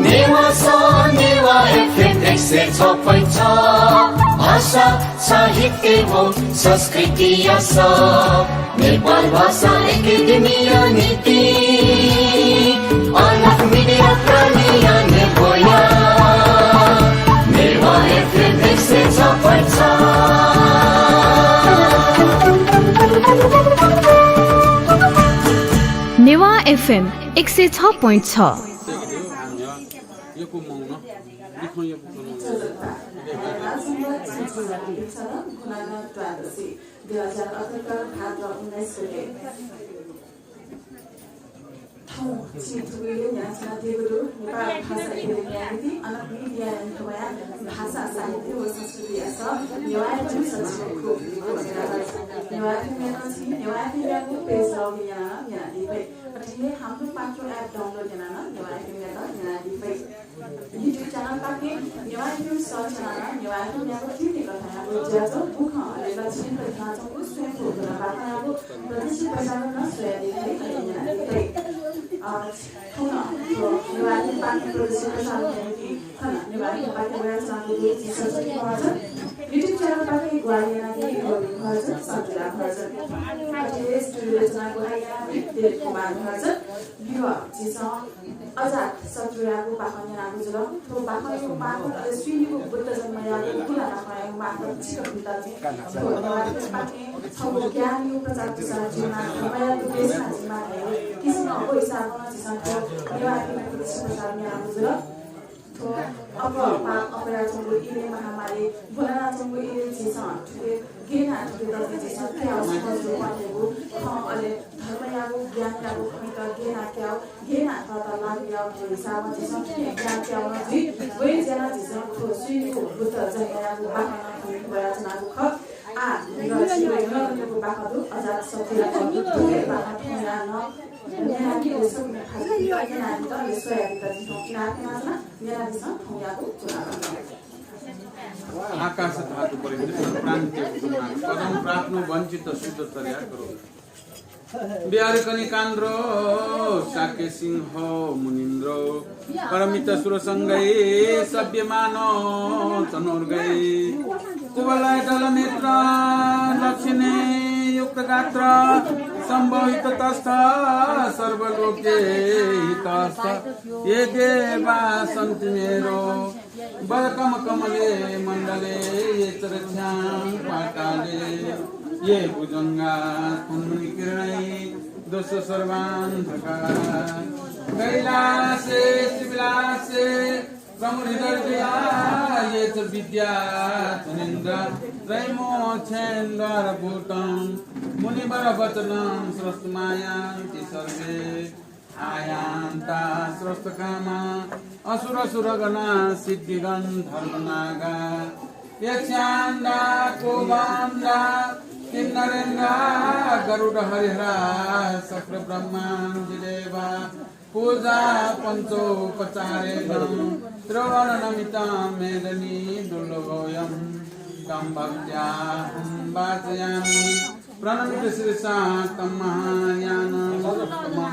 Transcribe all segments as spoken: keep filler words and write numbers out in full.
नेवाः स, नेवाः एफएम एक सय छ point छ। भाषा, साहित्य व संस्कृति यास। नेपाल भाषा एकेडेमीया निंतिं अलख मिडिया प्रालिया नेब्वया। नेवाः एफएम एक सय छ point छ। नेवाः एफएम एक सय छ point छ। यक्व मौन, लिखं यक्व कनं। दुई हजार अठहत्तर भाद्र उन्नाइस गते। थौं छिं थुगु इलय् न्ह्यानाच्वनादीगु दु नेपाल भाषा एकेडेमीया निंतिं अन मिडिया यानाः भाषा, साहित्य व संस्कृति यास। नेवाः एफएम सच्छि व खु। नेवाः एफएमयात छिं नेवाः एफएमयागु पेज login यानाः नं न्यनादी फइ। अथे हे हाम्रो पात्रो app download यानाः नं नेवाः एफएमयात न्यनादी फइ। YouTube channel पाखें नेवाः एफएम search यानाः नं नेवाः एफएमयागु थीथी कथंयागु ज्याझ्वः, बुखँ अले लक्षित कथंयागु स्वयंभू गुणा बाखंयागु प्रदेशिक प्रसारण नं स्वयादी फइ, अले न्यनादी फइ। अ, थौं नं थ्व नेवाः एफएम पाखें प्रदेशिक प्रसारण याइपिं थन नेवाः एफएम पाखें वयाच्वनागु दु झी सच्छि महर्जन। YouTube channel पाखें ग्वाहालि यानादी गोविन्द महर्जन, सन्तुला महर्जन। अथे हे studio रचना ग्वाहालि यानादी देव कुमार महर्जन। लिपा झीसं अजात शत्रुयागु बाखं न्यनागु जुल। थ्व बाखंयागु मार्फत अले स्वीनिगू बुद्ध जन्मयागु गुणा बाखंयागु मार्फत छिकपिन्त जिं थ्व नेवाः एफएम पाखें छगू ज्ञानयागु प्रचार प्रसार जुइमा, धर्मयागु देशना जुइमा धयागु किसिमं व हिसाबं नं झीसं थ्व नेवाः एफएमयागु प्रसार न्यनागु जुल। थ्व अप्वः पाप अप्वयाच्वंगु इलय्, महामारी ब्वनाच्वंगु इलय् झीसं थुके गय् यानाः थुके दथुइ झीसं कायेगु, समझ जुइगु खँ, अले धर्मयागु ज्ञानयागु खँयात गय् यानाः कायेगु, गय् यानाः थःत लागू यायेगु हिसाबं झीसं थुके ज्ञान कायेगु नं जुइ। वय् ज्यानाः झीसं थ्व स्वीनिगू बुद्ध जन्मयागु बाखं नं थन वयाच्वनागु खः। आः, झीगु बाखं दु, अजात शत्रुयागु थुके बाखं थौंया नं न्यनादी, अले सकलें भाजु न्यनादीत, अले स्वयादीत जिं थौं इनाप यानाच्वना। न्यनादिसँ थौंयागु चुनाव। आकाश धातु परिमित प्रान्त्य कुसुमार पदं प्राप्नु वंचित शुद्ध चर्या करो। बिहारी कनिकान्द्रो शाक्य सिंह मुनिन्द्रो परमित सुर संगै सभ्यमानो चनोर्गै कुवलय दल नेत्र दक्षिणे युक्त गात्र संभवित तस्थ सर्वलोके हितस्थ ये देवा सन्ति मेरो वरकम कमले मण्डले ये च रक्षां पाताले ये भुजंगा तन्मणि किरणै दश सर्वान्धकार कैलासे शिवलासे प्रमुदित हृदया ये च विद्या धनेन्द्र त्रयमोक्षेन्द्र भूतं मुनिवर वचनं श्रोतुमायान्ति सर्वे आयान्ता स्रष्टकामा असुर सुरगणा सिद्धिगन्धर्व नागा यक्षान्दा कोबान्दा किन्नरेन्दा गरुड हरिहरा शक्र ब्रह्मादि देवा पूजा पञ्चोपचारेण त्रिवर्णनमितं मेदनी दुर्लभोऽयं तं भक्त्याहं वाचयामि। प्रणमित शिरसा तं महायानसत्तमं।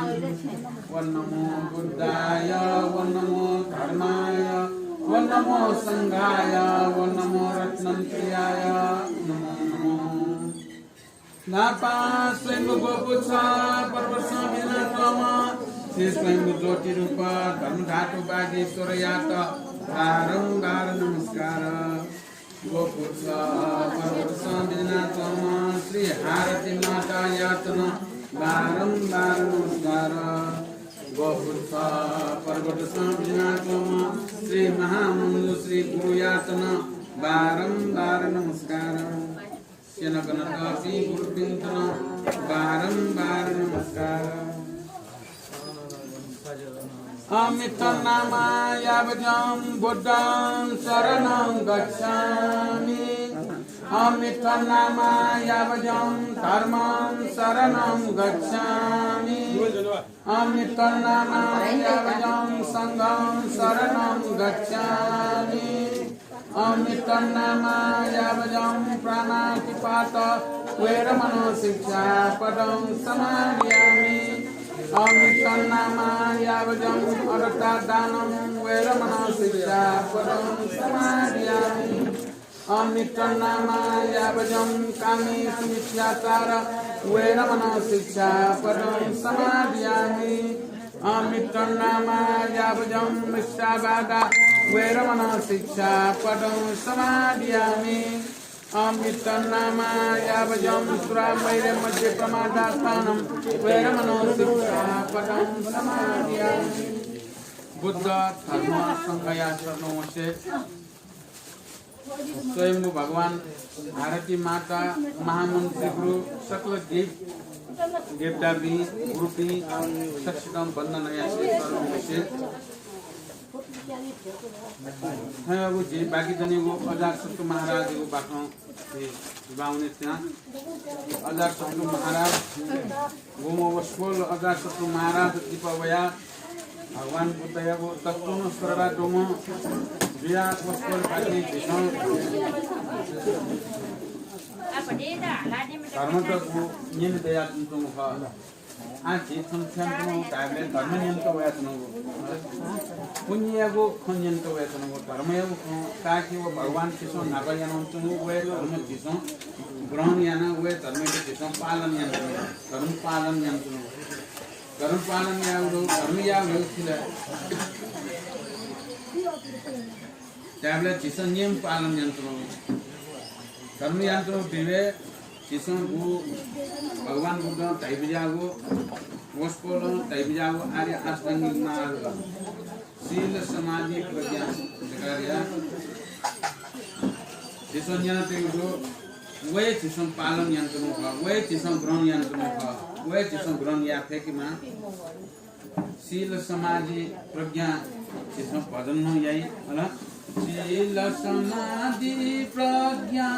ॐ नमो बुद्धाय, ॐ नमो धर्माय, ॐ नमो संघाय, ॐ नमो रत्नत्रयाय नमो नमः। न्हापां स्वयम्भू गोपुच्छ पर्वतसं बिज्यानाच्वंम्ह श्री स्वयम्भू ज्योतिरूप धर्मधातु वागीश्वरयात बारम्बार नमस्कार। गोपुच्छ पर्वतसं बिज्यानाच्वंम्ह श्री हारती मातायात नं बारम्बार नमस्कार। गोपुच्छ पर्वतसं बिज्यानाच्वंम्ह श्री महामञ्जुश्री गुरुयात नं बारम्बार नमस्कार। स्यनाकनातःपिं गुरुपिन्त नं बारम्बार नमस्कार। अमित्थनामा यावज्जं बुद्धं शरणं गच्छामि। अमित्थनामा यावज्जं धर्मं शरणं गच्छामि। अमित्थनामा यावज्जं संघं शरणं गच्छामि। अमित्थनामा यावज्जं प्राणातिपात वेरमणो शिक्षापदं समादियामि। अमित्तन्नामा यावज्जं अदत्तादानं वेरमणं शिक्षापदं समादियामि। अमित्तन्नामा यावज्जं कामेसु मिथ्याचार वेरमणं शिक्षापदं समादियामि। अमित्तन्नामा यावज्जं मिथ्यावादा वेरमणं शिक्षापदं समादियामि। अमित्तन्नामा यावज्जं सुरामेरय मज्जपमादास्थानं वेरमणं शिक्षापदं समादियामि। बुद्ध धर्म संघया शरणं वंसे। स्वयम्भू भगवान, भारती माता, महामन्त्री गुरु, सकल देव देवतापिं, गुरुपिं सकसितं वन्दना यासें शरणं वंसे। थ्वयागु झी बाकी दनिगु अजातशत्रु महाराजयागु बाखं झी बाहुने त्यां। अजातशत्रु महाराज गुम्ह वसपोल अजातशत्रु महाराज लिपा वयाः भगवान बुद्धयागु तत्वं श्रद्धा दुम्ह जुयाः वसपोलपाखें झीसं धर्मतय्गु न्यने दयाच्वंगु खः। आः झी थन थ्यंतुं धायेबलय् धर्म न्यनेत वयाच्वनागु, पुण्ययागु खँ न्यनेत वयाच्वनागु, धर्मयागु खँ काय्के व भगवान झीसं न्हापा यानाच्वंगु, व हे धर्म झीसं ग्रहण यानाः व हे धर्मयात झीसं पालन यानाच्वनागु, धर्म पालन यानाच्वनागु। धर्म पालन याःगु, धर्म याःगु खिला धायेबलय् झीसं नियम पालन यानाच्वनागु। धर्म यानाच्वनागु दिवे झीसं गु भगवान बुद्धं धयाबिज्याःगु, वसपोलं धयाबिज्याःगु आर्य अष्टाङ्गिक मार्ग, शील समाधि प्रज्ञा धकाः या। झीसं न्यनातयागु दु, व हे झीसं पालन यानाच्वनागु खः, व हे झीसं ग्रहण यानाच्वनागु खः, व हे झीसं ग्रहण याये फय्केमाः। शील समाधि प्रज्ञा झीसं भजन नं याइ, हला। शील समाधि प्रज्ञा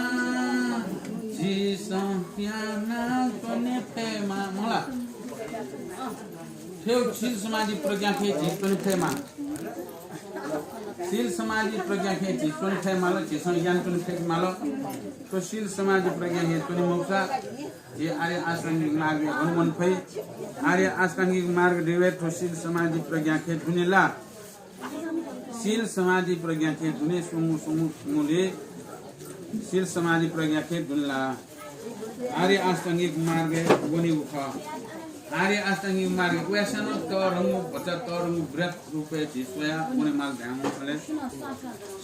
झीसं यानाच्वने फयेमाः, मला। थ्व शील समाधि प्रज्ञा खँय् झी च्वने फयेमाः। शील समाधि प्रज्ञा खँय् झी च्वने फयेमाल, झीसं यानाच्वने फयेमाल। थ्व शील समाधि प्रज्ञा खँय् च्वने मखुसा झी आर्य अष्टाङ्गिक मार्गय् गन वने फइ? आर्य अष्टाङ्गिक मार्ग दिवे थ्व शील समाधि प्रज्ञा खँय् दुने ला? शील समाधि प्रज्ञा खँय् दुने स्वंगु स्वंगु स्वंगुलिं शील समाधि प्रज्ञा खँय् दुने ला? आर्य अष्टाङ्गिक मार्गय् वनेगु खः। आर्य अष्टाङ्गिक मार्गय् वयाः नं तःधंगु भचा तःधंगु व्रत रूपय् झी स्वयाः वनेमाल धायेवं खलय्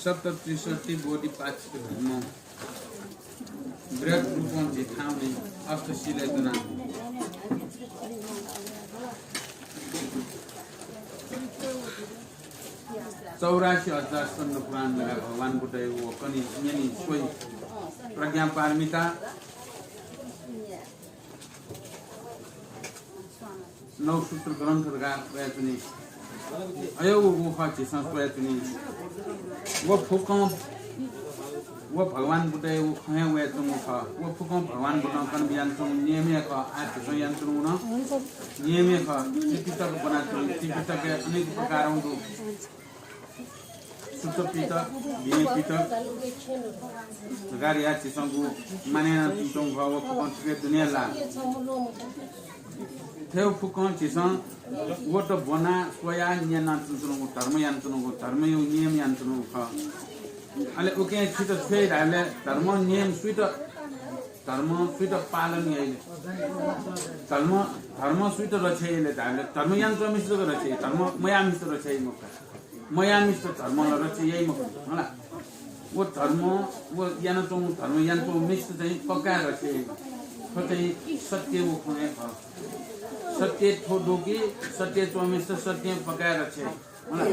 सप्त त्रिसठ्ठी बोधिपाक्षिक धर्म। व्रत रूपं झी थाहां वनी अष्टशीलय् च्वनाः। चौरासी हजार स्कन्द पुराण धकाः भगवान बुद्धयागु व कनी न्यनी स्वइ। प्रज्ञापारमिता नौ सूत्र ग्रन्थ धकाः स्वयाच्वनी। अय्‌गु खः झीसं स्वयाच्वनी। व फुक्कं व भगवान बुद्धयागु खँ हे वयाच्वंगु खः। व फुक्कं भगवान बुद्धं कनाबिज्यानाच्वंगु नियम हे खः। आः झीसं यानाच्वनागु नं नियम हे खः। त्रिपिटक ब्वनाच्वनी। त्रिपिटकय् अनेक प्रकारं दु। शुद्ध पिटक, विनय पिटक धकाः या झीसं गु मानय् यानाच्वंगु खः, व फुक्कं थुके दुने ला? थ्व फुक्कं झीसं वत ब्वना स्वयाः न्यनाच्वंगु, धर्म यानाच्वंगु, धर्मया नियम यानाच्वंगु खः। अले उकिं छित छु याइ धाःबलय् धर्म नियम सुइत, धर्म सुइत पालन याइ ले? धर्म, धर्म सुइत रक्षा याइ ले धाःबलय् धर्म यानाच्वंम्हसित रक्षा याइ, धर्म मयाःम्हसित रक्षा याइ मखु का। मयाःम्हसित धर्मं ला रक्षा याइ मखु, हला। व धर्म, व यानाच्वंगु धर्म यानाच्वंम्हसित चाहिँ पक्का रक्षा याइ। थ्व चाहिँ सत्यया खँ हे खः। सत्य थ्व दु कि सत्य च्वंम्हसित सत्यं पक्का रक्षा याइ, हला।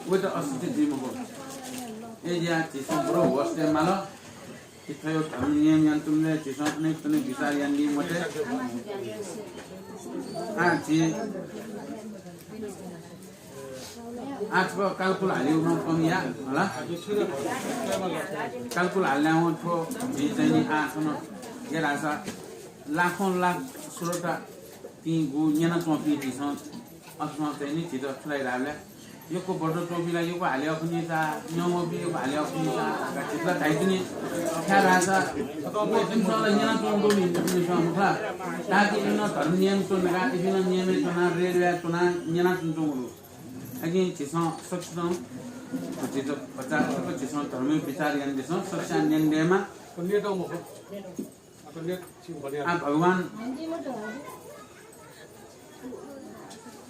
वयात असत्य जुइ मखु। अय्‌जुयाः झीसं बरु होश तये माल। झी थ्व धर्म नियम यानाच्वनेबलय् झीसं अनेक थनेक बिचाः यानादी मते। आः झी आः थ्व कालकुल हालेगु नं कम या, हला। कालकुल हालेवं थ्व झी चाहिँ नि आः थन के धाःसा लाखौं लाख श्रोतापिं गु न्यनाच्वंपिं झीसं अथवा चाहिँ नि झीत छु धाइ धाःबलय् यक्व ब्रत च्वंपिं ला यक्व हाले अखुनि सा, न्यंगूपिं यक्व हाले अखुनि सा, का चित्त धाइतिनि। ख्या धाःसा, व इमिसं ला न्यनाच्वंगु दु नि, इमिसं मखा। ताकि इमिनं धर्म नियम च्वना का, इमिनं नियमय् च्वना, रेलय् च्वना, न्यनाच्वंगु दु। अकिं झीसं सकसितं, झीत भचा तक झीसं धर्मय् विचार यानादिसँ, सकसियां न्यने दयेमा। आ, भगवान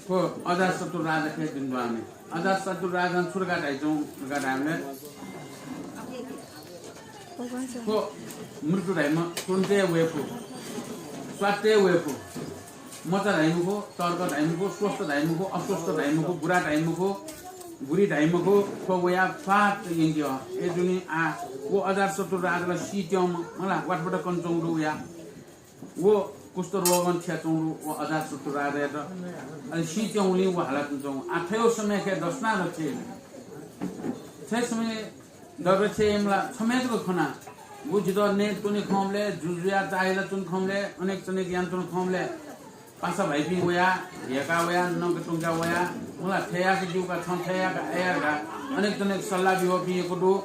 थ्व अजातशत्रु राजाके बिन्दुवामे। अजातशत्रु राजां छु धकाः धाइच्वं धकाः धायेबलय् थ्व मृत्यु धाइम्ह तुरुन्तय् वयेफु, स्वात्तय् वयेफु, मचा धाइम्ह खु, तर्क धाइम्ह खु, स्वस्थ धाइम्ह खु, अस्वस्थ धाइम्ह खु, बुरा धाइम्ह खु, बुरी धाइम्ह खु, थ्व वयाः स्वात्त यंके हः। अय्‌जूगुलिं आ, व अजातशत्रु राजा ला सीत्यंम्ह, मला, वाटफट कनाच्वंगु दु वयाः। व कुष्ठ रोगं थियाच्वंगु दु, व अजातशत्रु राजायात। अले सीत्यंगुलिं व हालाच्वंगु। आ, थ्व समयखे दसना रक्षे। थ्व समय् दरक्षे याइम्ह ला छम्ह जक खना। व जितः नये त्वने खंबलय्, जुजुया चाःहिला च्वने खंबलय्, अनेक चनेक यानाच्वने खंबलय्, पासा भाइपिं वयाः, हेका वयाः, नक त्वंका वयाः, मला थथे याका ज्यू का, थथे याका अय् याका, अनेक चनेक सल्लाह बिवःपिं यक्व दु।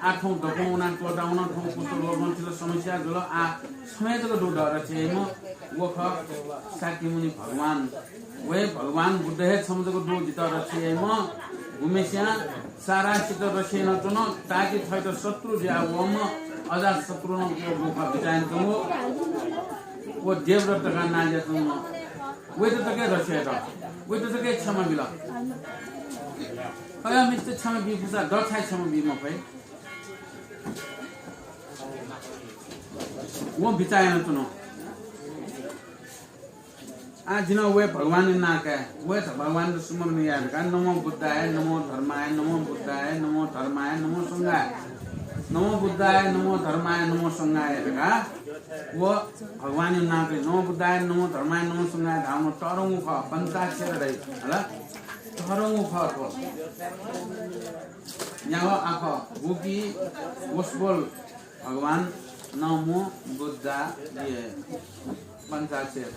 आः थौं दक्वं वनाः त्वःता वन, थौं कुष्ठ रोगं थित, समस्या जुल, आः छम्ह जक दु दरक्षे याइम्ह, व खः शाक्यमुनि भगवान। व हे भगवान बुद्ध हे छम्ह जक दु जितः रक्षे याइम्ह, गुम्हेस्यां सारा सित रक्षे यानाच्वन, ताकि थःत शत्रु जुयावःम्ह अजातशत्रुं व गुफा बिचाः यानाच्वंगु, व देवदत्त धकाः नां जुयाच्वंम्ह। वयात तक हे रक्षे यात, वयात तक हे क्षमा बिल। अय्, मिस्त क्षमा बी फुसा, दः छाय् क्षमा बी मफइ? वं बिचाः यानाच्वन। आः जिं व हे भगवानया नां काये, व हे भगवानयात स्मरण याये धकाः नमो बुद्धाय, नमो धर्माय, नमो बुद्धाय, नमो धर्माय, नमो संघाय, नमो बुद्धाय, नमो धर्माय, नमो संघाय धकाः व भगवानया नां काये। नमो बुद्धाय, नमो धर्माय, नमो संघाय धाःम्ह तःधंगु खः, पञ्चाक्षर धाइ, हला? तःधंगु खः थ्व। न्यागः आखः गुकी वसपोल भगवान नमो बुद्धाय। पञ्चाक्षर।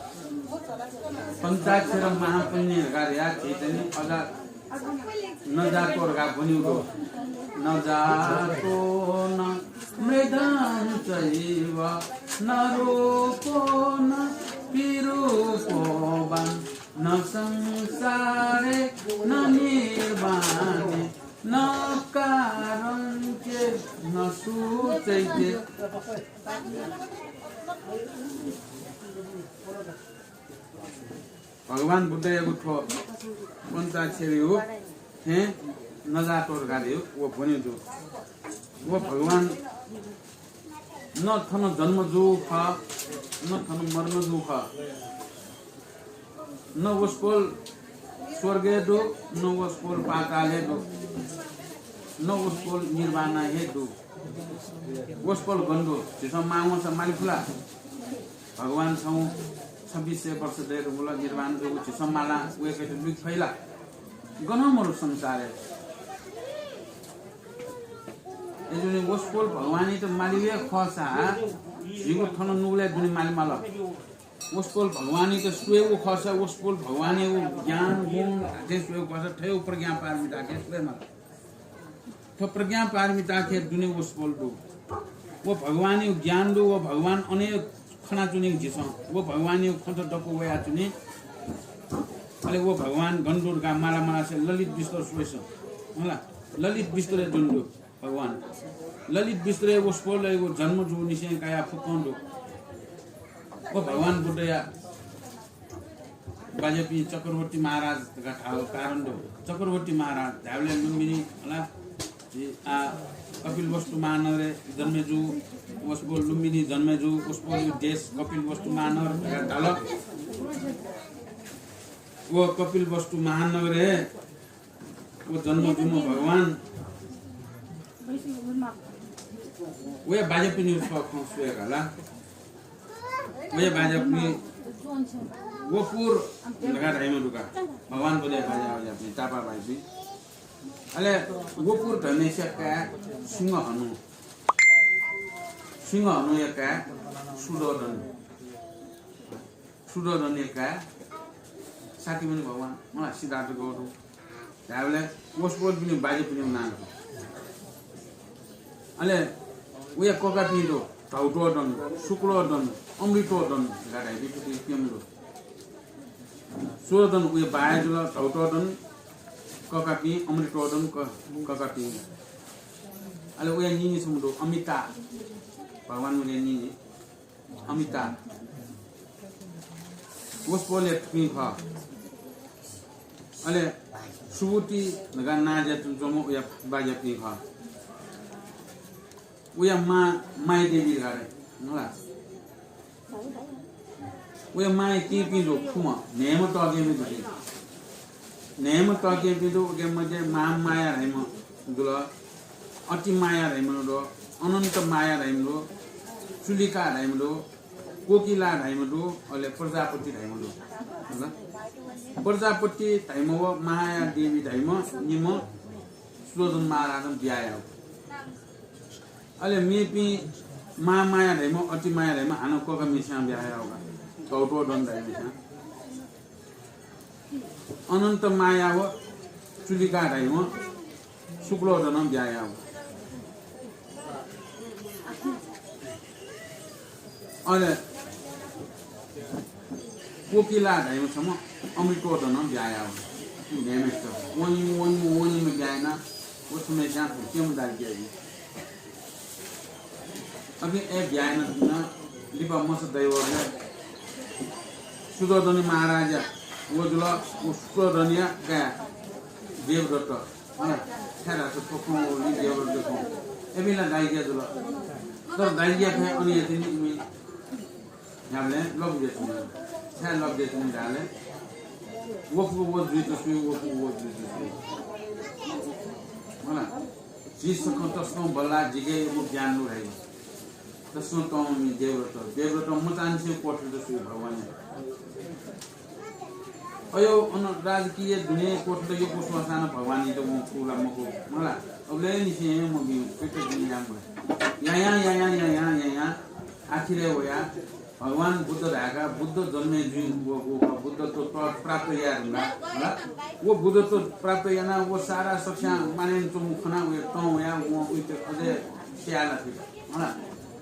पञ्चाक्षर महापुण्य धकाः धया झीतनि अजा न जातो धकाः ब्वनीगु दु। न जातो न मृदं चैव न रूपो न विरूपो वा न संसारे न निर्वाणे न कारञ्चे न सुचैते। भगवान बुद्धयागु थ्व पञ्चाक्षरीया थें न जातो धकाः धइगु व ब्वनीगु दु। व भगवान न थन जन्म जूगु खः, न थन मरण जूगु खः। न वसपोल स्वर्गय् दु, न वसपोल पातालय् दु, न वसपोल निर्वाणय् हे दु। वसपोल गन दु? झीसं माः वंसा माले फु ला? भगवान छौं छब्बिस सय वर्ष दयेधुंकल, निर्वाण जूगु झीसं माला वय्‌केत लुइके फइ ला? गनं मरु संसारय्। अय्‌जूगुलिं वसपोल भगवानयात माले वये खःसा झीगु थन नुगलय् दुने माले माल। वसपोल भगवानयात स्वयेगु खःसा, वसपोल भगवानयागु ज्ञान, गुण धात्थें स्वयेगु खःसा, थ्व हे प्रज्ञा पारमिताके स्वये माल। थ्व प्रज्ञा पारमिताके दुने वसपोल दु। व भगवानयागु ज्ञान दु, व भगवान अन हे खनाच्वनी झीसं। व भगवानयागु खँत दक्व वयाच्वनी। अले व भगवान गन दु धकाः माला मालासे ललित विस्तर स्वइसँ। होला, ललित विस्तरय् दुने दु। भगवान ललित विस्तरय् वसपोलयागु जन्म जूनिसें कयाः फुक्कं दु। व भगवान बुद्धया बाज्यापिं चक्रवर्ती महाराज धकाः धाःगु कारण दु। चक्रवर्ती महाराज धायेबलय् लुम्बिनी, होला, आ, कपिलवस्तु महानगरय् जन्मे जू, वसपोल लुम्बिनी जन्मे जू, वसपोलयागु देश कपिलवस्तु महानगर धकाः धाल। व कपिलवस्तु महानगरय् व जन्म जूम्ह भगवान, वया बाज्यापिनिगु छगू खँ स्वये का ला। वया बाज्यापिनि वपुर धकाः धाइम्ह दु का। भगवान बुद्धया बाज्या, बाज्यापिनि, तापाः भाइपिं। अले वपुर धनेस्या काय् सिंहहनु। सिंहहनुया काय् शुद्धोधन। शुद्धोधनया काय् शाक्यमुनि भगवान, मला, सिद्धार्थ गौतम। धायेबलय् वसपोलपिनि बाज्यापिनि नां दु। अले उया ककापिं दु, धौतोदन, शुक्लोदन, अमृतोदन धकाः धाइपिं थुपिं प्यम्ह दु। शुक्लोदन उया बाया जुल, धौतोदन ककापिं, अमृतोदन क-, ककापिं। अले उया निनि छम्ह दु, अमिता, भगवान बुद्धया निनि। अमिता। वसपोलय् थुपिं खः। अले सुबुति धकाः नां जुयाच्वंम्ह उया बाज्यापिं खः। उया मां माया देवी धकाः धाइ, मला। उया मांया किंपिं दु खुम्ह, न्हय्म्ह तःकेहेँपिं दु। न्हय्म्ह तःकेहेँपिं दु, उके मध्ये महामाया धाइम्ह दुल, अति माया धाइम्ह दु, अनन्त माया धाइम्ह दु, चुलिका धाइम्ह दु, कोकिला धाइम्ह दु, अले प्रजापति धाइम्ह दु। हला? प्रजापति धाइम्ह व माया देवी धाइम्ह निम्ह शुद्धोदन महाराजं बिया याःगु। अले मेपिं महामाया धाइम्ह, अति माया धाइम्ह हानं ककामिसां बिया याःगु का। धौतोदन धाइम्हसां। अनन्त माया व चुलिका धाइम्ह शुक्लोदनं बिया याःगु। अले कोकिला धाइम्ह छम्ह अमृतोदनं बिया याःगु। न्हय्म्हसित वनेमा, वनेमा, वनेमा बिया यानाः व छम्हस्यां प्यम्ह दाइ बियादी। अकिं अय् बिया यानाः लिपा मचा दइ वःबलय् शुद्धोदन महाराजया व जुल, व शुद्धोदनया काय् देवदत्त। हला, छाय् धाःसा थ्व खँ व देवदत्त खँ। अय्‌पिं ला दाइज्या जुल। तर दाइज्या खँय् अन यातिनि इमि न्ह्याबलें लब जुयाच्वन। छाय् लब जुयाच्वन धाःबलय् व फुक्क व जुइत स्यू, व फुक्क व जुइत स्यू। हला, झी सकं तसकं बल्लाः, जिके यक्व ज्ञान दु धाइ। तसकं तंम्ह देवदत्त, देवदत्तं मचांनिसें क्वथलेत स्यू भगवानयात। अयो, अन राजकीय दुने क्वथलेत यक्व स्वःसां नं भगवानयात वं कू ला मकू, मला। अबलय्‌निसें हे मभिं, कृतज्ञ याये मखु। यायां, यायां, यायां, यायां आखिरय् वयाः भगवान बुद्ध धायेका बुद्ध जन्मे जुइ वःगु खः, बुद्धत्व प्राप्त याये धुंकाः, हला। व बुद्धत्व प्राप्त यानाः व सारा सकस्यां मानय् च्वंगु खनाः वया तं वयाः वं उइत अझै स्याये लात, हला।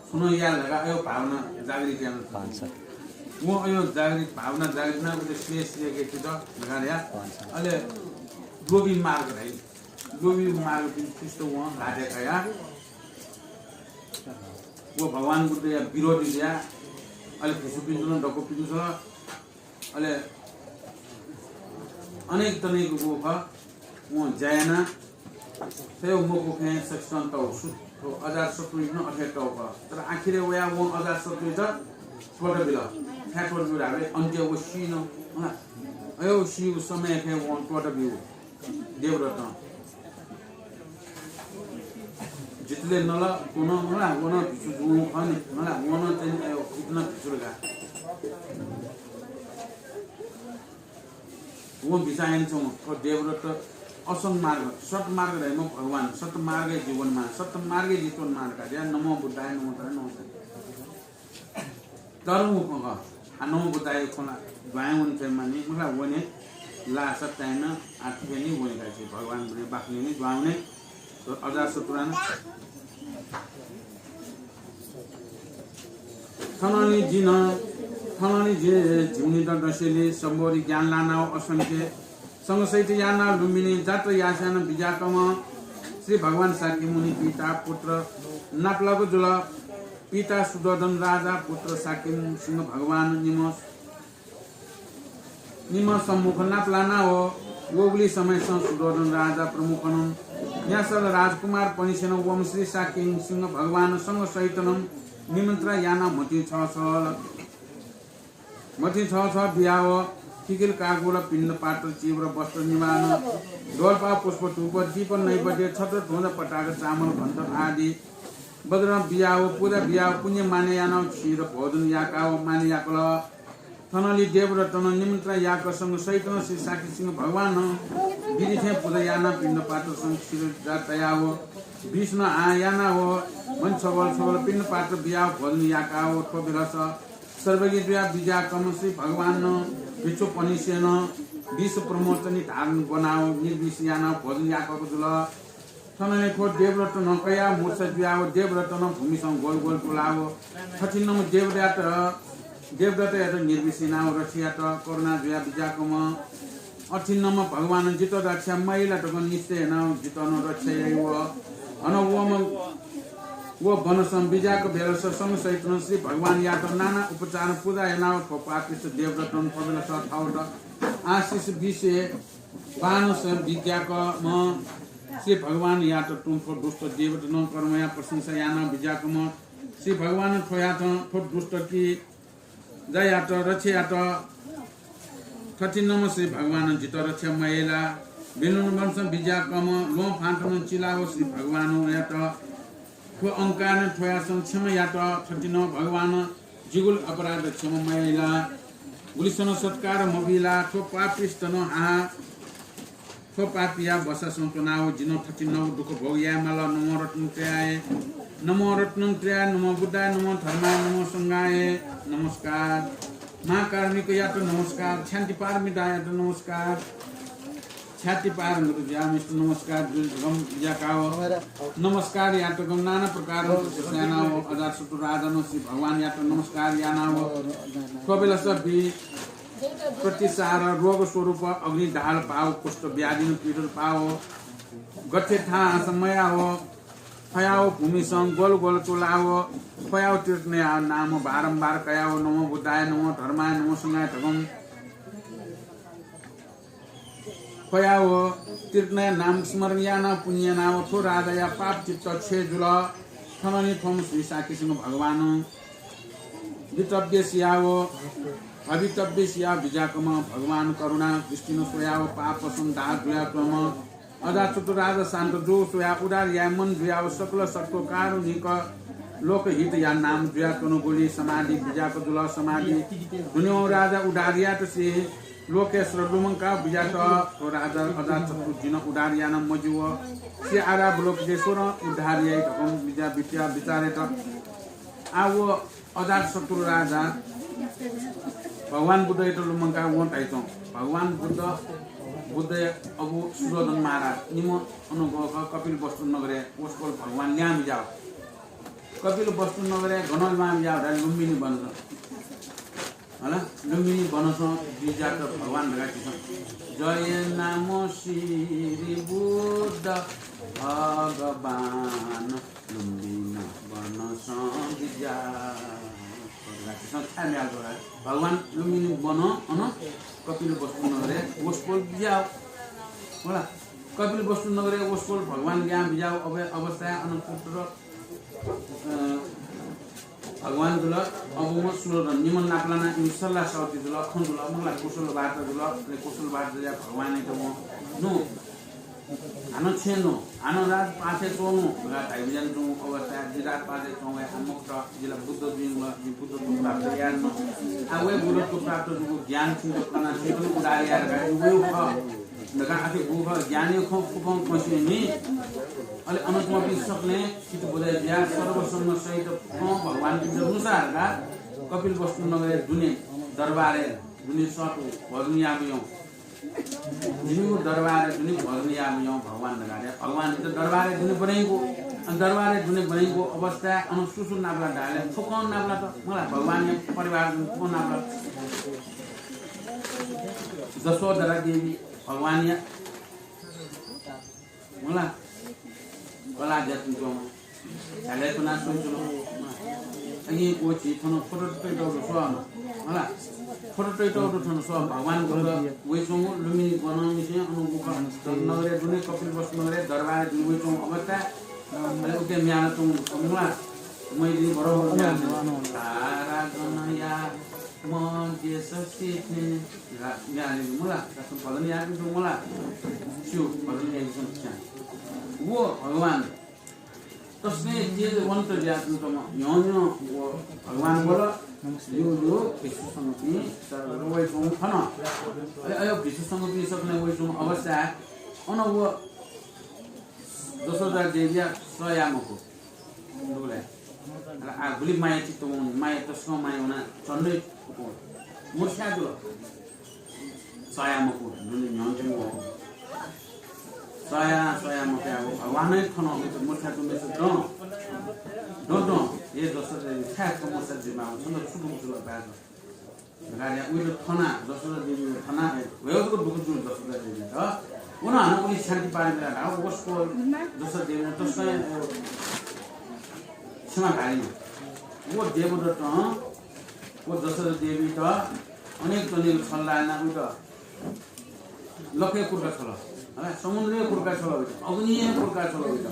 छुं नं याये धकाः अयो भावना जागृत याना। वं अयो जागृत भावना जागृत यानाः उइत स्यये, स्ययेके थित धकाः धया। अले लोभी मार्ग धाइ। लोभी मार्गपिं ख्रीष्ट वं ल्हातय् कयाः व भगवान बुद्धया विरोधी जुयाः अले भिक्षुपिन्त नं दक्व पिंसल। अले अनेक तनेक व खः, वं ज्या यानाः थ्व मखु खँय् सकसितं तः, सु-, थ्व अजातशत्रुइत नं अथे तः खः। तर आखिरय् वयाः वं अजातशत्रुइत त्वःता बिल। छाय् त्वःता बिल धाःबलय् अन्त्य व सी नं, हला। अयो सीगु समय् खँय् वं त्वःता ब्यूगु। देवदत्तं जितले नल, व नं, मला, व नं भिक्षु जुं खः नि, मला, व नं चाहिँ अयो, इतना भिक्षु लगा। वं बिचाः यानाच्वंगु, थ्व देवदत्त असंग मार्ग, सत मार्ग धाइम्ह भगवान, सत मार्गय् जि वनेमाः, सत मार्गय् जि च्वनेमाः धकाः धया, नमो बुद्धाय, नमो बुद्धाय, नमो बुद्धाय। तर व खँ खः, आ, नमो बुद्धाय खँ ला, दुहां वने फयेमानि, मला वने, लासा time, आ, थुके नि वने का, भगवान बुने बाखने नि दुहां वने, अजातशत्रुं थनंलि जिं, थनंलि जिं झिंनिदँ दसेंलि सम्बोधि ज्ञान लानाव असंख्य संघ सहित यानाव लुम्बिनी जात्रा यासें नं बिज्याकम्ह श्री भगवान शाक्यमुनि पिता पुत्र नापलाक जुल। पिता शुद्धोदन राजा पुत्र शाक्यसिंह भगवान निम्ह निम्ह सम्मुख नापलानाव वःगुलि समयसं शुद्धोदन राजा प्रमुखनं न्यासल राजकुमारपनिसेनं वम्ह श्री शाक्यसिंह भगवान संघ सहितनं निमन्त्रण यानाव म्हतिं छछल। म्हतिं छछः बियाव किकिल कागुल पिण्डपात्र चिवर वस्त्र निमानं दोलपा पुष्प धूप दीप नैवेद्य छत्र ध्वजा पताका चामल घण्ट आदि वज्रं बियाव पूजा बियाव पुण्य माने यानाव क्षीर भोजन याकाव माने याकल। थनंलि देवदत्तनं निमन्त्रण याक संघ सहितं श्री शाक्यसिंह भगवानं विधि थें पूजा यानाव पिण्डपात्रसं क्षीर जा तयाव विष्णु आ यानाव म्हन छबल छबल पिण्डपात्र बियाव भोजन याकाव थ्व बेलस सर्वज्ञ जुयाव बिज्याकम्ह श्री भगवानं भिक्षुपनिसेनं विष प्रमोचनी धारण ब्वनाव निर्विष यानाव भोजन याकःगु जुल। थनंलि थ्व देवरत्न कयाव मूर्छा जुयाव देवरत्न भूमिसं ग्वल ग्वल तुलाव थथिंम्ह देवदत्त, देवदत्तयात निर्विष यानाव रक्षा यात। करुणा जुयाव बिज्याकम्ह अथिंम्ह भगवानं जितः रक्षा मयाइ ला धकं निश्चय यानाव जितः नं रक्षा याइ व। अन वम्ह व वनसं बिज्याक बेलस समसहितनं श्री भगवानयात नाना उपचार पुजा यानाव थ्व पापिष्ट देवदत्तं थ्व बेलस थःत आशिष विष बाणस बिज्याकम्ह श्री भगवानयात तुं थ्व दुष्ट देवदत्तं कर्मया प्रशंसा यानाव बिज्याकम्ह श्री भगवानं थ्वयात थ्व दुष्ट कि जायात रक्षा यात। थथिंम्ह श्री भगवानं जितः रक्षा मयाइ ला। बिनुन वनसं बिज्याकम्ह ल्वहं फांतनं चिलाव श्री भगवानं वयात थ्व अहंकारनं थ्वयासं क्षमा यात। थथिंम्ह भगवानं जिगु अपराध क्षमा मयाइ ला। गुलिसनं सत्कार मबी ला। थ्व पापिष्टनं आः थ्व पापया बसासं च्वनाव जिनं थथिंम्ह दुःख भोग यायेमाल। नमो रत्नत्रयाय, नमो रत्नत्रयाय, नमो बुद्धाय, नमो धर्माय, नमो संघाय नमस्कार। महाकारुणिकयात नमस्कार। क्षान्ति पारमितायात नमस्कार। क्षान्ति पारमित जुयाम्हसित नमस्कार। दुर्गम बिज्याकाव नमस्कार यात गम नाना प्रकार यानाव अजातशत्रु राजानं श्री भगवानयात नमस्कार यानाव थ्व बेलस बी प्रतिसार रोग स्वरूप अग्नि दाहल पाव, कुष्ठ व्याधिन पीडल पाव, गथे थाहां समयाव फयाव भूमिसं ग्वल ग्वल तुलाव फयाव तीर्थनया नाम बारम्बार कयाव नमो बुद्धाय, नमो धर्माय, नमो संघाय धकं फयाव तीर्थनया नाम स्मरण यानाव पुण्य यानाव थ्व राजाया पाप चित्त क्षय जुल। थनंलि थ्वम्ह श्री शाक्यसिंह भगवानं भवितव्य सियाव, भवितव्य सियाव बिज्याकम्ह भगवान करुणा दृष्टिनं स्वयाव पापसं दाह जुयाच्वंम्ह अजातशत्रु राजा शान्त जूगु स्वयाव उदार याये मन जुयाव सकल सत्व कारुणिक लोकहितया नाम जुयाच्वंगुलिं समाधि बिज्याक जुल। समाधि दुनेवं राजा उदार यात श्री लोकेश्वर लुमंकाव बिज्यात। थ्व राजा अजातशत्रु जिनं उदार याना मज्यू। श्री आरावलोकितेश्वरं उद्धार याइ धकं बिज्या बित्या बिचार यात। आः व अजातशत्रु राजा भगवान बुद्धयात लुमंकाव वं धाइच्वं। भगवान बुद्ध, बुद्धया अबु सुरोधन महाराज निम्ह अन ग्वःखः कपिलवस्तु नगरय् वसपोल भगवान ल्याहां बिज्याव। कपिलवस्तु नगरय् गनं ल्याहां बिज्याव धाःसा लुम्बिनी वनसं। हला, लुम्बिनी वनसं बिज्यात भगवान धकाः झीसं। जय नाम श्री बुद्ध भगवान लुम्बिनी वनसं बिज्यात। भगवान लुम्बिनी वन अन कपिलवस्तु नगरय् वसपोल बिज्याव। होला, कपिलवस्तु नगरय् वसपोल भगवान ल्याहां बिज्याव अवस्थाय् अन पुत्र, अ, भगवान जुल। अबुम्ह सुरोधन निम्ह नापलाना इमि सल्लाह सौती जुल, खँ जुल, मखुला कुशल वार्ता जुल। अले कुशल वार्ता जुयाव भगवानयात वं नु हानं छेँ नु, हानं राजपाथय् च्वनु धकाः धाइबिज्यानाच्वंगु अवस्थाय् जि राजपाथय् च्वंगु हे आः मखुत, जि ला बुद्ध जुइगु ला, जि बुद्धत्व प्राप्त याये नु। आः वय् बुद्धत्व प्राप्त जूगु ज्ञान छिमित कनाः छिमित नं उद्धार याये धकाः जि वयागु खः धकाः आथे गु खः ज्ञानया खँ फुक्कं खँ स्यनी। अले अन च्वंपिं सकलें चित्त बुझाइ जुयाः सर्वसम्म सहित फुक्कं भगवानपिन्त लुमंसा धकाः कपिलवस्तु नगरय् दुने दरबारय् दुने सःतू भजन याःगु यं। जिमिगु दरबारय् दुने भजन याःगु यं भगवान धकाः धया। भगवानयात दरबारय् दुने ब्वनेगु, अन दरबारय् दुने ब्वनेगु अवस्थाय् अन सु सु नापलात धाःसा फुक्कं नापलात। मला भगवानया परिवारजन फुक्कं नापलात। जसोधरा देवी भगवानया मला कलाः ज्यातुं च्वंम्ह। झ्यालय् च्वनाः स्वयाच्वन। अकिं व झी थन फोटो तयातःगु दु स्वः। मला फोटो तयातःगु दु थन स्वः। भगवान बुद्ध वयाच्वंगु लुम्बिनी वनंनिसें अन गुफा नगरय् दुने कपिलवस्तु नगरय् दरबारय् दुने वयाच्वंगु अवस्था। अले उकी म्ये हालाच्वंगु मला। मैथिली बरोबर म्ये हालाच्वंगु। तारागणया मध्यस्थिते म्ये हालाच्वंगु मला। भजन याःपिं मला। स्यू भजन याःपिं। व भगवान तसकं तेजवन्त जुयाच्वंम्ह न्ह्यः न्ह्यः व भगवान वल। ल्यू ल्यू भिक्षु संघपिं वयाच्वंगु खन। अले अय् भिक्षु संघपिं सकलें वयाच्वंगु अवस्थाय् अन व जसोधरा देवीया सः याये मखु। दुगुलिं अले आः गुलि माया चित्त वं, माया तसकं माया वनाः झन्डै मूर्छा जुल। सया मखु, नुने न्ह्यःने च्वंगु। सया, सया मखु, अब भगवानै थन, मूर्छा तुमेस दँ। दँ, दँ, हे जसो चाहिँ छाय् कमसा जिमा, छन्त छु दुःख जुल बाय्। गाड्या उइत थना, जसो देवी थना, हे, वयोजको दुःख जुल जसो देवी त। उन हन उलि शान्ति पारे मिला ढाउ, वसको जसो देवी तसै, ए, क्षमा धारिन। वो देवदत्त, वो जसो देवी त, अनेक तनेक छल लाना उइत। लखय् कुर्का छल, हला, समुद्रय् कुर्का छल उइत, अग्निय् कुर्का छल उइत,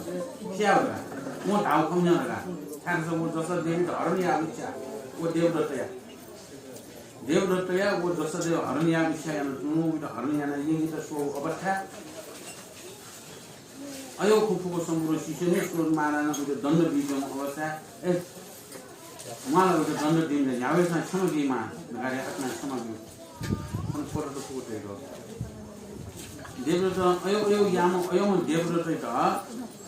स्याः वला। म धाउ खम्ह नं धका। थाय् स व जसो देवी त हरण याःगु स्याः, व देवदत्तया। देवदत्तया व जसो देव हरण याःगु स्याः याना तुं उइत हरण याना यंकेत स्वःगु अवस्था। अयो खुफुको सम्पूर्ण शिष्यने सुरत महाराजां उइत दण्ड बीच्वंगु अवस्था। ए, उहाँलाई उइत दण्ड दिने न्ह्यावेसां क्षमा बीमा, धकाः आत्मा क्षमा बी। अन छोटो त फुको तय्‌गु। देवदत्त अयो, अयो याम, अयोम देवदत्तइत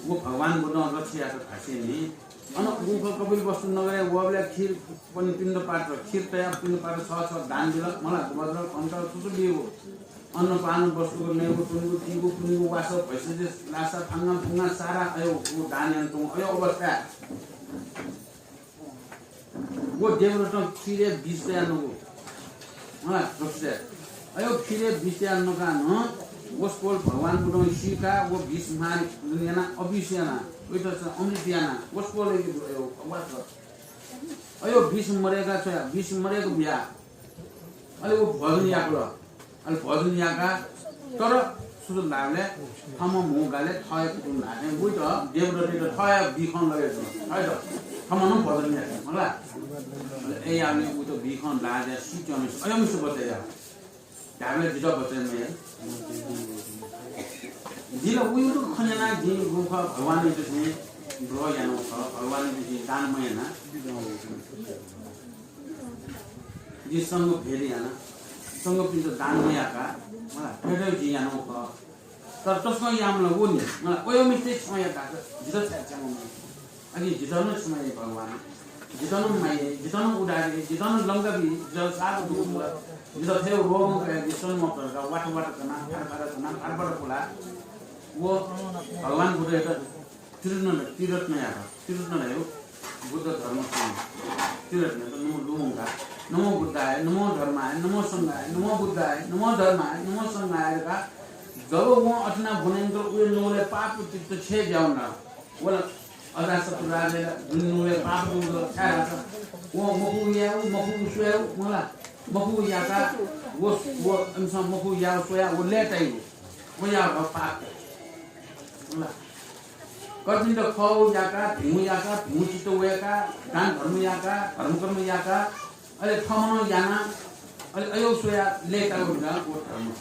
व भगवान बुद्धं रक्षा यात धासेंलि। अन गुफा कपिलवस्तु नगरय् वःबलय् खीर पनि पिण्डपात, खीर तयाः पिण्डपात छ छ दान बिल, मला, वज्र, अन्त सुसु बिउ। अन्नपान वस्तुको नयेगु, तुनेगु, तीगु, पुनेगु, वासः, भैंसया लासा, फांगा, फुंगा, सारा अयो उ दान याना तुं अयो अवस्था। व देवदत्तं खीरय् विष तयाः नकू। हँ, दोस्ते। अयो खीरय् विष तयाः नकाः नं वसपोल भगवान बुद्धं सीकाः व विष मार याना, अविष याना, वइत अमृत याना, वसपोल अयो अवस्था। अयो विष मदय्‌का छ्वया, विष मदय्‌क बुया। अले व भोजन याकल। अले भोजन याका, तर सुसु लाबलय् थःम्हं म्हुँ गालय् थःया कुतुं ल्हाः थें बुइत देवदत्तइत थःया बिखं लगे जुल। थःत थःम्हं नं भोजन याका, मला। अले अय्‌याःगुलिं उइत बिखं ल्हाः जुयाः सीत्यंम्हेसित अयंम्हेसित बचय् याः। धाःबलय् जितः बचय् मयाः। जिं ला उइत खँ न्यनाः जिं गुखः भगवानयात जिं द्रोह यानागु खः, भगवानयात जिं दान मयाना। जिं संघ भेद याना, संघपिन्त दान मयाका, मला, भेद जिं यानागु खः। तर तसकं याःम्ह ला व नि, मला, वयोम्हेसित क्षमा यात धाःसा जितः छाय् क्षमा मयाइ? अले जितः नं क्षमा याइ भगवान। जितः नं माया याइ, जितः नं उद्धार याइ, जितः नं लंका बी, जितः साप दुःख जुल, जितः थथे रोगं कयाः जि स्वन्हु मफुत धकाः वात वात कना, फात फात कना, फात फात पुला। व भगवान बुद्धयात त्रिरत्न, त्रिरत्न यात। त्रिरत्न धयागु बुद्ध धर्म संघ। त्रिरत्न त नमो लुमंका, नमो बुद्धाय, नमो धर्माय, नमो संघाय, नमो बुद्धाय, नमो धर्माय, नमो संघाय धकाः जब वं अथे याना ब्वने यंकल, उलि नुगलय् पाप चित्त छेँ जुयावन। वल अजातशत्रु राजाया दुने नुगलय् पाप दुगु छाय् धाःसा वं मखु यायेगु, मखु स्वयेगु, मला, मखु याका, व, व, इमिसं मखु यायेगु स्वयाः व लय्‌ताइगु। व याःगु पाप। मला। कर्पिन्त खःगु याका, भिंगु याका, भिंगु चित्त वय्‌का, दान धर्म याका, धर्मकर्म याका, अले थःम्हं नं याना, अले अय्‌यागु स्वयाः लय्‌तागु धकाः व धर्म।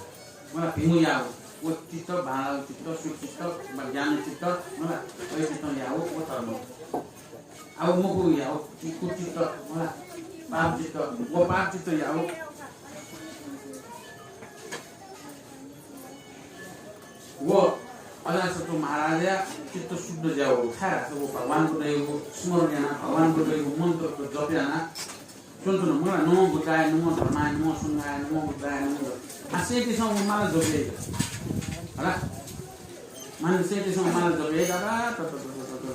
मला, भिंगु याःगु, व चित्त, बांलाःगु चित्त, शुद्ध चित्त, वा ज्ञान चित्त, मला, अय् चित्तं याःगु व धर्म। आः मखु याःगु, कुचित्त, मला, पाप चित्त, व पाप चित्त याःगु। व अजातशत्रु महाराजया चित्त शुद्ध जुयावःगु, छाय् धाःसा व भगवान बुद्धयागु स्मरण यानाः, भगवान बुद्धयागु मन्त्र जप यानाः च्वंच्वन। मला, नमो बुद्धाय, नमो धर्माय, नमो संघाय, नमो बुद्धाय, नमो धर्माय। आ, सय्‌केसं व माला जप याइ। हला? माने सय्‌केसं माला जप याइ, दादा, त, त, त,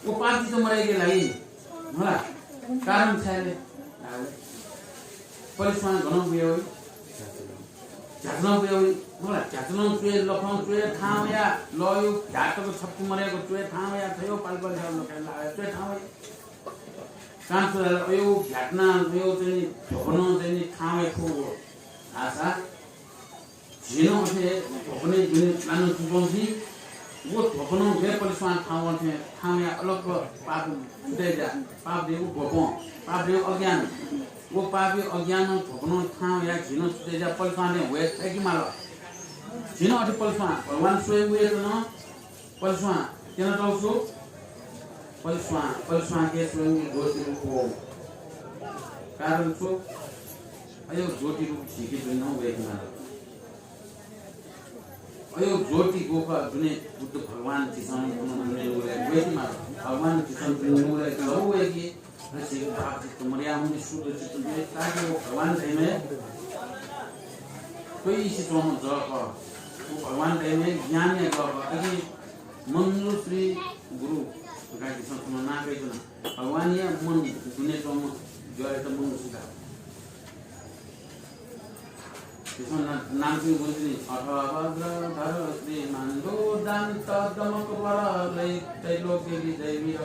व पाप चित्त मदय्‌केगु लागि, मला, कारण छाय् ले? पलेस्वां गनं बुया वइ? झ्याचलं बुया वइ, मला, झ्याचलं च्वय्, लखं च्वय्, थाहां वयाः लःयु, ध्यातक छप्पु मदय्‌क च्वय्, थाहां वयाः थयो पालि पालि थयो लखय् लाः वयाः च्वय् थाहां वइ। कान सुधाल अयो घ्याटना, अयो चाहिँ नि ध्वपनं चाहिँ नि थाहां वयाः फुगु धाःसा झी नं अथे ध्वपनय् दुने लानं तुं च्वंपिं, व ध्वपनं गय् पलेस्वां थाहां वं थें थाहां वयाः अलग पाप छुटे जा, पाप धयागु घ्वपं, पाप धयागु अज्ञान। व पापया अज्ञानं ध्वपनं थाहां वयाः झी नं छुटे जा, पलेस्वां थें वये फय्‌के माल। झी नं अथे पलेस्वां, भगवान स्वयं वयेत नं पलेस्वां, क्यनातःगु छु? पलेस्वां, पलेस्वांके स्वयं ज्योति रूप वःगु। कारण छु? अयो ज्योति रूप झीके दुने नं वय्‌के माल। अयो ज्योति गुखः दुने बुद्ध भगवान झीसं नं दुने वय्‌के माल। भगवान झीसं दुने वय्‌के, जब वय्‌के ऋषि भाव चित्त मर्याहुने शुद्ध चित्त जुइ, ताकि व भगवान धइम्ह हे त्वइसे च्वंम्ह जः खः। व भगवान धइम्ह हे ज्ञानया जः खः। अले मंजुश्री गुरु धकाः झीसं थन नां कयाच्वना। भगवानया मन दुने च्वंम्ह जःयात मंजुश्री धाः। त्यसमा ना-, नाम चाहिँ बुझ्ने, अथ वज्रधर श्रीमान् दुर्दान्त दमकपर लै-, त्रैलोक्य विजय वीर।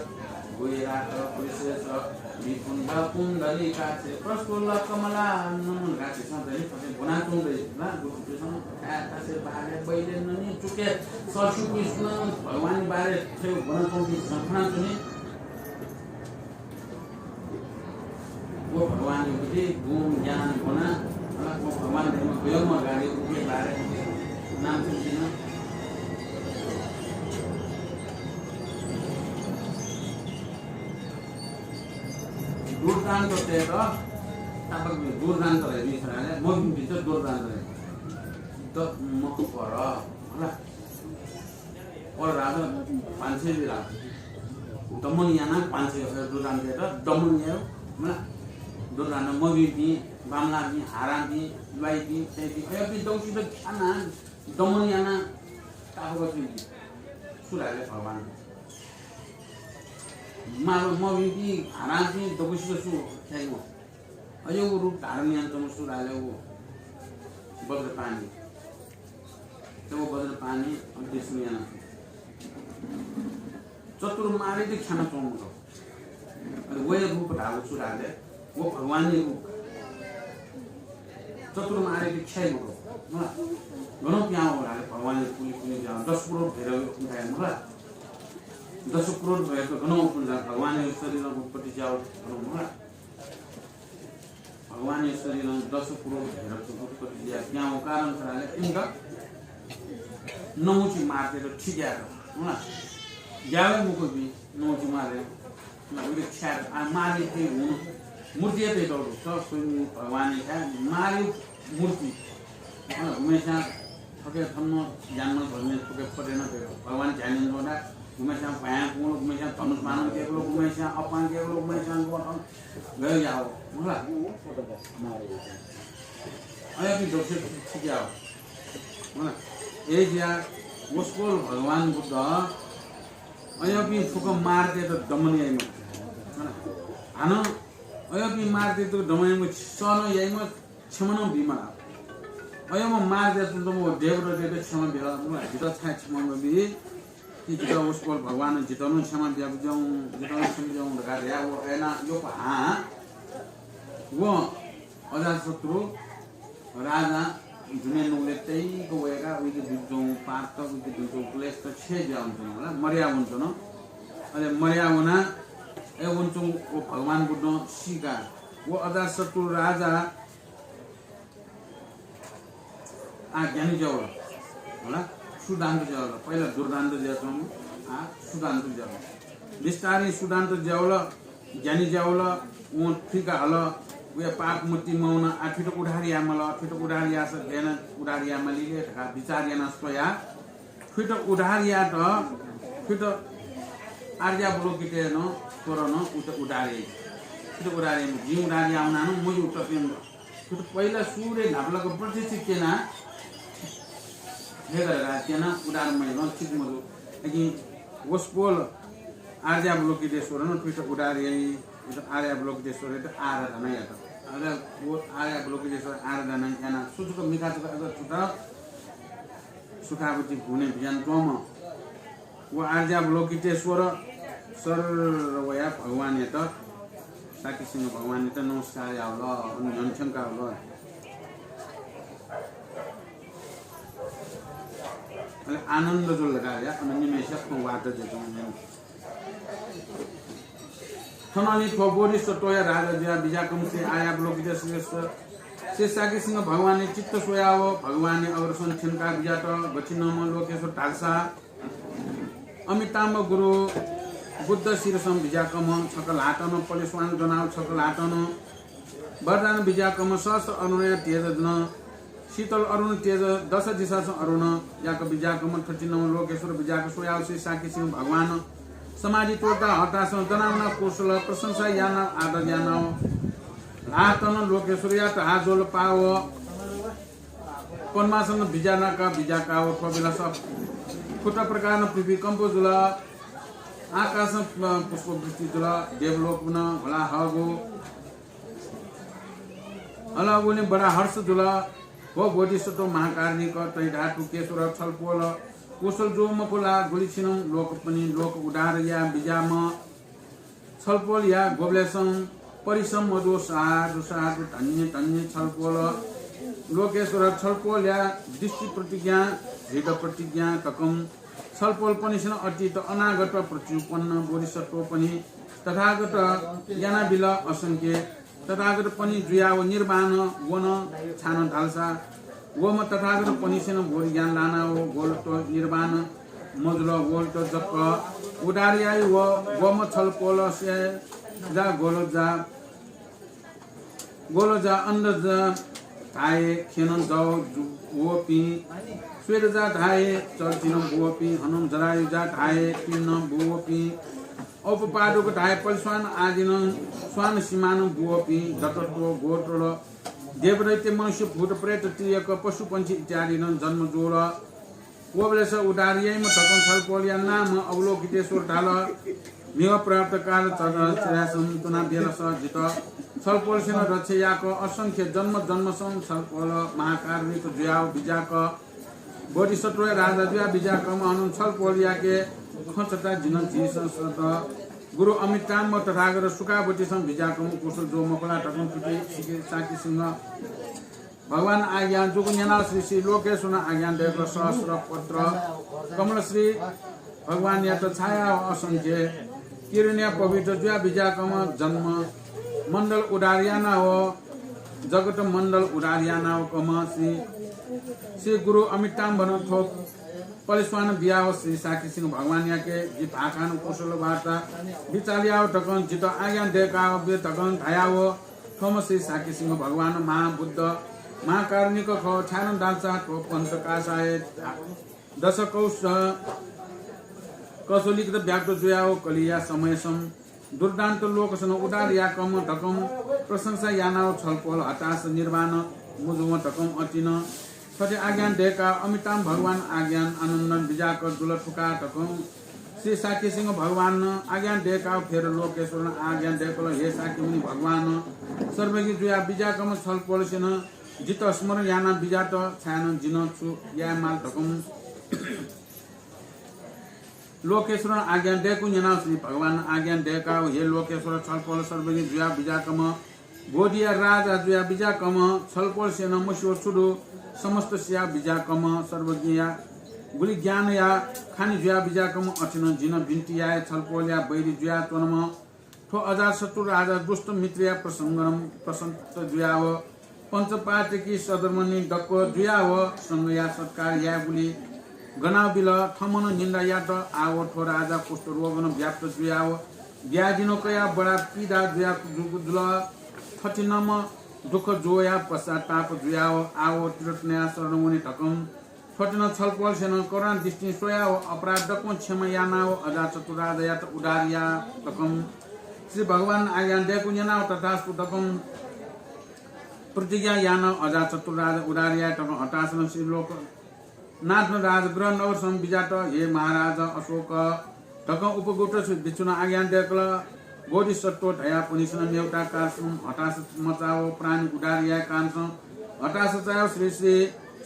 गुह्यराज पुरुषेश विपुण्ड पुण्डरीकाक्ष प्रफुल्ल कमलानन। गाते सं दनि फटे बोना तुं दे ना गुरु त्यसमा का से बारे बैले ननि चुके ससु विष्णु भगवान बारे थे बोना तुं दे सं खाना तुनि। वो भगवान यो बुद्धि, गुण, ज्ञान, गुण, मतलब वो भगवान धइम्ह गय्म्ह गाडी उके बारे नाम सुन। दुर्दान्त तेत, तापक दुर्दान्त है, मिश्राले, मोहित दुर्दान्त है। त मक पर, होला। और राजा पाँच सय भी राजा। दमन याना पाँच सय, दुर्दान्त तेत दमन यायो, मला। दुर्दान्त मभिपिं, बामलापिं, हारापिं, ल्वाइपिं, सयपिं, अयपिं दौसी त ख्याना, दमन याना, तापक सुइपिं। सुराले भगवान। माल मभिपिं, हारापिं, दौसी त सु, ख्याइमो। अय् वो रूप धारण यानाच्वंम्ह सुराले वो वज्रपाणि। तब वज्रपाणि अदृश्य याना। चतुर्मार्गीत ख्यानाच्वंम्ह। अले वया रूप धाःगु सुराले, वो भगवानया रूप। चतुर्मार्गीत ख्याइम्ह। मला। गनं पिहां वल धाःले भगवानया पुलि पुलि ज्याः, दश करोड भैरव उठाए, मला। दश करोड भैरव गनं उपन ज्याः, भगवानया शरीर उत्पत्ति ज्याः, गनं, मला। भगवानया शरीरं दश करोड भैरवत उत्पत्ति जुयाः पिहां वःगु कारण खः धाःले इमित नौचि मार्गय् ठीक यायेत, हुँ ला? ज्यावय् मखुपिं नौचि मार्गय्, हुँ ला? उलि ख्यात, आ, मारया थें हुँ, मूर्तिया थें दौडु, स स्वयं भगवानया थें मारया मूर्ति। हुँ ला? गुम्हस्यां थुके थन ज्ञानमय भजनय् थुके पटेन भैरव। भगवान ध्यान यानाच्वंगु दु, गुम्हस्यां भ्वाँय् कुंगु, गुम्हस्यां धनुष बाणं केगु, गुम्हस्यां अपां केगु, गुम्हस्यां गय् याः, हुँ ला? अय्‌पिं दक्ष ठीक याः, हुँ ला? अय्‌जुयाः वसपोल भगवान बुद्ध अय्‌पिं फुक्क मारतय्‌त दमन याइम्ह, हुँ ला? हानं अय्‌पिं मारतय्‌त दमन याइम्ह सह नं याइम्ह क्षमा नं बीम्ह ला। अय्‌म्ह मारतय्‌त तुं तुं देवदत्तयात क्षमा बिल, हुँ ला? जितः छाय् क्षमा मबी? कि जितः वसपोल भगवानं जितः नं क्षमा बियाबिज्याहुँ, जितः नं क्षमा बियाहुँ धकाः धयाः व अय्‌नाः यक्व हां व अजातशत्रु राजा दुने नुगलय् तइक वय्‌काः उइके दुने च्वंगु पापत, उइके दुने च्वंगु क्लेशत क्षय जुयाः वनाच्वन, हुँ ला? मदया वनाच्वन। अले मदया वनाः अय् वनाच्वंगु व भगवान बुद्धं सीकाः व अजातशत्रु राजा आः ज्ञानी जुयावल, हुँ ला? सुदान्त जुयावल। पहिला दुर्दान्त जुयाच्वंम्ह, आः सुदान्त जुयावल। बिस्तारं सुदान्त जुयावल, ज्ञानी जुयावल। वं थुइका हल, वया पाप मुक्ति मवन। आः थुइत उद्धार यायेमाल, थुइत उद्धार याःसा गय् यानाः उद्धार यायेमाली ले धकाः विचार यानाः स्वयाः थुइत उद्धार यायेत, थुइत आर्यावलोकितेश्वर नं उइत उद्धार याइ। थुइत उद्धार याइ, जिं उद्धार याः वनाः नं मज्यू, तसकं थुइत पहिला सुरुइ न्हापालाक प्रत्यक्ष क्यनाः, हे धकाः क्यनाः उद्धार मयालं ठीक मजू। लेकिन वसपोल आर्यावलोकितेश्वर नं थुइत उद्धार याइ, आर्यावलोकितेश्वरयात आराधना यात। अले व आर्यावलोकितेश्वर आराधना यानाः सुचुक मिखा चुक अझ थुत सुखावती हुने बियान च्वंम्ह व आर्यावलोकितेश्वर सर्र वयाः भगवानयात, शाक्यसिंह भगवानयात नमस्कार यावल, अन न्ह्यःने थ्यंकावल। अले आनन्द जुल धकाः धयाः अन निम्हय्‌सिया खँ वात जुयाच्वन। थनंलि थ्व बोधिसत्वया राजा जुयाः बिज्याकम्ह श्री आर्यावलोकितेश्वर, श्री शाक्यसिंह भगवानया चित्त स्वयाव भगवानया अग्रसनं थ्यंका बिज्यात। गथिंम्ह लोकेश्वर धालसा अमिताभ गुरु बुद्ध शिरसं बिज्याकम्ह, छकः ल्हातं पलेस्वां ज्वनाव छकः ल्हातं वरदान बिज्याकम्ह, सहस्र अरुणया तेज जन, शीतल अरुण तेज, दश दिशासं अरुण याक बिज्याकम्ह, थथिंम्ह लोकेश्वर बिज्याक स्वयाव श्री शाक्यसिंह भगवान समाधि त्वःता हतासं दनावना कोसल प्रशंसा यानाव आदर यानाव ल्हातन लोकेश्वरयात हाजोल पाव पद्मासन बिजानाका बिजाकाव थ्व बेलास फुत प्रकारं पृथ्वी कम्प जुल। आकाशं पुष्पवृष्टि जुल। देवलोकनं हला हगु हला वने बडा हर्ष जुल। व बोधिसत्व महाकारुणिक तै धातु केश्वर छलपोल कुशल जो मकुला गुलिछिनं लोकपनि लोक उद्धार या बिजाम छलपोल या गोबलेसं परिसम मधु साधु साधु धन्य धन्य छलपोल लोकेश्वर छलपोल या दृष्टि प्रतिज्ञा हृद प्रतिज्ञा तकम छलपोलपनिसिनं अतीत अनागत प्रत्युपन्न बोधिसत्वपनि तथागत यानाबिल असंख्य तथागतपनि जुयाव निर्वाण वन छान धालसा वम तथागतपनिसिनं बोध ज्ञान लानाव गोलत निर्वाण मजुल गोलत जक उदार याइ व वम छलपोलसे जा गोल जा गोल जा अन्द जा धाये खेन जव वोपिं स्वेद जा धाये चर्चिन वोपिं हनम जरायु जा धाये पिन वोपिं औपपादुक धाये पलिस्वान आदिनं स्वान सिमानं वोपिं दतत्व गोत्र देवदैत्य मनुष्य भूत प्रेत त्रियक पशुपंक्षी इत्यादिनं जन्म जोल। वबलेस उदार याइम्ह धकं छलपोलया नाम अवलोकितेश्वर धाल। म्हिगः प्राप्त काल चर चर्यासं तुना बेलस जित छलपोलसेन रक्षा याक असंख्य जन्म जन्मसं छलपोल महाकारुणिक जुयाव बिजाक बोधिसत्वया राजा जुया बिजाकम अनं छलपोलयाके खँचता जिन झीसं सत गुरु अमिताम्ह तथागत सुखावतीसं बिजाकम कुशल जो मखुला धकं थुकी सिके साकी सिंह भगवान आज्ञा जुगु न्यनाव श्री श्री लोकेश्वरं आज्ञा दय्‌क सहस्र पत्र कमल श्री भगवानयात छाया असंख्य किरणया पवित्र जुया बिजाकम जन्म मण्डल उदार यानाव जगत मण्डल उदार यानाव कम श्री श्री गुरु अमिताम्भन थ्व पलिस्वान बियाव श्री साकी सिंह भगवानयाके जि भाखान कुशल वार्ता बिचालियाव धकं जित आज्ञा दय्‌काव बे धकं धायाव थ्वम्ह श्री साकी सिंह भगवान महाबुद्ध महाकारुणिक खः। छाय्‌नं धालसा थ्व पञ्चकासाय दशकौश कसोलिकत व्याप्त जुयाव कलिया समयसं दुर्दान्त लोकसनं उदार याकम धकं प्रशंसा यानाव छलपोल हतास निर्वाण मुजुव धकं अतिन थथे आज्ञा दय्‌का अमिताभ भगवान आज्ञा आनन्दन बिजाक जुल थुका धकं श्री साकी सिंह भगवान आज्ञा दय्‌का फेर लोकेश्वरन आज्ञा दय्‌कल, हे साकी मुनि भगवान सर्वज्ञ जुया बिजाकम छलपोलसेन जित स्मरण याना बिजात छाय्‌नं जिन छु यायेमाल धकं लोकेश्वरं आज्ञा दय्‌कू न्यनाव श्री भगवान आज्ञा दय्‌काव हे लोकेश्वर छलपोल सर्वज्ञ जुया बिजाकम बोधिया राजा जुया बिजाकम छलपोलसेन मस्यू छु दु समस्त सिया बिजाकम सर्वज्ञया गुलि ज्ञानया खानि जुया बिजाकम अथिनं जिन बिन्ति याये छलपोलया बैरी जुया च्वनम थ्व अजातशत्रु राजा दुष्ट मित्रया प्रसंगनं प्रसन्त जुयाव पञ्चपातकी सदरमणि दक्व जुयाव संगया सत्कार यायेगुलि गनाव बिल। थमनं निन्दा यात, आव थ्व राजा कुष्ठरोगनं व्याप्त जुयाव ब्याधिनं कयाव बडा पीडा जुया जुल। थथिनम्ह दुःख जोया पश्चाताप जुयाव आव त्रिरत्नया शरण वने धकं थथिन छलपोलसेनं करुणा दृष्टिं स्वयाव अपराध दक्वं क्षमा यानाव अजातशत्रु राजायात उद्धार या धकं श्री भगवान आज्ञा दय्‌कू न्यनाव तथास्तु धकं प्रतिज्ञा यानाव अजातशत्रु राजा उद्धार या धकं हतासनं श्री लोक नाथन राजगृह नगरसं बिजात, हे महाराज अशोक धकं उपगुप्त बिचुन आज्ञा दय्‌कल। बोधिसत्व धयापनिसन मेवता कालसं हतास मचाव प्राणी उद्धार याये कालसं हतास चायव श्री श्री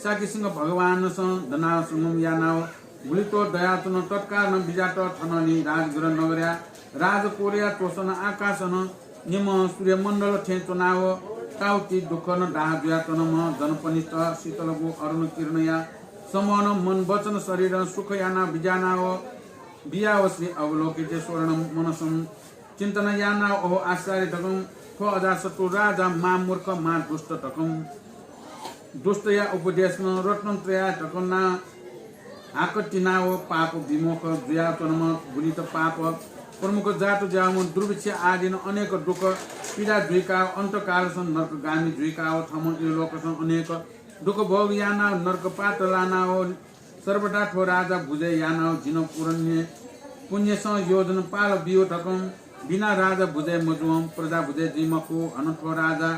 साकी सिंह भगवानसं दनाव संगम यानाव गुलित्व दयाचुन तत्कालं बिजात थननि राजगृह नगरया राजकोरया त्वसन आकाशन निम्ह सूर्यमण्डल थें च्वनाव ताउति दुःखन दाह जुयाच्वनम्ह जनपनिष्ठ शीतलगु अरुण किरणया समूहनं मन वचन शरीरं सुख यानाव बिजानाव बियाव श्री अवलोकितेश्वरनं मनसं चिन्तन यानाव अहो आश्चर्य धकं थ्व अजातशत्रु राजा महामूर्ख महादुष्ट धकं दुष्टया उपदेशनं रत्नत्रया धकं ना हाकतिनाव पाप विमोख जुयाच्वनम्ह गुलित पाप प्रमुख जात जुयाम्ह दुर्भिक्ष आदिनं अनेक दुःख पीडा जुइकाव अन्तकालसं नरकगामी जुइकाव थमं इहलोकसं अनेक दुःख भोग यानाव नरक पात्र लानाव सर्वदा थ्व राजा बुझे यानाव जिन पुरन्य पुण्यसं योजन पाल बियो धकं बिना राजा भुजय् मजुवं प्रजा भुजय् जुइ मखु। हनं थ्व राजा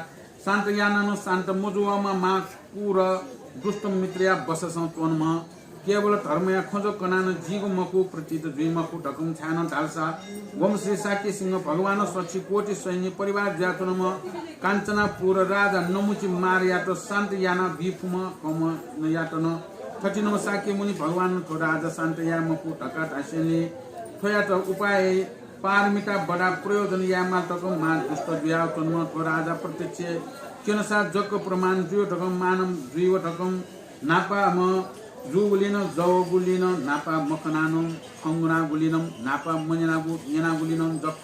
शान्त यानानं शान्त मजुवंम्ह मां क्रूर दुष्ट मित्रया बससं च्वंम्ह केवल धर्मया खँ जक कनानं जीगु मखु, प्रतीत जुइ मखु धकं छाय्‌नं धालसा वं श्री शाक्य सिंह भगवान सच्छि कोटि सैन्य परिवार जुयाच्वंम्ह काञ्चनापुर राजा नमुचि मारयात शान्त याना बी फुम्ह कमनयात नं थथिंम्ह शाक्यमुनि भगवानं थ्व राजा शान्त याये मखु धकाः धासेंलि थ्वयात उपाय पारमिता बडा प्रयोजन यायेमाल धकं मां दुष्ट जुयाच्वंम्ह थ्व राजा प्रत्यक्ष क्यनसा जक प्रमाण जुयो धकं मानं जुइव धकं न्हापाम्ह जूगुलिनं जवःगुलिनं न्हापा मखनानं खंगुनागुलिनं न्हापा मन्यनागु न्यनागुलिनं जक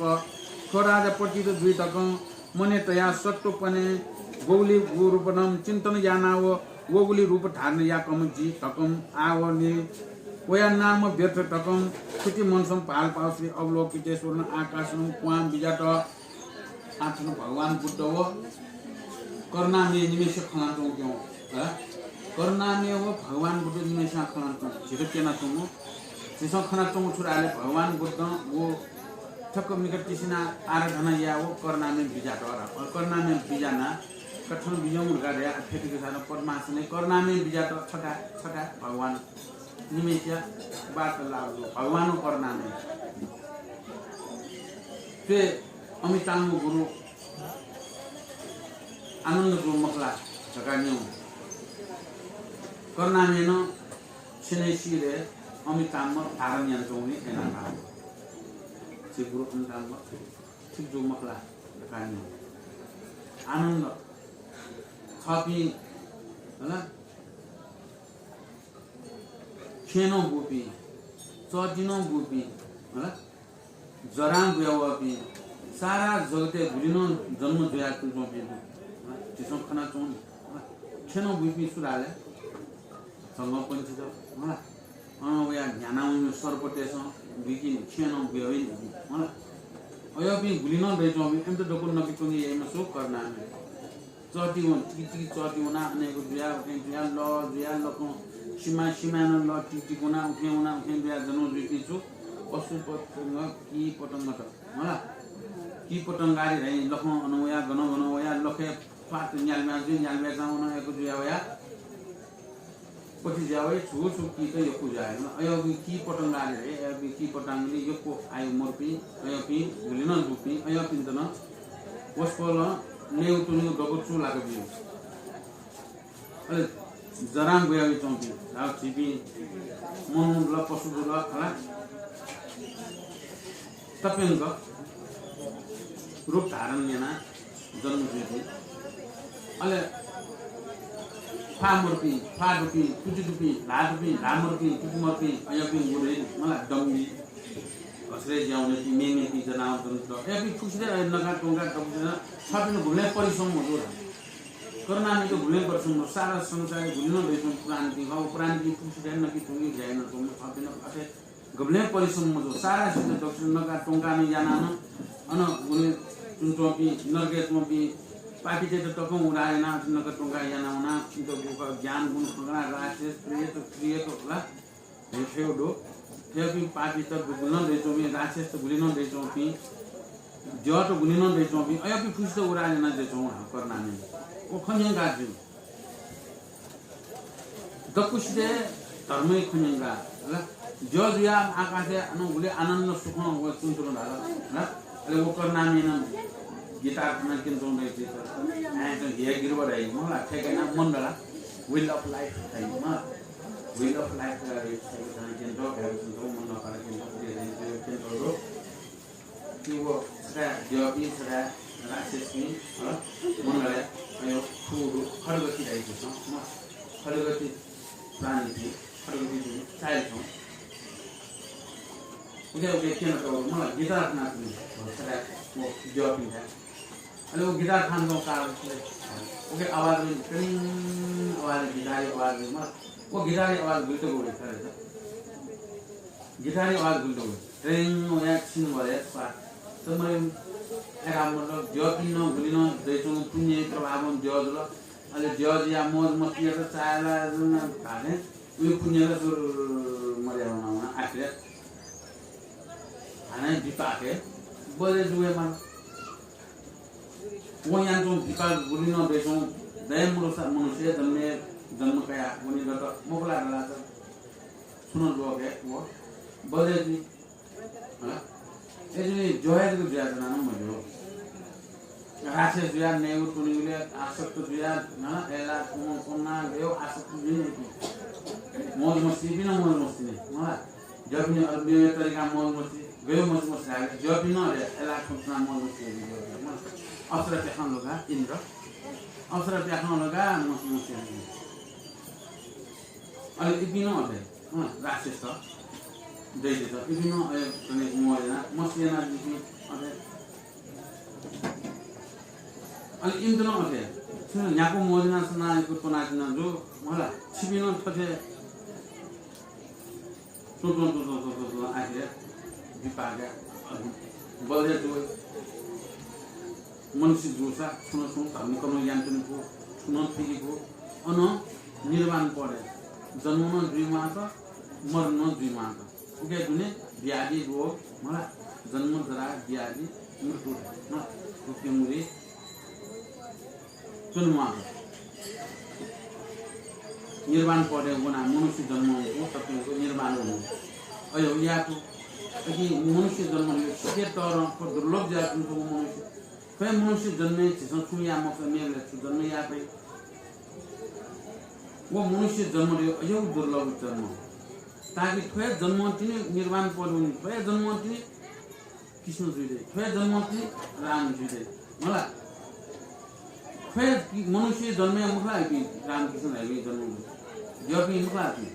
थ्व राजा प्रतीत जुइ धकं मनय् तयाः सत्त्वपने ग्वगुलिगु रूपनं चिन्तन यानाव वगुलि रूप धारण याकम्ह जि धकं आव नि वया नाम व्यर्थ धकं थुति मनसं भालपाव श्री अवलोकितेश्वरनं आकाशनं क्वां बिजात। आथन भगवान बुद्ध व करुणामय निम्हय्‌सिया खँ ल्हानाच्वंगु क्यं, हला? करुणामय व भगवान बुद्ध निम्हय्‌सिया खँ ल्हानाच्वंगु, झीत क्यनाच्वंगु, झीसं खनाच्वंगु छु धाःले भगवान बुद्धं व ठ्याक्क मिखा तिसिना आराधना याः व करुणामय बिजात, हला? करुणामय बिजाना, कथन बिजंगु धकाः धया, अथेतिक साधन पद्मासनय् करुणामय बिजात छका, छका भगवान निम्हय्‌सिया वार्तालाप दु। भगवान करुणामय। त्वे अमितांगु गुरु आनन्द गुरु मखला धकाः न्यं। करुणामयनं छेनय् सिरय् अमितांगु धारण यानाच्वंगुलिं यानाः धाः। झी गुरु अमितांगु ठीक जू मखला धकाः न्यं। आनन्द थःपिं, हला? खेँ नं बूपिं, चःति नं बूपिं, हला? जरां बुया वःपिं, सारा जगतय् गुलि नं जन्म जुयाच्वंपिं दु। हला? झीसं खनाच्वं नि, हला? खेँ नं बूपिं सु धाःले? जंगमपंक्षीत, हला? अन वया न्ह्यानावंम्ह सर्पतय्‌सं बुइकी नि, खेँ नं बुया वइ नि, हला? अयःपिं गुलि नं दइच्वंपिं, इमित दक्व नके त्वंके याइम्ह सु? करुणामय। चःति वन, तिकि तिकि चःति वना, अनेक जुया, उखें जुया, लः जुया, लखं सिमा, सिमाय् नं लः तिकि तिकि वना, उखें वना, उखें जुया जन्म जुइपिं छु? पशु पतंग, कीट पतंगत, हला? कीट पतंग आदि धाइ, लखं अन वया, गन गन वया, लखय् फात न्यालब्या जुइ, न्यालब्याचां वन, अय्‌कू जुया वया पति जुया वइ, छु छु कीट यक्व जुया वइ। अय्‌कू कीट पतंग आदि धाइ, अय्‌कू कीट पतंगलि यक्व आयु मरुपिं, अय्‌कू गुलि नं दुपिं, अय्‌कूपिन्त नं वसपोलं नयेगु त्वनेगु दक्व चूलाका बियो। अले जरां बुया वइच्वंपिं, धाः झीपिं मनू ल, पशु ल, हला? तप्यंक रूप धारण यानाः जन्म जुइपिं। अले ख्वाः मरुपिं, ख्वाः दुपिं, तुति दुपिं, ल्हाः दुपिं, ल्हाः मरुपिं, तुति मरुपिं, अय्‌कूपिं गुरु हे मला दम्बी, घसरे ज्याउनेपिं, मेमेपिं जनावर जन्तु, अय्‌कूपिं फुक्कसित अय् नका त्वंका दक्वसित छपिं गुबलें परिश्रम मजू ला। करुणामयत गुबलें परिश्रम मजू, सारा संसारय् गुलि नं दइच्वंपिं प्राणीपिं खः, व प्राणीपिं फुक्कसित नके त्वंके ज्या यानाच्वंम्ह छपिं अथे गबलें परिश्रम मजू, सारा सित दक्वसित नका त्वंका नं यानाः नं अन गुलि च्वंपिं, नरकय् च्वंपिं पापीतय्‌त तकं उद्धार यानाः नका त्वंका यानाः वनाः इमित गुगु ज्ञान गुण खंकाः राक्षस, प्रेत, प्रेत ला, हे थेव दु। थेपिं पापीत गुलि नं दइच्वंपिं, राक्षसत गुलि नं दइच्वंपिं, द्यःत गुलि नं दइच्वंपिं, अय्‌कूपिं फुक्कसित उद्धार याना दइच्वं करुणामयं। व खँ न्यंका ज्यू। दक्वसित धर्मय् खँ न्यंका, हला? द्यः जुयाः आकाशय् अन गुलि आनन्द सुखं व च्वंच्वन धाल, हला? अले व करुणामयं नं गीताय् थन क्यनाच्वंगु दु, आय्‌कूपिं हे गिरिवर धाइ, मला, थथे यानाः मण्डला, Wheel of Life धाइ, मला। Wheel of Life का रे, थथे यानाः क्यनाच्वंगु, मण्डला क्यनाच्वंगु, क्यनाच्वंगु दु। कि व छता द्यःपिं, छता राक्षसपिं, हला, मण्डलय् अय् खुगू खड्गति धाइ, खड्गति प्राणीपिं, खड्गति जुइ, चाय् च्वं। उके, उके क्यनातःगु, मला, गिटार खनाच्वनी, छता व द्यःपिं धाइ। अले व गिटार खनाच्वंगु का, उके आवाज वइ, ट्रिङ आवाज, गिटारया आवाज वइ, मला। व गिटारया आवाज गुलि तक वइ, खः रे। गिटारया आवाज गुलि तक वइ। ट्रेङ वया छिन भरे स्वाद। त मरे एरा मतलब द्यःपिं नं गुलि नं दइच्वंगु पुण्यया प्रभावं द्यः जुल। अले द्यः जुयाः मौज मस्तीयात चाय्‌ला जुल धाःथें उइ पुण्यला जुर मर्या वना वना आखिरय् हानं विपाकय् बलय् जुयामाल। वं यानाच्वंगु विपाक गुलिं नं दइच्वं दया मदुसा मनुष्य जन्मय् जन्म कयाः वने दत मखु ला धाःसा छुं नं लोकय् व बलय् जुइ। हला? अय्‌जूगुलिं ज्वया जक जुयाच्वना नं मज्यू। राक्षस जुयाः नयेगु त्वनेगुलिइ आसक्त जुयाः, हला, अय्‌लाः कुमं कुना गयो आसक्त जुइ नि। मौज मस्ती बिना मौज मस्ती नि, हला? ज्यापिनि अरू मेमेगु तरिका मौज मस्ती, गयो मौज मस्ती धाःगु, ज्यापिनि अले अय्‌लाः कुमं कुना मौज मस्ती याइ, हला? अप्सरा प्याखं लुगा इन्द्र, अप्सरा प्याखं लुगा मौज मस्ती याइ। अले इपिं नं अथे, अँ, राक्षसत, दैत्यत, इपिं नं अथे तनिक मौज याना, मस्ती याना इपिं अथे। अले इमित नं अथे, छिं न्ह्याक्व मौज याना सना इपिं त्वनाच्वना जू, हला, छिपिं नं थथे त्वँ त्वँ त्वँ त्वँ त्वँ त्वँ त्वँ आखिर विपाक बलय् जुइ। मनुष्य जूसा छुं न छुं धर्मकर्म यानाच्वनेगु, छुं नं थुइकेगु, अन निर्वाण पदय् जन्म नं जुइमाःत, मरण नं जुइमाःत। उके दुने व्याधि रोग, हला, जन्म जरा व्याधि मृत्यु, हला, मृत्यु मुरी च्वनेमाःगु। निर्वाण पदय् वनाः मनुष्य जन्म वंगु, तप्यंगु, निर्वाण वंगु। अय् याःगु। अकिं मनुष्य जन्म हे सुखे तःधं, थ्व दुर्लभ जुयाच्वंगु मनुष्य। थ्व हे मनुष्य जन्मय् झीसं छुं याये मखुसा मेबलय् छु जन्म याये फइ? व मनुष्य जन्म हे अय् दुर्लभ जन्म। ताकि थ्व हे जन्म तिनि निर्वाण पद वनी, थ्व हे जन्म तिनि कृष्ण जुइ दइ, थ्व हे जन्म तिनि राम जुइ दइ। हला, थ्व हे मनुष्य जन्म हे मखु ला इपिं रामकृष्ण धाइपिं जन्म जुइ। ज्यापिं मखु ला इपिं।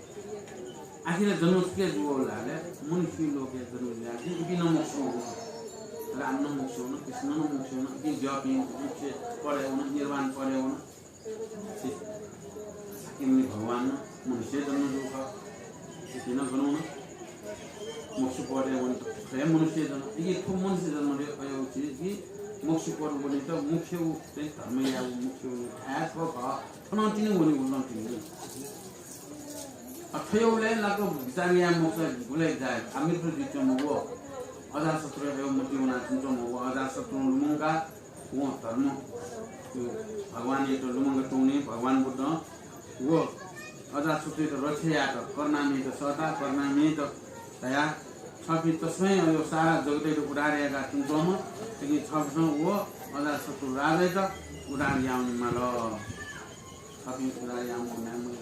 आखिर जन्म सुके जुल धाःले मनुष्य लोकय् जन्म जुयाः इपिं नं मोक्ष वन। राम नं मोक्ष वन, कृष्ण नं मोक्ष वन, इपिं ज्यापिं मोक्ष पदय् वन, निर्वाण पदय् वन। इमि भगवान मनुष्य जन्म जू खः। इपिं नं गन वन? मोक्ष पदय् वनेत थ्व हे मनुष्य जन्म। इपिं थ्व मनुष्य जन्म हे अय् उचित कि मोक्ष पद वनेत मुख्य उ चाहिँ धर्म यायेगु मुख्य उ थाय् थ्व खः। थन तिनि वने उलं तिनि। अ, थ्व हे उलय् लाक विचार याये मखुसा गुलय् जाये। आ, मृत्यु जुइच्वंम्ह व अजातशत्रु हे मति वनाच्वंम्ह व अजातशत्रु लुमंका वं धर्म, भगवानयात लुमंकाच्वंगुलिं भगवान बुद्धं व अजातशत्रुयात रक्षा यायेत करुणामययात सःता, करुणामययात धया, छपिं तसकं अयो सारा जगतयात उद्धार यायेत च्वंम्ह, लेकिन छपिसं व अजातशत्रु राजायात उद्धार याये माल। छपिं उद्धार याये माल।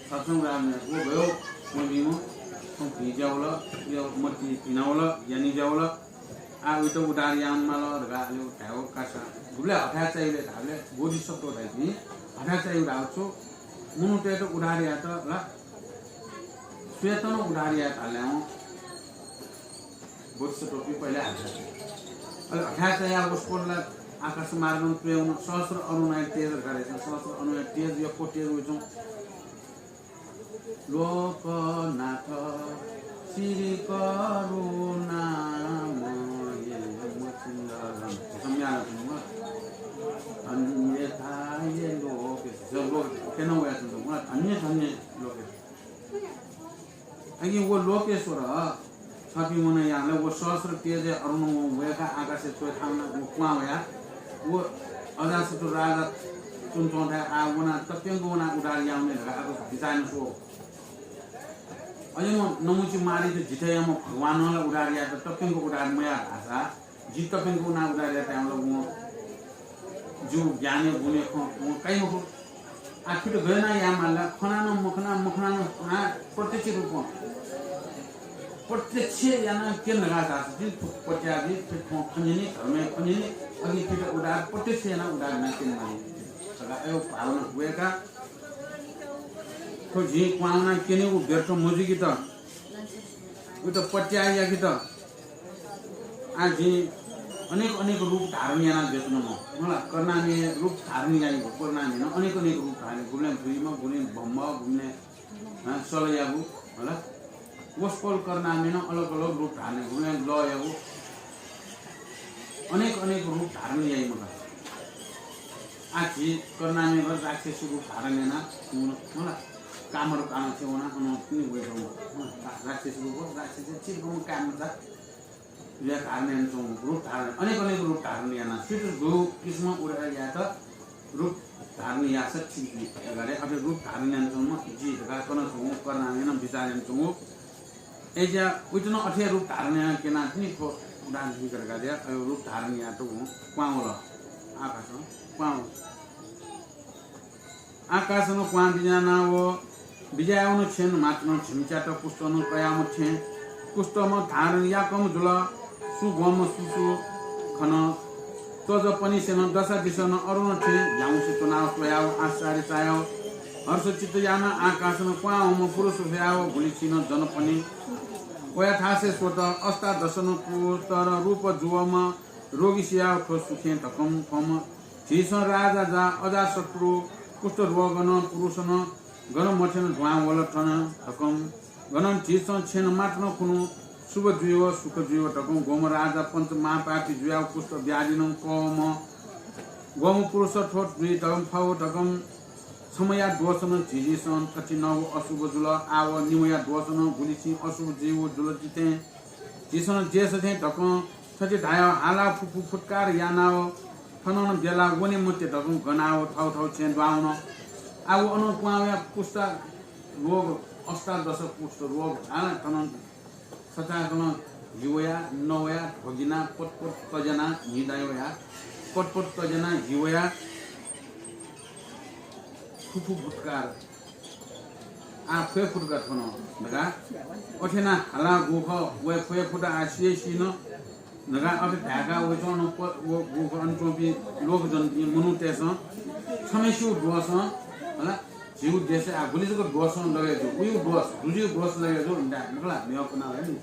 छपिसं उद्धार याये माल। व गयो, व निम्ह, थौं भिं ज्या वल, यो मति भिना वल, ज्ञानी ज्या वल। आः उइत उद्धार याये माल धकाः अले धायेगु कासा। गुबलय् हथाय् चाइ धाःबलय् बोधिसत्व धाइपिं हथाय् चाइ धाःगु छु? मनूतय्त उद्धार यायेत ला, स्वयात नं उद्धार यायेत हालावं बोधिसत्वपिं पहिला हथाय् चाइ। अले हथाय् चायाः वसपोल ला आकाश मार्गं च्वय् वन, सहस्र अरुणया तेज धकाः धाइ, सहस्र अरुणया तेज, यक्व तेज वइच्वं। लोकनाथ श्री करुणामय मचिन्दरम। झीसं म्ये हालाच्वंगु। धन्यथा ये लोके। झीसं लोक, उखे नं वयाच्वंगु। धन्य धन्य लोके। अकिं व लोकेश्वर छपिं वनाः याःबलय् व सहस्र तेजय् अरुण वं वय्काः आकाशय् च्वय् थानाः व क्वहां वयाः व अजातशत्रु राजा च्वनाच्वंथाय् आः वनाः तप्यंक वनाः उद्धार याये वने धकाः आकाश बिचाः यानाः स्वः। अय्‌नं नमुचि मारीत जिथाय् याःम्ह भगवानं ला उद्धार यायेत तप्यंक उद्धार मयाः धाःसा जि तप्यंक वनाः उद्धार यायेत वल, वं जिगु ज्ञानया गुणया खँ वं काइ मखु। आः थुइत गय् यानाः याये माल ला? खनाः नं मखना, मखनाः नं, आः प्रत्यक्ष रूपं प्रत्यक्ष यानाः क्यन धकाः धाःसा जिं थ्व पत्याः जिं थ्व खँ न्यने, धर्मया खँ न्यने, अकिं थुइत उद्धार प्रत्यक्ष यानाः उद्धार यानाः क्यने माली धकाः अय् भावना वय्काः थ्व जिं क्वहां वनाः क्यनेगु व्यर्थ मजुइकेत, उइत पत्याः याकेत आः जिं अनेक अनेक रूप धारण यानाः जुयाच्वनाम्ह। मला करुणामय रूप धारण याइम्ह, करुणामयनं अनेक अनेक रूप धारण, गुबलें भुइम्ह, गुबलें ब्रह्म, गुबलें, हँ, सलयागु, मला वसपोल करुणामयनं अलग अलग रूप धारण, गुबलें लःयागु अनेक अनेक रूप धारण याइम्ह का। आः झी करुणामय राक्षसी रूप धारण यानाः, मला कामर कान छेँ वना अन कुने वइगु। राक्षस रूप, राक्षस चिरकम काय्‌मचा जुया धारण यानाच्वंगु, रूप धारण, अनेक अनेक रूप धारण याना सुइत जू किसिम उडार यात रूप धारण यासा ठीक जुइ। अथे रूप धारण यानाच्वंम्ह जि धकाः कनाच्वंगु, करुणां याना विचार यानाच्वंगु। अय्‌ज्या उइत नं अथे रूप धारण याना क्यना तिनि थ्व उदाहरण दिक धकाः अयो रूप धारण यात वं क्वां वल। आकाशं क्वां वल। आकाशं क्वां बिज्यानाव बिज्यायावन छेँ मात्रं झिम्च्यात कुष्ठनं कयाम्ह थें कुष्ठम्ह धारण याकम्ह जुल। सु ग्वम्ह सु सु खन। त्वजपनिसेनं दसा दिसनं अरुण थें झ्याउँसे च्वनाव स्वयाव आश्चर्य चायाव हर्षचित्त यानाः आकाशं क्वां वंम्ह पुरुष स्वयाव गुलिसिनं जनपनि वया थासय् स्वत। अष्टादशनं कुष्ठर रूप जुवम्ह रोगी सियाव थ्व सुखें धकं थ्वम्ह झीसं राजा जा अजाशत्रु कुष्ठ रोगनं पुरुषनं गन मथेन दुहां वल थन धकं गनं झीसं छेँ मात्रं खुन्हु शुभ जुइव सुख जुइव धकं ग्वम्ह राजा पञ्च महापापी जुयाव कुष्ठ व्याधिनं कःम्ह ग्वम्ह पुरुष थ्व जुइ धकं फव धकं छम्हया दोषनं झीसं थथिनव अशुभ जुल। आव निम्हया दोषनं गुलिसिं अशुभ जुइव जुल जिथें झीसं जेस थें धकं थथे धायाव हाला फुफु फुत्कार यानाव थनं बेला वने मते धकं गनाव थव थव छेँ दुहां वन। आव अनं क्वां वया कुष्ठ रोग अष्टादश कुष्ठ रोग हानं थनं सचाकनं हिवया नवया ढोगिना पटपट तजना हिदायवया पटपट तजना हिवया फुफु फुत्कार आ फुये फुत्कार थन धका अथेना हाला गुख वये फुये फुता आ सिये सिन धका अथे धाय्‌का वइच्वं व गुख अन च्वंपिं लोकजनपिं मनूतय्‌सं छम्हेसिउ दोषं हला झीउ देशय् आ गुलि जक दोषं लगे जु उयु दोष दुजिउ दोष लगे जु न्दा मखला मेव कुना है नि।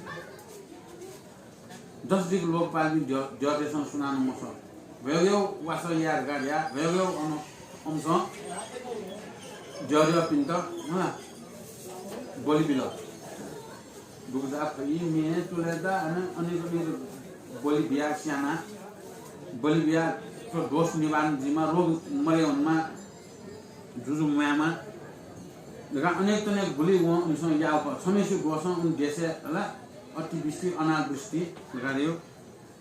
दस दिक लोकपालपिं द्य-, द्यःतय्‌सं सुनानं मसः। भ्वय्‌गय् वासः याये धकाः धया, भ्वय्‌गय् अन-, अम्सं द्यःद्यःपिन्त, हँ, बलि बिल। दुगुचा फइ मे चुलय्‌त अन-, अनेक अनेक बलि बिया स्याना, बलि बिया थ्व दोष निवारण जुइमा, रोग मरे वनेमा, जुजु म्वायेमा धकाः अनेक तनेक गुलि वं उमिसं याःगु खः। छम्हेसिगु दोषं उन देशय् हला अतिवृष्टि, अनावृष्टि धकाः धयो।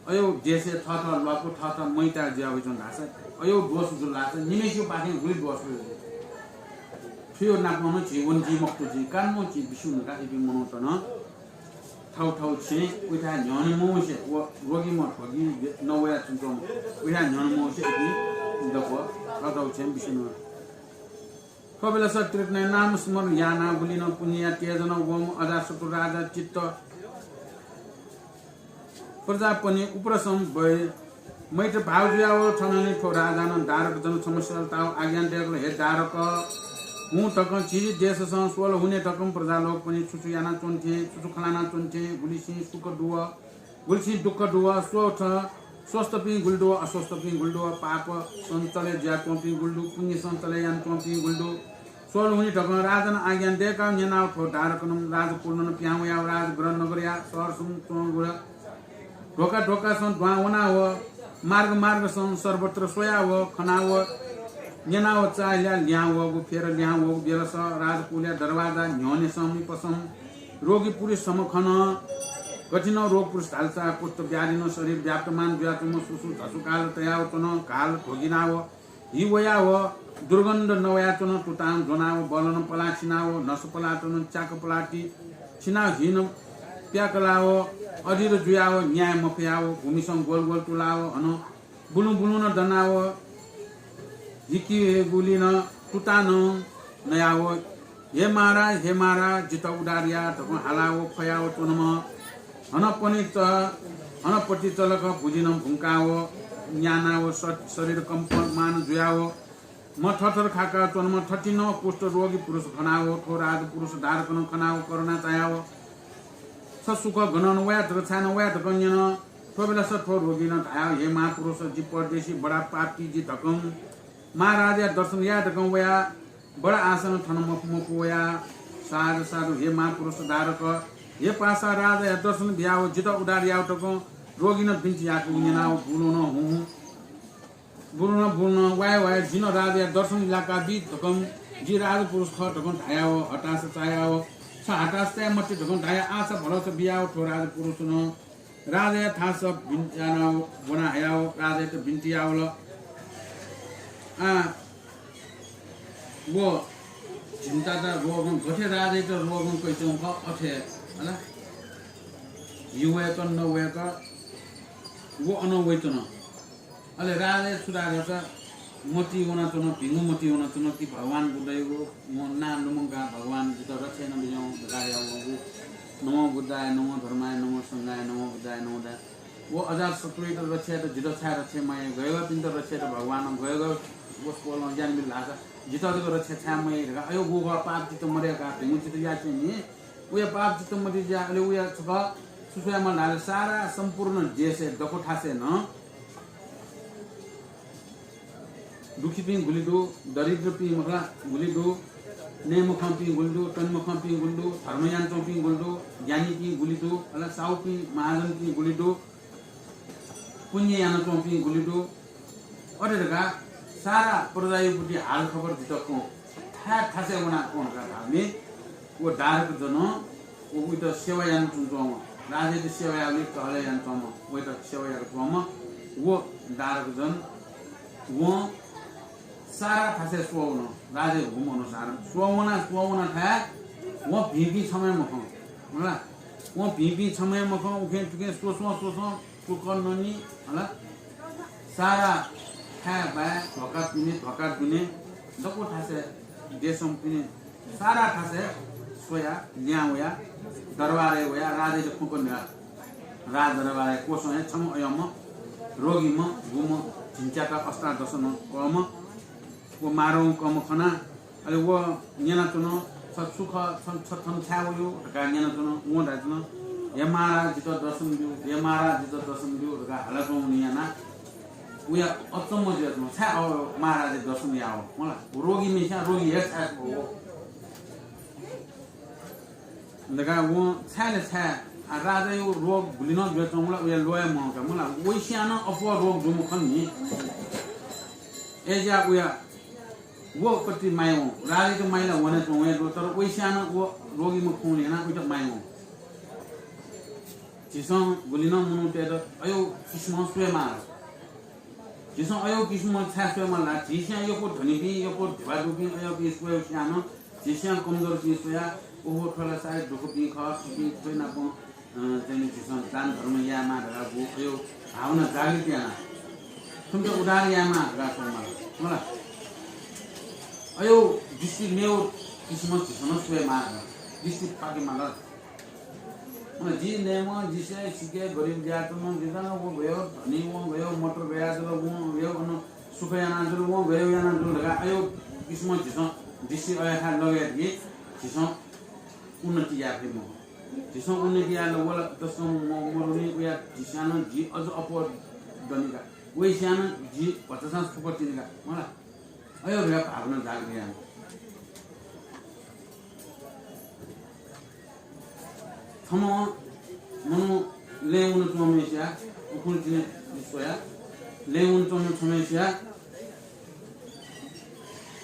अयो देशय् थःथः ल्वापु, थःथः मैता जुया वइच्वं धाःसा, अयो दोष जुल धाःसा निम्हेसिगु पाखें गुलि दोष जुइ। थुयो नापं नं झी वंजी मखुत जुइ, कारणं झी बिस्युं धकाः इपिं मनूत नं थव थव छेँ उइथाय् न्ह्यःने मवंसे व रोगीम्ह ध्वगी नवया च्वंच्वंम्ह उइथाय् न्ह्यःने मवंसे इपिं दक्व थव थव छेँ बिस्युं नं। थ्व बेलस त्रिरत्नया नाम स्मरण यानाः गुलिनं पुण्यया तेजनं वंम्ह अजाशत्रु राजा चित्त प्रजापनि उपरसं वये मैत्र भाव जुयाव थनंलि थ्व राजानं दारक जन समस्यालताव आज्ञा दय्‌कल, हे दारक, हुँ धकं झी देशसं स्वल हुने धकं प्रजालोकपनि छु छु यानाच्वंथें, छु छु खँ ल्हानाच्वंथें, गुलिसिं सुख दुव, गुलिसिं दुःख दुव, स्वस्थ, स्वस्थपिं गुलि दुव, अस्वस्थपिं गुलि दुव, पाप सञ्चले जुयाच्वंपिं गुलि दु, पुण्य सञ्चले यानाच्वंपिं गुलि दु, स्वल हुने धकं राजानं आज्ञा दय्‌काव न्यनाव थ्व दारकनं राजकुलनं पिहां वयाव राजगृह नगरया शहरसं च्वंगु ध्वका ध्वकासं दुहां वनाव मार्ग मार्गसं सर्वत्र स्वयाव खनाव न्यनाव चाःहिलाः लिहां वःगु फेर लिहां वःगु बेलस राजकुलया दरवाजा न्ह्यःनेसं मिपसं रोगी पुरुष छम्ह खन। गथिनं रोग पुरुष धालसा कुष्ठ व्याधिनं शरीर व्याप्तमान जुयाच्वंम्ह सुसु झसुकाल तयाव च्वन। काल ध्वगिनाव हि वयाव दुर्गन्ध नवयाच्वन। तुतां ज्वनाव बलनं पलाः छिनाव नस पलाः च्वन। च्याक पलाः ति छिनाव हिनं प्याकलाव अधीर जुयाव न्याय मफयाव भूमिसं ग्वल ग्वल तुलाव हनं बुलुं बुलुं नं दनाव हिकिगुलिं तुतां नं नयाव, हे महाराज, हे महाराज, जितः उद्धार या धकं हालाव ख्वयाव च्वनम्ह हनपनि च-, हनपति चलक भुजिनं भुंकाव न्यानाव स-, शरीर कम्पमान जुयाव म थरथर खाका च्वनम्ह थथिनं कुष्ठ रोगी पुरुष खनाव थ्व राजपुरुष दारकनं खनाव करुणा चायाव छ सुख गनं वया धक छाय् नं वया धकं न्यन। थ्व बेलस थ्व रोगीनं धायाव, हे महापुरुष, जि परदेशी बडा पापी जि धकं महाराजया दर्शन याये धकं वया बडा आशानं थन मखु मखु वया। साधु साधु हे महापुरुष दारक, हे पासा राजाया दर्शन बियाव जितः उद्धार याव धकं रोगीनं बिन्ति याकूगु न्यनाव बुलुनं हुँ हुँ बुलुनं बुलुनं वाये वाये जिनं राजाया दर्शन लाका बी धकं जि राजपुरुष खः धकं धायाव हतास चायाव छ हतास चाये मते धकं धाया आशा भरोसा बियाव थ्व राजपुरुषनं राजाया थास बिन्ति यानाव ब्वना हयाव राजायात बिन्ति यावल। आ, व झिंचात रोगं गथे राजायात रोगं कइच्वंगु खः अथे हला। हि वय्क न वय्क व अनं वइच्वन। अले राजाया छु धाःसा मतिइ वनाच्वन, भिंगु मतिइ वनाच्वन कि भगवान बुद्धयागु वं नां लुमंकाः भगवान जितः रक्षा यानाबिज्याहुँ धकाः धयावंगु। नमो बुद्धाय, नमो धर्माय, नमो संघाय, नमो बुद्धाय, नमो बुद्धाय। व अजातशत्रुयात रक्षा यात जितः छाय् रक्षा मयाइ, गय्गःपिन्त रक्षा यात भगवानं गय्गः वसपोलं ज्यान बिल धाःसा जितः जक रक्षा छाय् मयाइ धकाः अय् गुगः पाप चित्त मदय्काः भिंगु चित्त यासेंलि उया पाप चित्त मदय् ज्या। अले उया छकः छु स्वयामल धाःसा सारा सम्पूर्ण देशय् दक्व थासय् नं दुःखीपिं गुलि दु, दरिद्रपिं मखला गुलि दु, नये मखंपिं गुलि दु, तने मखंपिं गुलि दु, धर्म यानाच्वंपिं गुलि दु, ज्ञानीपिं गुलि दु, अले साहुपिं महाजनपिं गुलि दु, पुण्य यानाच्वंपिं गुलि दु। अथे धकाः सारा प्रजाया प्रति हाल खबर जितः कं, थाय् थासय् वनाः कं धकाः धाःबलय् व दारक जनं व उइत सेवा यानाच्वंम्ह, राजायात सेवा याःबलय् टहलय् यानाच्वंम्ह, वइत सेवा याकाच्वंम्ह व दारक जन वं सारा थासय् स्वः वन। राजाया हुकुम अनुसार स्वः वना, स्वः वना थाय् वं भिंपिं छम्ह हे मखं। हला, वं भिंपिं छम्ह हे मखं, उखें तुखें स्वस्वं स्वस्वं तुक ननी, हला, सारा थाय् बाय् ध्वाखा पिने, ध्वाखा दुने, दक्व थासय् देशं पिने सारा थासय् स्वया, लिहां वया, दरबारय् वया, राजायात खँ कने धकाः राजदरबारय् क्वसं हे छम्ह अय्म्ह रोगीम्ह गुम्ह झिंच्यात अष्टादश नं कःम्ह व मारौं कःम्ह खना। अले व न्यनाच्वन, छ छु खः, छ, छ थन छाय् वयागु धकाः न्यनाच्वन। वं धायेच्वन, हे महाराज, जितः दर्शन ब्यु, हे महाराज, जितः दर्शन ब्यु धकाः हालाच्वंगुलिं यानाः वया अचम्म जुयाच्वन, छाय् अ, महाराजया दर्शन याः वः? मला, रोगीम्हस्यां रोगी हे छाय् स्वः वः धकाः वं छाय् ले छाय्, आ, राजाया रोग गुलि नं जुयाच्वंगु ला, उया ल्वय् मं का, मला, वइस्यां नं अप्वः रोग जूम्ह खन नि। अय्ज्याः उया व कति माया वं, राजायात माया ला वनाच्वं वया दु, तर वइस्यां नं व रोगीम्ह खंगु यानाः उइत माया वं। झीसं गुलि नं मनूतय्त अय् किसिमं स्वयेमाः। झीसं अय् किसिमं छाय् स्वयेमाः ला? झीस्यां यक्व धनीपिं, यक्व धिबा दुपिं, अय्पिं स्वयेस्यां नं झीस्यां कमजोरपिं स्वयाः, ओहो, थ्व ला सायद दुःखपिं खः, थुपिं थ्वयानापं, अ, चाहिँ झीसं दान धर्म यायेमाः धकाः गु अय् भावना जागृत यानाः थुमित उद्धार यायेमाः धकाः स्वयेमाल। मला, अय् दृष्टि मेव किसिमं झीसं नं स्वयेमाः धकाः दृष्टि पाकेमाल। मला, जि नयेम्ह, जि सय् सिके, गरिब जुयाच्वंम्ह, जि नं व गयो धनी, व गयो मोटर गयाजुल, व गयो अन सुख यानाजुल, व गयो यानाजुल धकाः अय् किसिमं झीसं दृष्टि अय् थाय् लगय् धकाः झीसं उन्नति याये फइ मखु। झीसं उन्नति यायेत व ला तसकं म-, मरुनि, उया झीस्यां नं जि अझ अप्वः दनि का। वइस्यां नं जि भचा छां सुख तिनि का। मला, अय् धकाः भावना जागृत यायेमाः। छम्ह मनू लँय् वनाच्वंम्हस्यां, उखुन्हु तिनि स्वया, लँय् वनाच्वंम्ह छम्हस्यां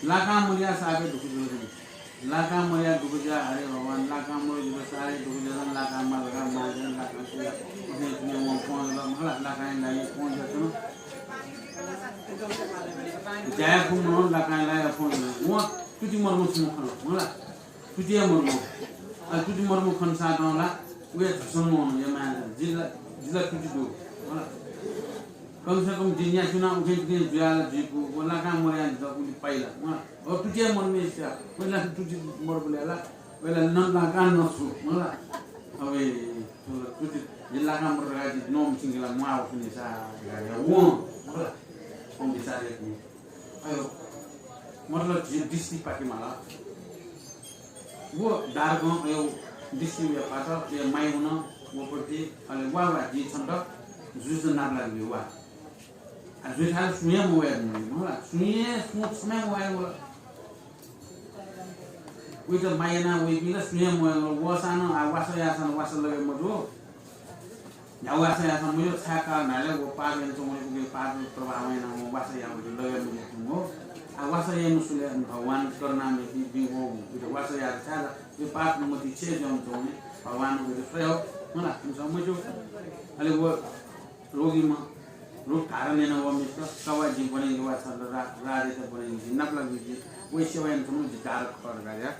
लाकां मदयाः सापय् दुःख जुल। लाकां मदयाः दुःख जुयाः, हरे भगवान, लाकां मदयाः दुःख सारे दुःख जुयाः लाकां माल धकाः माजन लाकां सुया। उखें तुखें वं फ्वं जुल, मला, लाकां लाइ फ्वं जुयाच्वन। ज्या याये फु मनू लाकां लाइ फ्वं जुल। वं तुति मरुम्ह छम्ह खन, मला। तुति हे मरुम्ह। अले तुति मरुम्ह खन सातं ला, उया झसं वन, या माया, जि ला, जि ला तुति दु। मला। कम से कम जि न्यासि वनाः उखें तुखें जुयाः ला जुइफु, व लाकां मदयाः जितः उलि पाइ ला। मला। अ, तुति हे मरुम्हस्यां, वय् ला तुति मरुबलय् ला, वय् ला नं लाकां नछु। मला। अबे, थ्व ला तुति, जि लाकां मरु धकाः जि नःम्ह छिंके ला म्वाः वखुनि सा, धकाः वं। मला। वं बिचाः याकूनि। अय्, मतलब, झी दृष्टि पाकेमाल। व दारकं अय् दृष्टि उया पात, उया माया वन, व प्रति, अले वा, वा, जिं छन्त जुजुत नापलाके ब्यु, वा। आ, जुइ थाय् सुं हे मवय्, मला, सुं हे, सुं छम्ह हे मवय्, मला। उइत माया यानाः वइपिं ला सुं हे मवय्, मला। वःसां नं, आ, वासः याःसां नं वासः लगे मजू। न्ह्यागु वासः याःसां मयः, छाय् कारण धाःसा व पाप यानाच्वंगु, उकिया पाप प्रभावं यानाः वं वासः याःगु लगय् मजूगु। आ, वासः याये मसुले भगवान करुणामय बी, बी वःगु। उइत वासः यायेत छाय् ला? यो पाप मति छेँ जुयाच्वंगु नि, भगवान उइत स्वयाव, मला, इमिसं मस्यू। अले व रोगीम्ह, रोग धारण याना वःम्हय्‌सित, "का वा, जिं ब्वने नि वा, छन्त रा-, राजयात ब्वने नि, जिं नापलाक जुइ, जि वया सेवा यानाच्वनागु जि धारक खः" धकाः या।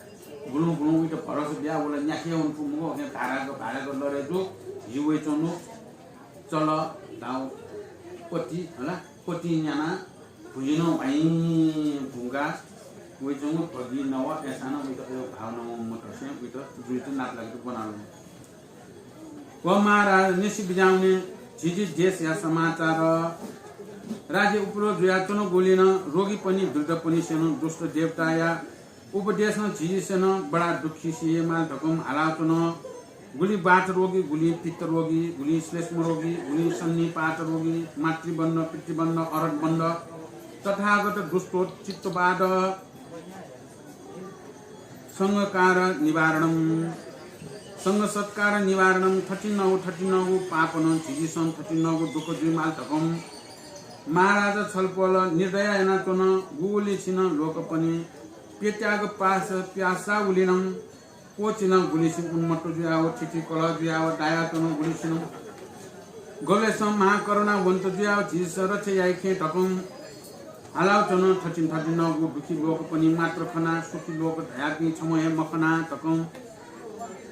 गुलुं गुलुं उइत भरोसा बियाः वल, न्याखे वने फु मखु, धाराक, भाराक लडय् दु, जि वयाच्वनागु, चल, धाव, पति, हला, पतिं न्यानाः भुजिनं भ्वाइँ धुंकाः वयाच्वंगु ध्वगि नव अय्‌सां नं उइत अय् भाव नं मतसें उइत जुइत नापलाकेत ब्वनावल। व महाराज निसि बिज्याहुने झिझी देशया समाचार। राज्य उपद्रव जुयाच्वनागुलिं नं रोगीपनि वृद्धपनिसेनं दुष्ट देवताया उपदेशं झिझीसेनं बडा दुःखी सियेमाल धकं हालाच्वन। गुलि वात रोगी, गुलि पित्त रोगी, गुलि श्लेष्म रोगी, गुलि सन्निपात रोगी, मातृबन्ध, पितृबन्ध, अरथबन्ध, तथागत दुष्टोचित्तवाद, संघकार निवारणं, संघ सत्कार निवारणं, थथिंनगु थथिंनगु पापनं झिझीसं थथिंनगु दुःख जुइमाल धकं महाराज छलपोल निर्दया यानाच्वन। गुलिसिनं लोकपनि पेत्याग पास प्यासा उलिनं क्वचिनं गुलिसिं उन्मत्त जुयाव थिथि कलह जुयाव दायाच्वन। गुलिसिनं गबलेसं महाकरुणावन्त जुयाव झीसं रक्षा याइखें धकं हालाव च्वन। थथिं थथिंनगु दुःखी लोकपनि मात्र खना, सुखी लोक धयापिं छम्ह हे मखना धकं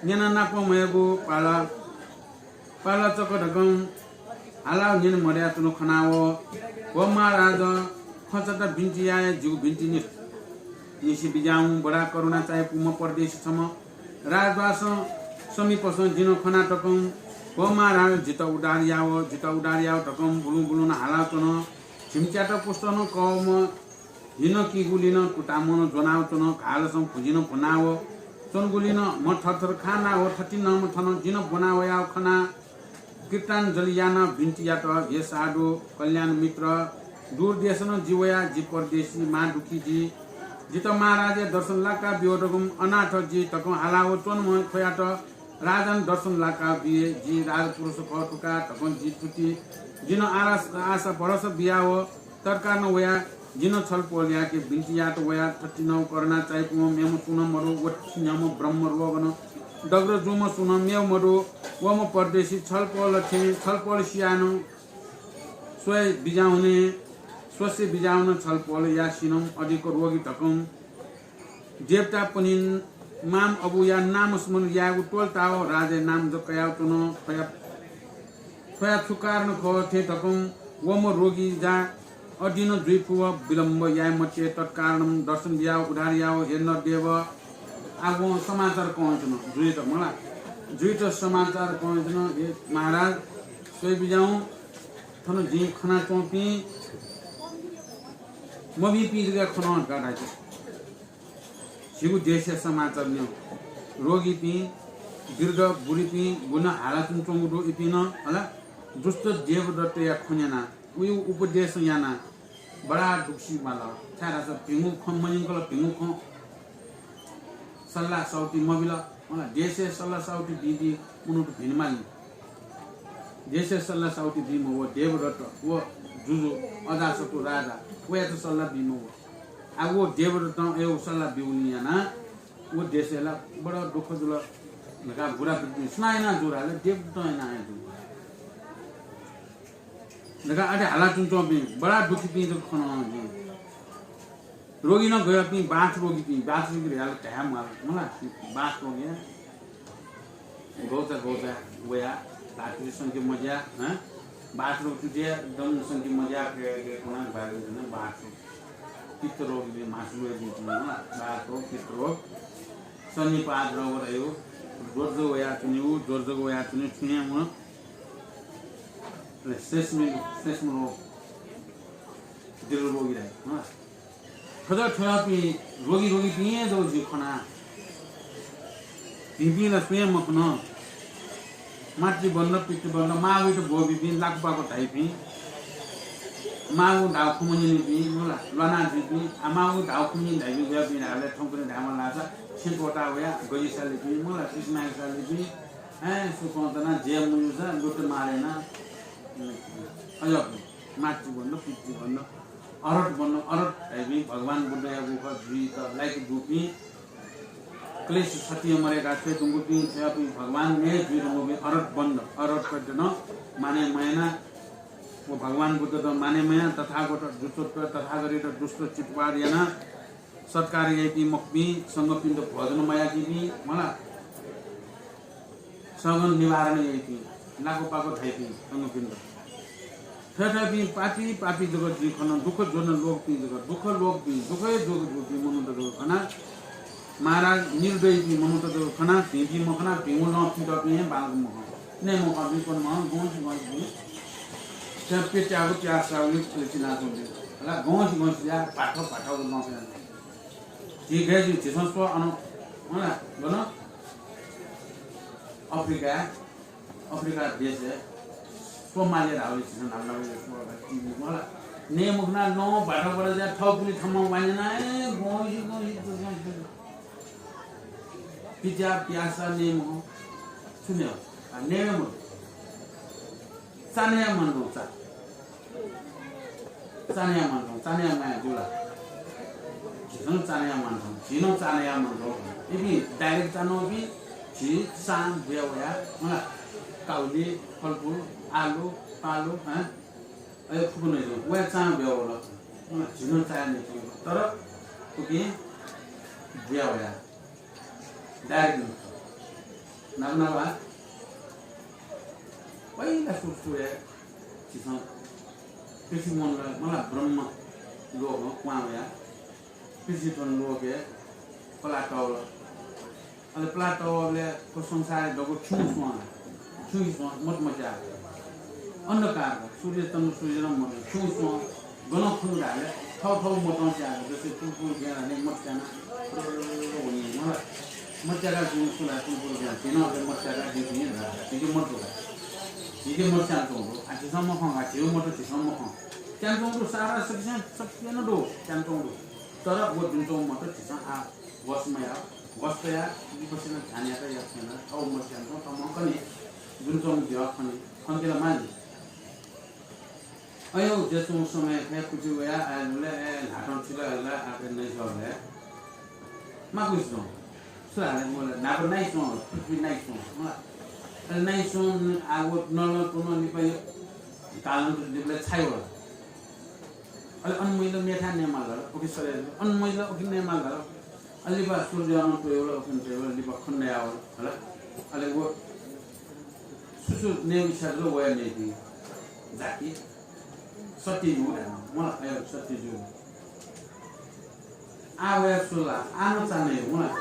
न्यना नापं मयगु पाला पालचक धकं हालाव न्यने मदयाच्वनु खनाव, व महाराज, खँचात बिन्ति याये, जिगु बिन्ति नि-, निसि बिज्याहुँ। बडा करुणा चायापुम्ह परदेशी छम्ह राजद्वारसं समीपसं जिं खना धकं, व महाराज, जित उद्धार याव, जित उद्धार याव धकं बुलुं बुलुं हालाव च्वन। झिम्च्यात पुस्तनं कवम हिनं किगुलिनं कुतामनं ज्वनाव च्वन, घालसं भुजिनं भुनाव च्वनगुलिनं म्ह थरथर खानाव थथिंनम्ह थनं जिं ब्वना वयाव खना। कृताञ्जलि यानाव बिन्ति यात, हे साधु कल्याण मित्र, दूर देशनं जि वया, जि परदेशी महादुःखी जि। जित महाराजया दर्शन लाका ब्यु धकं अनाथ जि धकं हालाव च्वनम्ह थ्वयात राजां दर्शन लाका बिये, जि राजपुरुष खः धकाः धकं जि तुति। जिं आरा-, आशा भरोसा बियाव तत्कालं वया। जिं छलपोलयाके बिन्ति यात वया। थथिंनं करुणा चायापुम्ह मेम्ह सुं नं मदु, व थथिंम्ह ब्रह्म रोगनं दग्ध जूम्ह सुं नं मेव मदु। वम्ह परदेशी छलपोल थें छलपोल सियानं स्वये बिज्याहुने, स्वसे बिज्याहुन छलपोलया सिनं अधिक रोगी धकं देवतापनिं माम अबुया नामस्मरण यायेगु त्वलताव राजाया नाम जक कयाव च्वन। थ्वया, थ्वया छु कारण खः थें धकं वम्ह रोगी जा अदिन जुइफु व विलम्ब याये मते, तत्कारणं दर्शन बियाव उद्धार याव हे नरदेव। आः वं समाचार कं च्वन जुइत मला, जुइत समाचार कं च्वन, हे महाराज, स्वये बिज्याहुँ, थन जिं खनाच्वंपिं मभिंपिं जक खन धकाः धाइ। झीगु देशया समाचार न्यँ। रोगीपिं, वृद्ध बुढीपिं गुना हालाच्वंच्वंगु दु, इपिं नं हला दुष्ट देवदत्तया खँ न्यनाः उयो उपदेश यानाः बडा दुःखी माल। छाय्‌धाःसा भिंगु खँ मन्यंकल, भिंगु खँ सल्लाह साउति मबिल। हला देशय् सल्लाह साउति बीबी मनूत भिनेमाली। देशय् सल्लाह साउति बीम्ह व देवदत्त, व जुजु अजातशत्रु राजा, वयात सल्लाह बीम्ह व। आः व देवदत्तं अय् सल्लाह ब्यूगुलिं यानाः व देशय् ला बडा दुःख जुल धकाः बुढापिं सुनां याना जू धाःसा देवदत्तं याना हे जू धकाः अथे हालाच्वंच्वंपिं बडा दुःखीपिं जक खन जिं। रोगी नं गयापिं बाथ रोगीपिं, बाथ रोगी धयाः धाये म्वाल मला, बाथ रोगी, गौचा गौचा वया, भातृ संख्या मज्या, हँ? बाथ रोग तुतिया दम संख्या मज्या के, के कोना भाग देना बाथ रोग। पित्त रोग भी मासु वे दी तुम ना, बाथ रोग, पित्त रोग, सन्निपात रोग रह्यो, जोर जोर वया तुनिउ, जोर जोर वया तुनिउ, छुने मुन, अले श्लेष्म, श्लेष्म रोग, दृढ रोगी रहे, हँ? थज्याःगु थज्याःगुपिं रोगी रोगीपिं हे जक जिं खना। भिंपिं ला सुं हे मखन। मातृबन्ध, पितृबन्ध, माःगुइत ब्वःबीपिं, लाकुपाकु धाइपिं, माःगु धाःगु खँ मन्यनीपिं, मला, ल्वाना जुइपिं, आ, माःगु धाःगु खँ मन्यनी धाइपिं गयापिं धाःबलय् थौंकन्हय् धायेमाल धाःसा छेँ त्वःता वया, गजि सालीपिं, मला, सिसमाय् सालीपिं, अय् सुकं तना, जे मजुसा लुत मारे ना, अज्याःपिं, मातृबन्ध, पितृबन्ध, अरहत बन्द, अरहत धाइपिं भगवान बुद्धयागु खः, जुइत लाय्‌क दुपिं, क्लेश सतिय मरय्‌का छ्वये धुंकूपिं, थ्वयापिं भगवान हे जुइ धुंकूपिं अरहत बन्द, अरहत कथं माने मयाना, व भगवान बुद्धत माने मयाः, तथागत दुष्ट, तथागतयात दुष्ट चित्तवाद यानाः सत्कार याइपिं मखुपिं, संघपिन्त भोजन मयाकीपिं, मला, सगं निवारण याइपिं, लाको पाको धाइपिं संघपिन्त। थथे थेपिं पापी, पापी जक जिं खन, दुःख ज्वना लोकपिं जक, दुःख लोकपिं, दुःखय् ज्वःगु ज्वःपिं मनूत जक खना। महाराज, निर्दयीपिं मनूत जक खना, भिंपिं मखना, भिंगु लं पितःपिं हे बांलाक मखं। नये मखंपिं, कने मखं, गंसि गंसि, प्यत्याःगु प्यासा वइ, अले चिनाच्वंपिं। अले गंसि गंसि या, भाथो भाथोगु लं पिना। झी गय् जुइ, झीसं स्व अन, मला, गन? अफ्रिका, अफ्रिका देशय् सोमालिया धाःगु झीसं न्हापा न्हापा स्व, टिभी, मला। नये मखना, लं भाथो बला जा, थःगुलिं थःम्हं वान्यना, ए, गंसि गंसि, गंसि। पित्याः प्यासा नये मखं। छु नये? आ, नये मखं। चा नया मानधुं, चा। चा नया मानधुं, चा नया माया जू ला? झीसं चा नया मानधुं, झी नं चा नया मानधुं। इपिं direct चा नःपिं, झी चां बुया वया, मला, काउली, फलफुल, आलु, पालु, हँ? अले फुक्क नइधुं, वया चां बुया वल। मला, झी नं चाया नइधुं, तर उकिं बुया वया। Direct नखः। नाप नाप आ? पहिला सुरु सुरुय् झीसं पृथ्वी मण्डल, मला, ब्रह्म लोकं क्वहां वया, पृथ्वी थन लोकय् पला तःवल। अले पला तःवलय् थ्व संसारय् दक्व छुं स्वं, छुं स्वं, मत मच्याः। अन्धकार, सूर्य चन्द्र सूर्य नं मदु, छुं स्वं, गनं खन धाःले थःथः मतं च्याः, जस्तै पुलपुल गें धाःले मत च्याना, मला। मत च्याका जुं सुला पुलपुल गें, झी नं अथे मत च्याका जुं धाः, झीके मत दुका। झीके मत च्यानाच्वंगु दु, आ, झीसं मखं का, झीगु मत झीसं मखं। च्यानाच्वंगु दु, सारा शक्तिं, शक्तिं नं दु, च्यानाच्वंगु दु। तर व दुनेच्वंगु मत झीसं आः वश मयाः, वश तयाः, विपश्यना ध्यान यात, यात, थःगु मत च्यानाच्वं, थःम्हं कने, दुनेच्वंगु द्यः खने, खंकेला मानि। अय्‌गु ज्याच्वंगु समयय् थें कुचि वयाः आः नुगलय्, ए, ल्हातं थिल हला, आः नइच्वंबलय् माकुस च्वं। छु धाःसा न्हापा नाइच्वं, पृथ्वी नाइच्वं, मला। अले नाइच्वं, आः व नलं तुनं लिपा कालान्तर दिबलय् छाइ वल। अले अन मुइल मेथाय् नयेमाल धाल, उखे सरे अन मुइल उखे नयेमाल धाल। अले लिपा सूर्य अन त्वयेवल, उखे त्वयेवल, लिपा खन नयावल, हला। अले व सुसु नये इच्छा जुल, वया नइपिं जाति सत्ययुग धाःम्ह, मला, अय् सत्ययुग। आः वया सुला, आः नं चा नये, मला।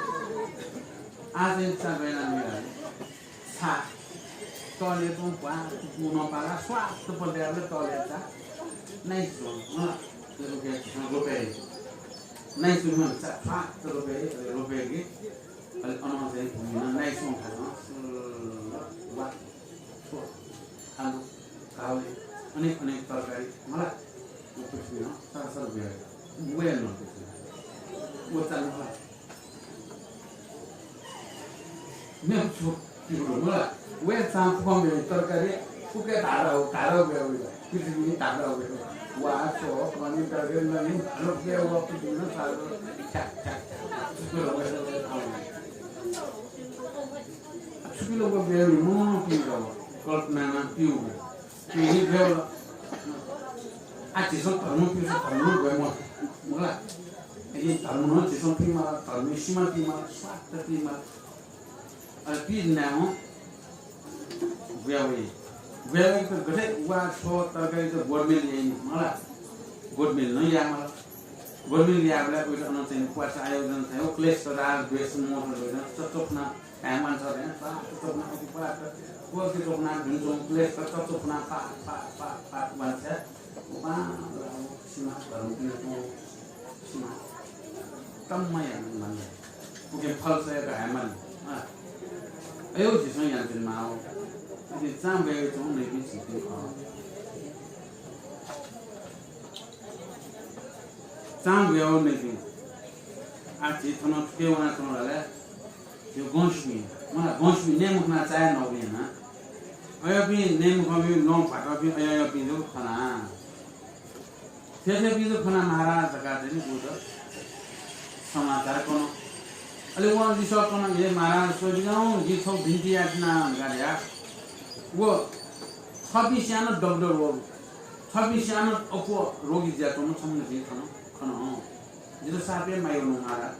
आः चाहिँ चा गय् याना नये धाल। छाः। तःले तुं भ्वाँ, कुकुनं पाला, स्वात्त पड्याबलय् तःले चा। नाइच्वं, मला। रोपे, रोपे। नाइच्वं, चा, स्वात्त रोपे, रोपे कि। अले अनं चाहिँ भूमिं नाइच्वं खालं, वा, छ्व, आलु, काउली, अनेक अनेक तरकारी, मला, व पृथ्वीं सरसर बुया, बुया नं पृथ्वीं। व चां, मला। मेगु छु, पिउलो, मला। व चां फुक्कं बुया, तरकारी, फुक्कं धारा हो, धारा बुया, बुया। पृथ्वीं धारा बुया। वा, छ्व, पानी, तरकारी, ननी, धारा बुया, व पृथ्वीं सरसर, ठ्याक, ठ्याक, ठ्याक। छुकिलो व बेल नं पिउगु, कल्पना नं पिउगु। पिउगु बेल। आ, झीसं धर्म पिउसा धर्म नं गय् मखु, मला। यदि धर्म नं झीसं पिमाल, धर्म सीमा पिमाल, स्वात्त पिमाल। अले पि नाय्‌वं बुया वइ। बुया वइक गथे वा, छ्व, तरकारी त गोडमेल याइनि, मला। गोडमेल नं यायेमाल। गोडमेल यायेबलय् उइत अन चाहिँ क्वाचा आयोजना चाहिँ, क्लेश तथा द्वेष मोह, चच्वफुना धाये मानस धाये, पा, चच्वफुना, अति पा, व अति चच्वफुना, धुन च्वं, क्लेश, चच्वफुना, पा, पा, पा, पा, वांछ्वया, वा, वा, सीमा, धर्म, सीमा, तम्म याना मानस। उके फल सय्‌क धाये मानस। अय्‌गु झीसं यानाच्वनेमाः। उके चां बुया वइच्वंगु नइपिं झीपिं खः। चां बुया वःम्ह नइपिं। आः झी थन थुके वनाच्वं धाःसा झी गंसिपिं, मला, गंसिपिं नये मखना, चाया नःपिं याना। अय्‌पिं नये मखंपिं, लं भातःपिं, अय्‌पिं जक खना। थेथेपिं खना महाराज धकाः चाहिँ नि उत समाचार कन। अले वं लिसः कन, हे महाराज, स्वइबिज्याहुँ, जिं छगू बिन्ति याये तिनि धकाः धया। व थःपिं स्यानं दबदब वःगु, थःपिं स्यानं अप्वः रोगी जुयाच्वंम्ह छम्ह जिं खन, खन हँ। जितः साप हे माःगु महाराज।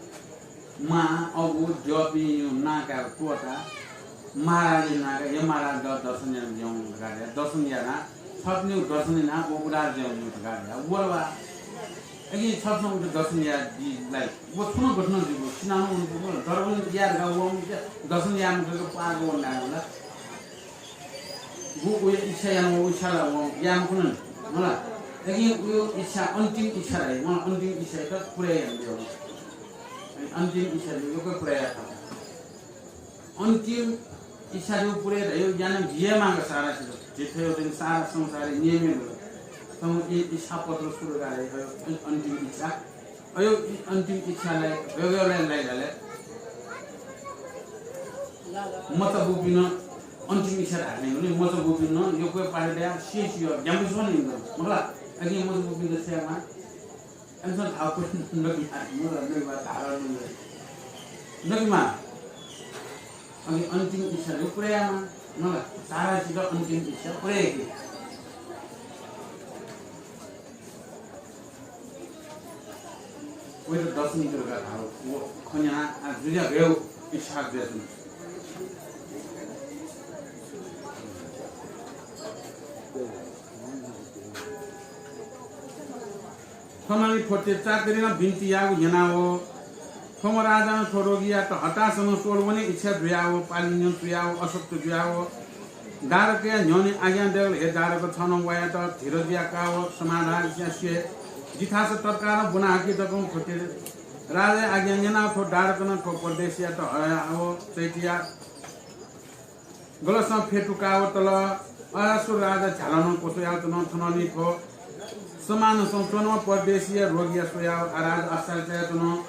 मां, अबु, द्यःपिं नां काय् त्वःता, महाराजया नां काय्, हे महाराज, द-, दर्शन यानाबिज्याहुँ धकाः धया। दर्शन याना, थःपिनिगु दर्शन यानाः व उद्धार जुयावनीगु धकाः धया। वल वा। अकिं छपिसं उइत दर्शन याये बी ला? व छुं नं गथे नं जुइगु, सिनानं वनीगु, दर्शन याये धकाः वःम्ह दर्शन याये मखंक पाहां वनाः वल। गु उया इच्छा यानाः वःगु इच्छा ला वं याये मखन नि, मला। अकिं उया इच्छा, अन्तिम इच्छा ला, वं अन्तिम इच्छायात पुरा यानाबिज्याहुँ। अन्तिम इच्छा यक्व पुरा याये फत। अन्तिम इच्छा जो पुरा यानाबिज्याहुँ, यानाबिज्याये माःगु सारा सित। झी थ्व चाहिँ सारा संसारय् नियम हे दु। छगू इ-, इच्छा पत्र सुरु याये, अयो अन-, अन्तिम इच्छा। अयो इ-, अन्तिम इच्छा ला, अयो ला, ला, ला, ला। मचा बूपिं नं अन्तिम इच्छा धाःगु नि, मचा बूपिं नं यक्व पाले दया, सिया, सिया, ज्यामुस वन नि, मला। अकिं मचा बूपिं नं स्यामा। अकिं धाःगु नकिं, मला, नकिं धाःगु नकिं मा। अकिं अन्तिम इच्छा जो पुरा याये माः, मला। सारा सित अन्तिम इच्छा पुरा याये कि। वइत दर्शन याये धकाः धाःगु, व खँ न्यनाः आ जुजुया गय् इच्छा जुयाच्वन। थनंलि थ्व चाकरिं नं बिन्ति याःगु न्यनाव थ्वम्ह राजां थ्व रोगीयात हतासनं स्वल वने इच्छा जुयाव पालि न्यं तुयाव अशक्त जुयाव दारकया न्ह्यःने आज्ञा दयेल, हे दारक, छं नं वयात धीरज याकाव समाधान याः स्वये। जिथासं तत्कालं ब्वना हकि। दक्वं थ्व राजाया आज्ञा न्यनाव थ्व दारकं नं थ्व परदेशीयात हयाव चैत्यया गलसं फ्यतुकाव तल। अय्‌सा राजा झ्यालं नं क्वस्वयाव च्वन। थनंलि थ्व समानसं च्वंम्ह परदेशीया रोगीया स्वयाव आ राजा आश्चर्य चायाच्वन।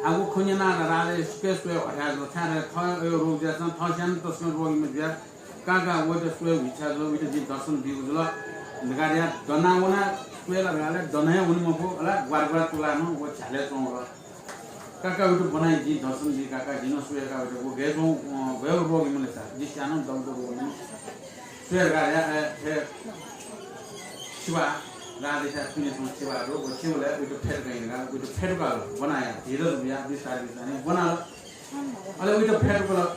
आगु खँ न्यनाः राजाया सुखे स्वये हथाय् जुल। छाय्‌धाःसा थः अयो रोग जुयाच्वन, थः स्यानं तसकं रोगीम्ह जुया। का का, वइत स्वये इच्छा जुल, वइत जिं दर्शन बीगु जुल धकाः धया दना वना। स्वये ला धकाः धया दना हे वने मफु, अला ग्वार ग्वार तुलाः नं व झ्यालय् च्वंवल। का का, वइत ब्वना जिं दर्शन बी का का, जिं नं स्वये का वइत, व गय् च्वं, अ, गय् रोगीम्ह ले सा, जि स्यानं दबदब वःम्ह। स्वये का या, ए, हे, छिवा, राजाया थुने च्वं छिवा दु, व छिवलय् वइत फ्यतुकाइ का, वइत फ्यतुकाल, ब्वना या, धीरज बिया, बिस्तार बिस्तार ब्वनाल। अले वइत फ्यतुकाल।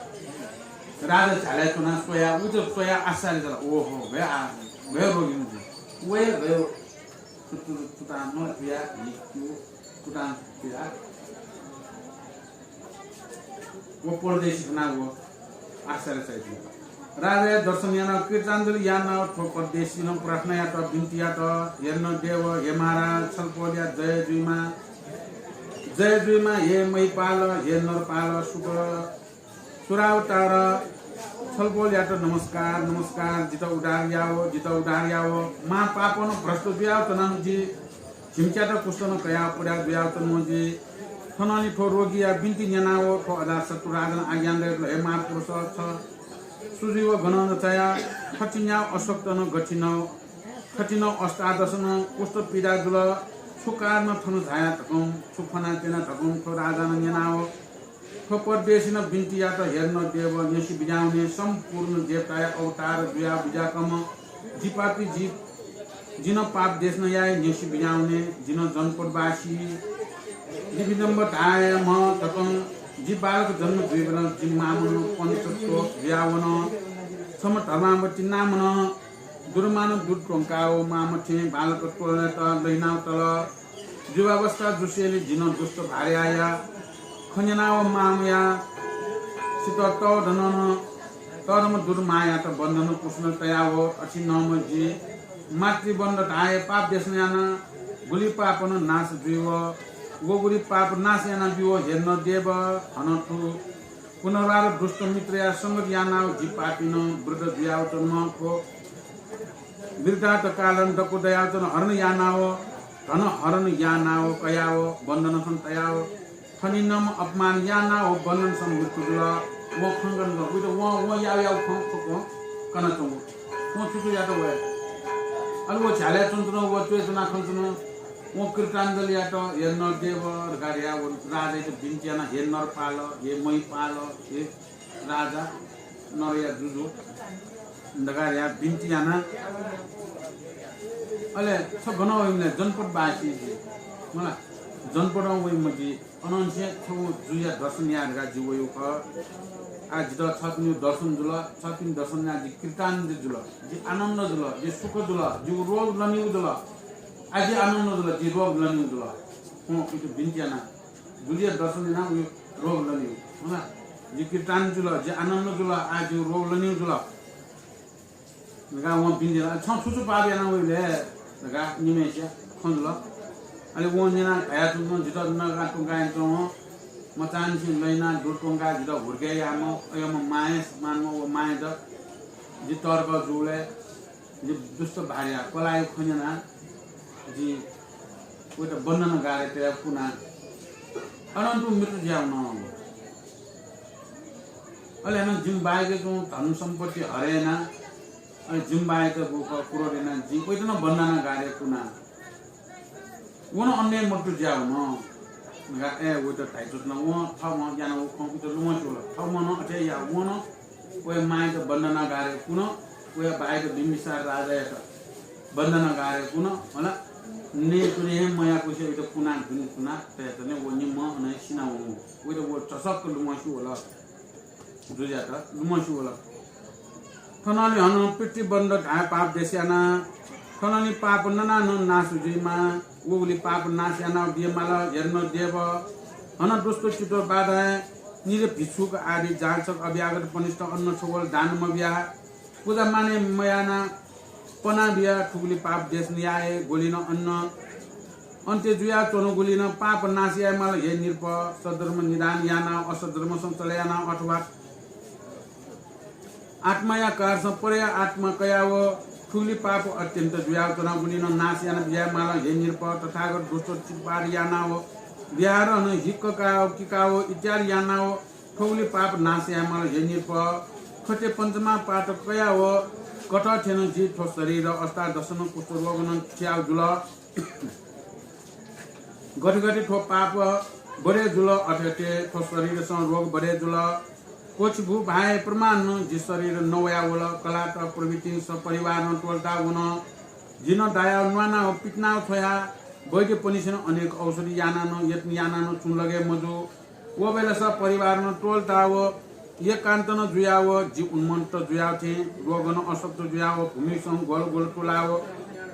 राजा झ्यालय् च्वनाः स्वया, वइत स्वयाः आश्चर्य जुल। ओहो, गय् आ, गय् रोगीम्ह जि। व हे गय् तु-, तु-, तुतां नं तुया, हि, तु-, तुतां तुया। व परदेशी खनाव आश्चर्य चायाच्वन। राजाया दर्शन यानाव कृताञ्जलि यानाव थ्व परदेशीनं प्रार्थना यात, बिन्ति यात, हेर्न देव, हे महाराज, छलपोलया जय जुइमा, जय जुइमा, हे महिपाल, हे नरपाल, सुक सुरावतार छलपोलयात नमस्कार, नमस्कार, जितः उद्धार याव, जितः उद्धार याव। महापापनं भ्रष्ट जुयाव च्वनाम्ह जि, झिम्च्यात कुष्ठनं कयाव पुरा जुयाव च्वनाम्ह जि। थनंलि थ्व रोगीया बिन्ति न्यनाव थ्व अजातशत्रु राजानं आज्ञा दयेकल, हे महापुरुष, छ सुजुइ व गनं चाया, थथिंयाव अशक्तनं गथिंनं, थथिंनं अष्टादशनं कुष्ठ पीडा जुल। छु कारणं थन झाया धकं, छु फ्वना त्यना धकं थ्व राजानं न्यनाव थ्व परदेशीनं बिन्ति यात, हेर्न देव, न्यसि बिज्याहुने सम्पूर्ण देवताया अवतार जुया बिज्याकम्ह जि पापी, जि, जिनं पाप देशना याये, न्यसि बिज्याहुने, जिनं जनपदवासी लिबिदम्ब धायेम्ह धकं जि बालक जन्म जुइबलं जि मामनं पञ्चतत्व जुयावन। छम्ह धर्मावती नामनं दुर्मानं दुध त्वंकाव मामथें बालकत्वयात लहिनाव तल। जीवावस्था जुसेंलि जिनं दुष्ट भार्याया खँ न्यनाव मामया सित तःधनं, तःधंम्ह दुर्मायात बन्धनं कुष्ठनं तयाव अथे नम्ह जि मातृबन्ध धाये पाप देशना याना। गुलि पापनं नाश जुइव, व गुलि पाप नाश यानाबिव, हेर्न देव, हनं थु पुनर्वार दुष्ट मित्रया संगत यानाव जि पापीनं वृद्ध जुयाव च्वनम्ह थ्व वृद्धात कालं दक्व दयाव च्वन, हरण यानाव, धन हरण यानाव कयाव बन्धनखन तयाव थनिनम्ह अपमान यानाव बन्धनसं मृत्यु जुल। वं खंकन वइत वं, वं याव याव खँ फुक्कं कनाच्वंगु। वं छु छु यात वया अले व झ्यालय् च्वंच्वन, व च्वय् च्वना खंच्वन, वं कृताञ्जलियात, हे नरदेव धकाः धयाः व राजायात बिन्ति याना, हे नरपाल, हे महीपाल, हे राजा, नरया जुजु धकाः धयाः बिन्ति याना। अले छ गन वइम्ह ले, जनपदवासी जि, मला, जनपदं वइम्ह जि। अनंनिसें छगू जुया दर्शन याये धकाः जि वयागु खः। आः जितः छपिनिगु दर्शन जुल, छपिनि दर्शन यानाः जि कृताञ्जलि जुल, जि आनन्द जुल, जि सुख जुल, जिगु रोग लनीगु जुल। आः जि आनन्द जुल, जि रोग लनीगु जुल। हँ, इमित बिन्ति याना, जुलिया दर्शन यानाः उगु रोग लनीगु। हँ, जि कृताञ्जलि जुल, जि आनन्द जुल, आः जिगु रोग लनीगु जुल। धकाः वं बिन्ति याना, "छं छु छु पाप याना वइ ले?" धकाः निम्हय्‌सिया खँ जुल। अले वं न्यनाः धयाच्वन, "जितः नगा त्वंका यानाच्वन, मचांनिसें लहिनाः दुर त्वंकाः जितः हुर्के याःम्ह, अय्‌म्ह मांया समान व मांयात जि तःधंक जूबलय् जि दुष्ट भार्या कलाःया खँ न्यनाः जि वयात बन्धनागारय् तयाः कुना। अनंतु मृत्यु जुयावन।" अले हानं जिमि बायाके च्वंगु धन सम्पत्ति हरय् याना, अले जिमि बायात गुगु खः क्रोध याना, जिं वयात नं बन्धनागारय् कुना। व नं अन हे मृत्यु जुयावन। धकाः ए वयात धाइच्वंच्वन। वं थःम्हं यानागु खँ वयात लुमंसे वल। थःम्हं नं अथे याः। वं नं वया मांयात बन्धनागारय् कुन, वया बायात बिम्बिसार राजायात बन्धनागारय् कुन, होला। नये तुने हे मयाकुसे वयात कुना दुने कुना तयातने व निम्हं अन हे सिनावंगु। वयात व झसक्क लुमंसे वल। जुजुयात लुमंसे वल। थनंलि हानं पितृबन्ध धाये पाप देश याना। थनंलि पाप ननानं नाश जुइमाः। वगुलि पाप नाश यानाः बियेमाल, हे नरदेव। हानं दुष्ट चित्त बाधाय् निर भिक्षुक आदि जाँचक अभ्यागत पनिष्ठ अन्न छगोल दान मबियाः, पुजा माने मयाना पना बियाः थुगुलि पाप देश याये ग्वलिनं अन्न अन्त्य जुयाच्वंगुलिनं पाप नाश यायेमाल हे नृप। सद्धर्म निधान यानाः असद्धर्मसं चले यानाः अथवा आत्माया कारसं परया आत्मा कयाव थुगुलि पाप अत्यन्त जुयाच्वनागुलिनं नाश याना बियायेमाल हे नृप। तथागत दुष्ट चित्तबाध यानाव विहारं हिक्क काव किकाव इत्यादि यानाव थुगुलि पाप नाश यायेमाल हे नृप। थथे पञ्चमा पात कयाव कथं थें जि थ्व शरीर अष्टादशन कुष्ठ रोगनं थियाव जुल। गथे गथे थ्व पाप बढे जुल, अथे अथे थ्व शरीरसं रोग बढे जुल। कोछि भू भाय् प्रमाणनं जि शरीर नवया वल। कलात प्रभृतिं सपरिवारनं त्वलता वन। जिनं दायाव न्वानाव पितिनाव छ्वया। वैद्यपनिसेनं अनेक औषधि यानानं यत्न यानानं छुं लगे मजू। वबेलस परिवारनं त्वलताव एकान्तनं जुयाव जि उन्मत्त जुयाव थें रोगनं असक्त जुयाव भूमिसं ग्वल ग्वल त्वलाव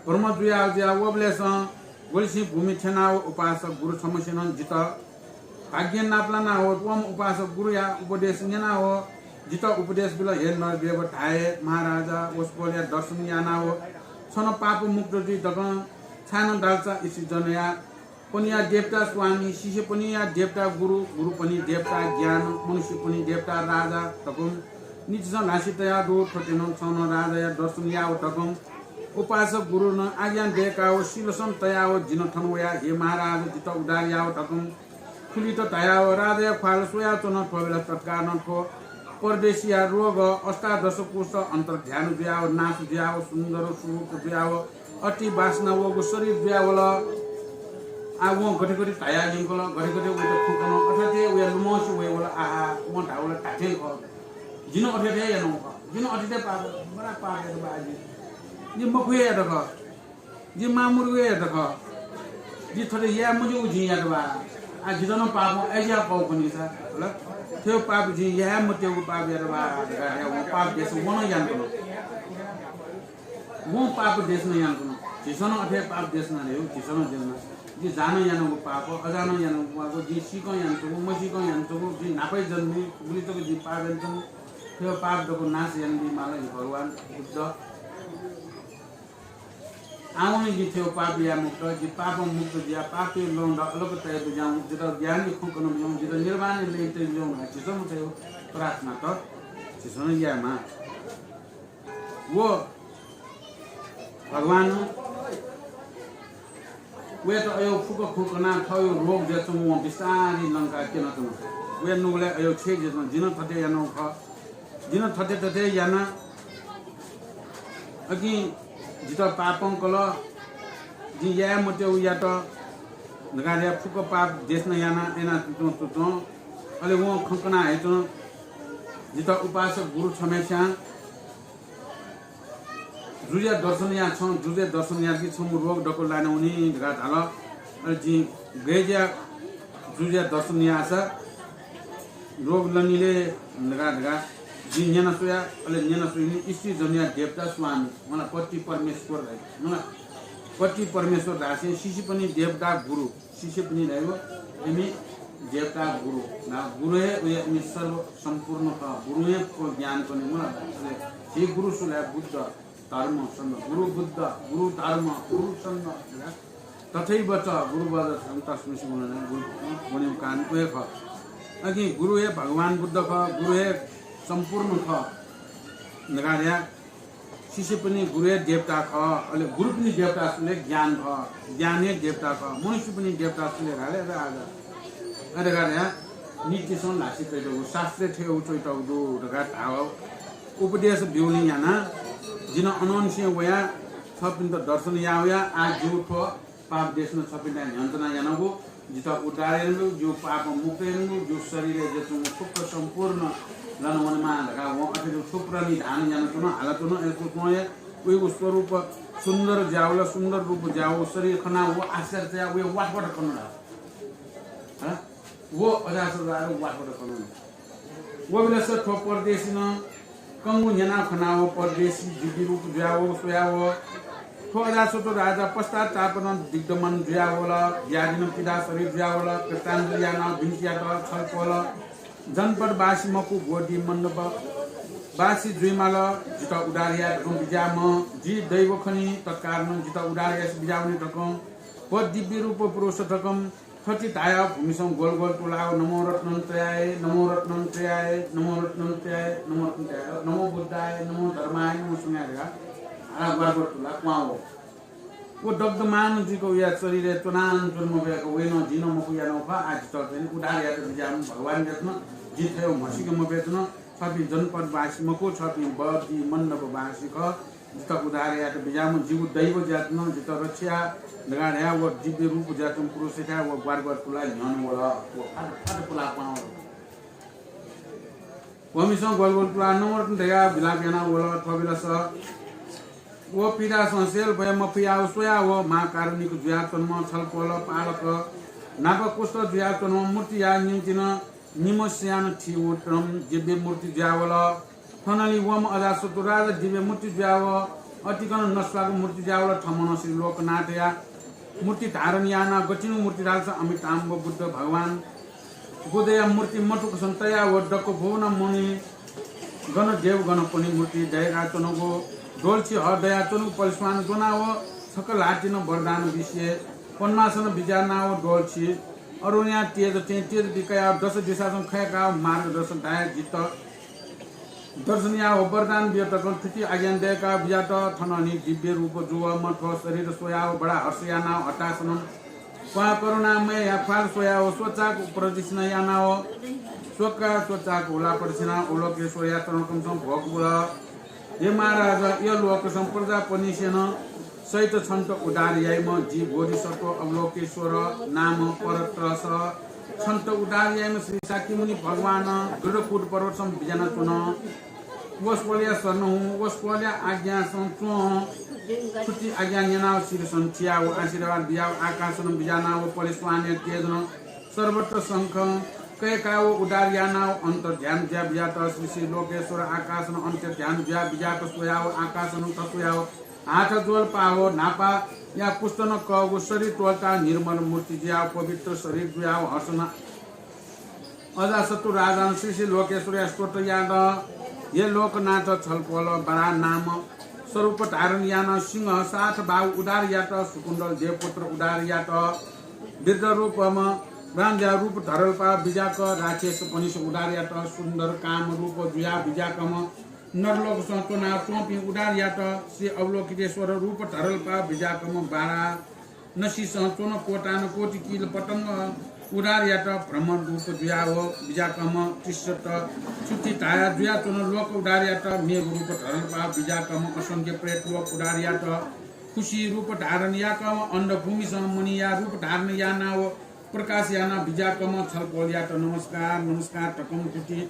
भ्रम जुयाव जुयाव वबेलसं ग्वलिसिं भूमि थ्यनाव उपासक गुरु छम्हसेनं जितः भाग्य नापलानाव वम्ह उपासक गुरुया उपदेश न्यनाव जितः उपदेश बिल, हे नरदेव, धाये महाराजा, वसपोलया दर्शन यानाव छन पाप मुक्त जुइ धकं छाय्‌नं धालसा इसिजनया पनिया देवता स्वामी, शिष्यपनिया देवता गुरु, गुरुपनि देवता ज्ञान, मनुष्यपनि देवता राजा धकं नितिसं ल्हासि तयाव दु। थथे नं छं नं राजाया दर्शन याव धकं उपासक गुरुनं आज्ञा दयेकाव सिलसं तयाव जिनं थन वया, हे महाराज, जितः उद्धार याव धकं थुलित धयाव राजाया ख्वाल स्वयाच्वन। थ्वबेला तत्कालं थ्व परदेशीया रोग अष्टादश कुष्ठ अन्तर्ध्यान जुयाव नाश जुयाव सुन्दर स्वरूप जुयाव अति वासना वःगु शरीर जुयावल। आ, वं गथे गथे धयाः यंकल, गथे गथे वयात फुकन, अथे अथे वया लुमंसे वयेवल। आहा, वं धाःवल धात्थें खः। जिं नं अथे अथे यानागु खः। जिं नं अथे अथे पाप, बडा पाप यात बा जि। जि मखु हे यात खः। जि मांमुर्गु हे यात खः। जि थथे याये मज्यूगु जिं यात बा। आ, जितः नं पापं अय्‌जुया कःगु खनिसा, होला। थ्व पाप जिं याये मत्यःगु पाप यात बा धकाः धयाः वं पाप देश वं नं यानाच्वन। वं पाप देश नं यानाच्वन। झीसं नं अथे पाप देश याना रे, झीसं नं देश याना। जि जानं यानागु पाप, अजानं यानागु पाप, जिं सीकं यानाच्वंगु, मसीकं यानाच्वंगु, जिं न्हापाया जन्मय् गुलि तक जिं पाप यानाच्वंगु, थ्व पाप दक्व नाश यानाबीमाल हे भगवान बुद्ध। आवं जिं थ्व पाप याये मखुत, जि पापं मुक्त जुयाः पापया लँ द अलग तये बिज्याहुँ, जितः ज्ञानया खँ कने बिज्याहुँ, जितः निर्वाणया लँय् तये बिज्याहुँ धकाः झीसं नं थ्व प्रार्थना त झीसं नं यायेमाः। व भगवानं वयात अय् फुक्क खँ कनाः थःगु रोग जुयाच्वंगु वं बिस्तारं लंकाः क्यनाच्वन। वया नुगलय् अय् छेँ जुयाच्वन। जिं नं थथे यानागु खः। जिं नं थथे थथे याना। अकिं जितः पापं कल, जिं याये मत्यःगु यात धकाः धया फुक्क पाप देशना याना याना तुं तुं। अले वं खँ कना हे तुं जितः उपासक गुरु छम्हस्यां जुजुया दर्शन या, छं जुजुया दर्शन यात कि छंगु रोग दक्व लाने वनी धकाः धाल। अले जिं गय् जुया जुजुया दर्शन याःसा रोग लनिले धकाः धकाः जिं न्यना स्वया। अले न्यना स्वइनि स्त्री जन्मया देवता स्वामी, मला पति परमेश्वर धाइ, मला पति परमेश्वर धासें शिष्य पनि देवता गुरु, शिष्य पनि धाइगु इमि देवता गुरु। ना गुरु हे उया इमि सर्व सम्पूर्ण खः। गुरु हे ज्ञान कने, मला हे गुरु सुला बुद्ध धर्म संघ, गुरु बुद्ध, गुरु धर्म, गुरु संघ, तथैव च गुरु बज तस्मिंसि गुणः गुरु गुणिव कान उहे खः। अघि गुरु हे भगवान बुद्ध खः, गुरु हे सम्पूर्ण खः। नगार्या शिष्य पनि गुरु हे देवता खः, अले गुरु पनि देवता सुले ज्ञान खः, ज्ञान हे देवता खः, मनुष्य पनि देवता सुले घाले अरे आजा। अरे गार्या नीतिसं लासी कैतगु, शास्त्रे थेउ चैतगु दु धकाः धाव। उपदेश ब्यूलिं याना जिन अनंनिसें वया छपिन्त दर्शन यावया। आ जिउ थ्व पाप देशना छपिन्त न्ह्यन्तना यानागु जितः उद्धार यानागु, जिउ पाप मुक्त यानागु, जिउ शरीर जचुं सुख सम्पूर्ण लन वनमा धकाः वं अथे जु सुप्र निधान यानातुन हालातुन। यसो तुं हे उइगु स्वरूप सुन्दर ज्यावल, सुन्दर रूप ज्याव शरीर खना व आश्चर्य व वाट वाट कनु ला। व अजास वाट वाट कनु। वबिलस थ्व परदेशीनं कंगु न्यना खनाव परदेशी दिव्य रूप जुयाव स्वयाव थ्व अजासत्व राजा पश्चातापनं दिग्दमन जुयावल। व्याधिनं पीडा शरीर जुयावल। कृताञ्जलि यानाव बिन्ति यात, छलपोल। जनपदवासी मखु, बोधि मण्डपवासी जुइमाल। जितः उद्धार याये धकं बिज्याम्ह जि दैव खनि, तत्कारणं जितः उद्धार यासे बिज्यावने धकं व दिव्य रूप पुरुष धकं थथे धायाव भूमिसं गोल गोल तुलाव नमो रत्नत्रयाय, नमो रत्नत्रयाय, नमो रत्नत्रयाय, नमो रत्नत्रयाय, नमो बुद्धाय, नमो धर्माय, नमो संघाय धकाः हालाव ग्वार ग्वार तुला क्वाव। व दग्धमान जुइक उया शरीरय् च्वनान च्वन मफयाक वय्नं जिं नं मखु यानाव खः। आ जितः चाहिँ उद्धार यात बिज्याम्ह भगवान यात नं जि थय् म्हसीक मफय्तन। छपिं जनपदवासी मखु, छपिं बोधि मण्डपवासी खः। जितः उद्धार यात बिज्याम्ह जिगु दैव ज्यात नं जितः रक्षा या धकाः धया व दिव्य रूप ज्यातुं पुरुष थाय् व ग्वार ग्वार तुला न्ह्यःने वल। व फात फात पुला क्वां वल। वमिसं ग्वार ग्वार तुला नमो रत्न धयाव विलाप यानाव वल। थ्व बेलस व पीडासं सेल भय मफयाव स्वयाव महाकारुणिक जुयाच्वंम्ह छलपोल पालक नाप कुष्ठ जुयाच्वंम्ह मूर्तिया निंतिं निम्ह स्यान थीगु नं दिव्य मूर्ति जुयावल। थनंलि वंम्ह अजासत्व राजा दिव्य मूर्ति जुयाव अतिकं नस्वाःगु मूर्ति जुयावल। थम्हं नं श्री लोकनाथया मूर्ति धारण यानाव गतिंगु मूर्ति धालसा अमिताभ बुद्ध भगवान बुद्धया मूर्ति मथुकसं तयाव दक्व भुवन मुनि गण देवगणपनि मूर्ति दय्काच्वंगु, द्वलछि हः दयाच्वंगु पलेस्वान ज्वनाव छकः ल्हातिं वरदान बिसे पद्मासन बिज्यानाव द्वलछि अरुणया तेज थें तेज बिकायाव दश दिशासं खय्काव मार्गदर्शन धाये जितः दर्शन याव वरदान बियतकं थुति आज्ञा दय्काव बिज्यात। थनंलि दिव्य रूप जुवःम्ह थ्व शरीर स्वयाव बडा हर्ष यानाव हतासनं क्वां करुणामयया ख्वाल स्वयाव स्वचाक प्रदक्षिणा यानाव स्वका स्वचाक हुला प्रदक्षिणा अवलोकेश्वरया चरणकमसं भोग बुल। हे महाराज, यलोकसं प्रजापनिसेनं सहित छन्त उद्धार याइम्ह जि बोधिसत्व अवलोकेश्वर नाम परत्रस छन्त उद्धार याइम्ह श्री शाक्यमुनि भगवान गरुडकुट पर्वतसं बिज्यानाच्वन। वसपोलया शरण हुँ, वसपोलया आज्ञासं च्वँ। थुति आज्ञा न्यनाव शिरसं थियाव आशीर्वाद बियाव आकाशनं बिज्यानाव पलेस्वानया तेजनं सर्वत्र शंखं कय्काव उद्धार यानाव अन्तर्ध्यान जुया बिज्यात। श्री श्री लोकेश्वर आकाशनं अन्तर्ध्यान जुया बिज्यात स्वयाव आकाशनं थस्वयाव हाथ ज्वल पाव न्हापाया कुष्ठनं कःगु शरीर त्वलता निर्मल मूर्ति जुयाव पवित्र शरीर जुयाव हर्षना अजासत्तु राजानं श्री श्री लोकेश्वरया स्तोत्र यात। हे लोकनाथ, छलपोल बराह नाम स्वरूप धारण यानाव सिंह साथ बाहु उद्धार यात। सुकुन्दल देवपुत्र उद्धार यात। वृद्ध रूपम्ह ब्राह्मणया रूप धरल पाव बिज्याक राक्षस पनिस उद्धार यात। सुन्दर काम रूप जुया बिज्याकम्ह नरलोकसं च्वना च्वंपिं उद्धार यात। श्री अवलोकितेश्वर रूप धरल पाव बिज्याकम्ह बाराह नसिसं च्वन कोटान कोटि किल पतंग उदारयात ब्रह्म रूप जुयाव बिज्याकम्ह त्रिशत चुति धाया जुयाच्वन लोक उदारयात मेघ रूप धरल पाव बिज्याकम्ह असंख्य प्रेत लोक उदारयात खुसी रूप धारण याकम्ह अन्ध भूमिसं मणिया रूप धारण यानाव प्रकाश याना बिज्याकम्ह छलपोलयात नमस्कार, नमस्कार धकं कुति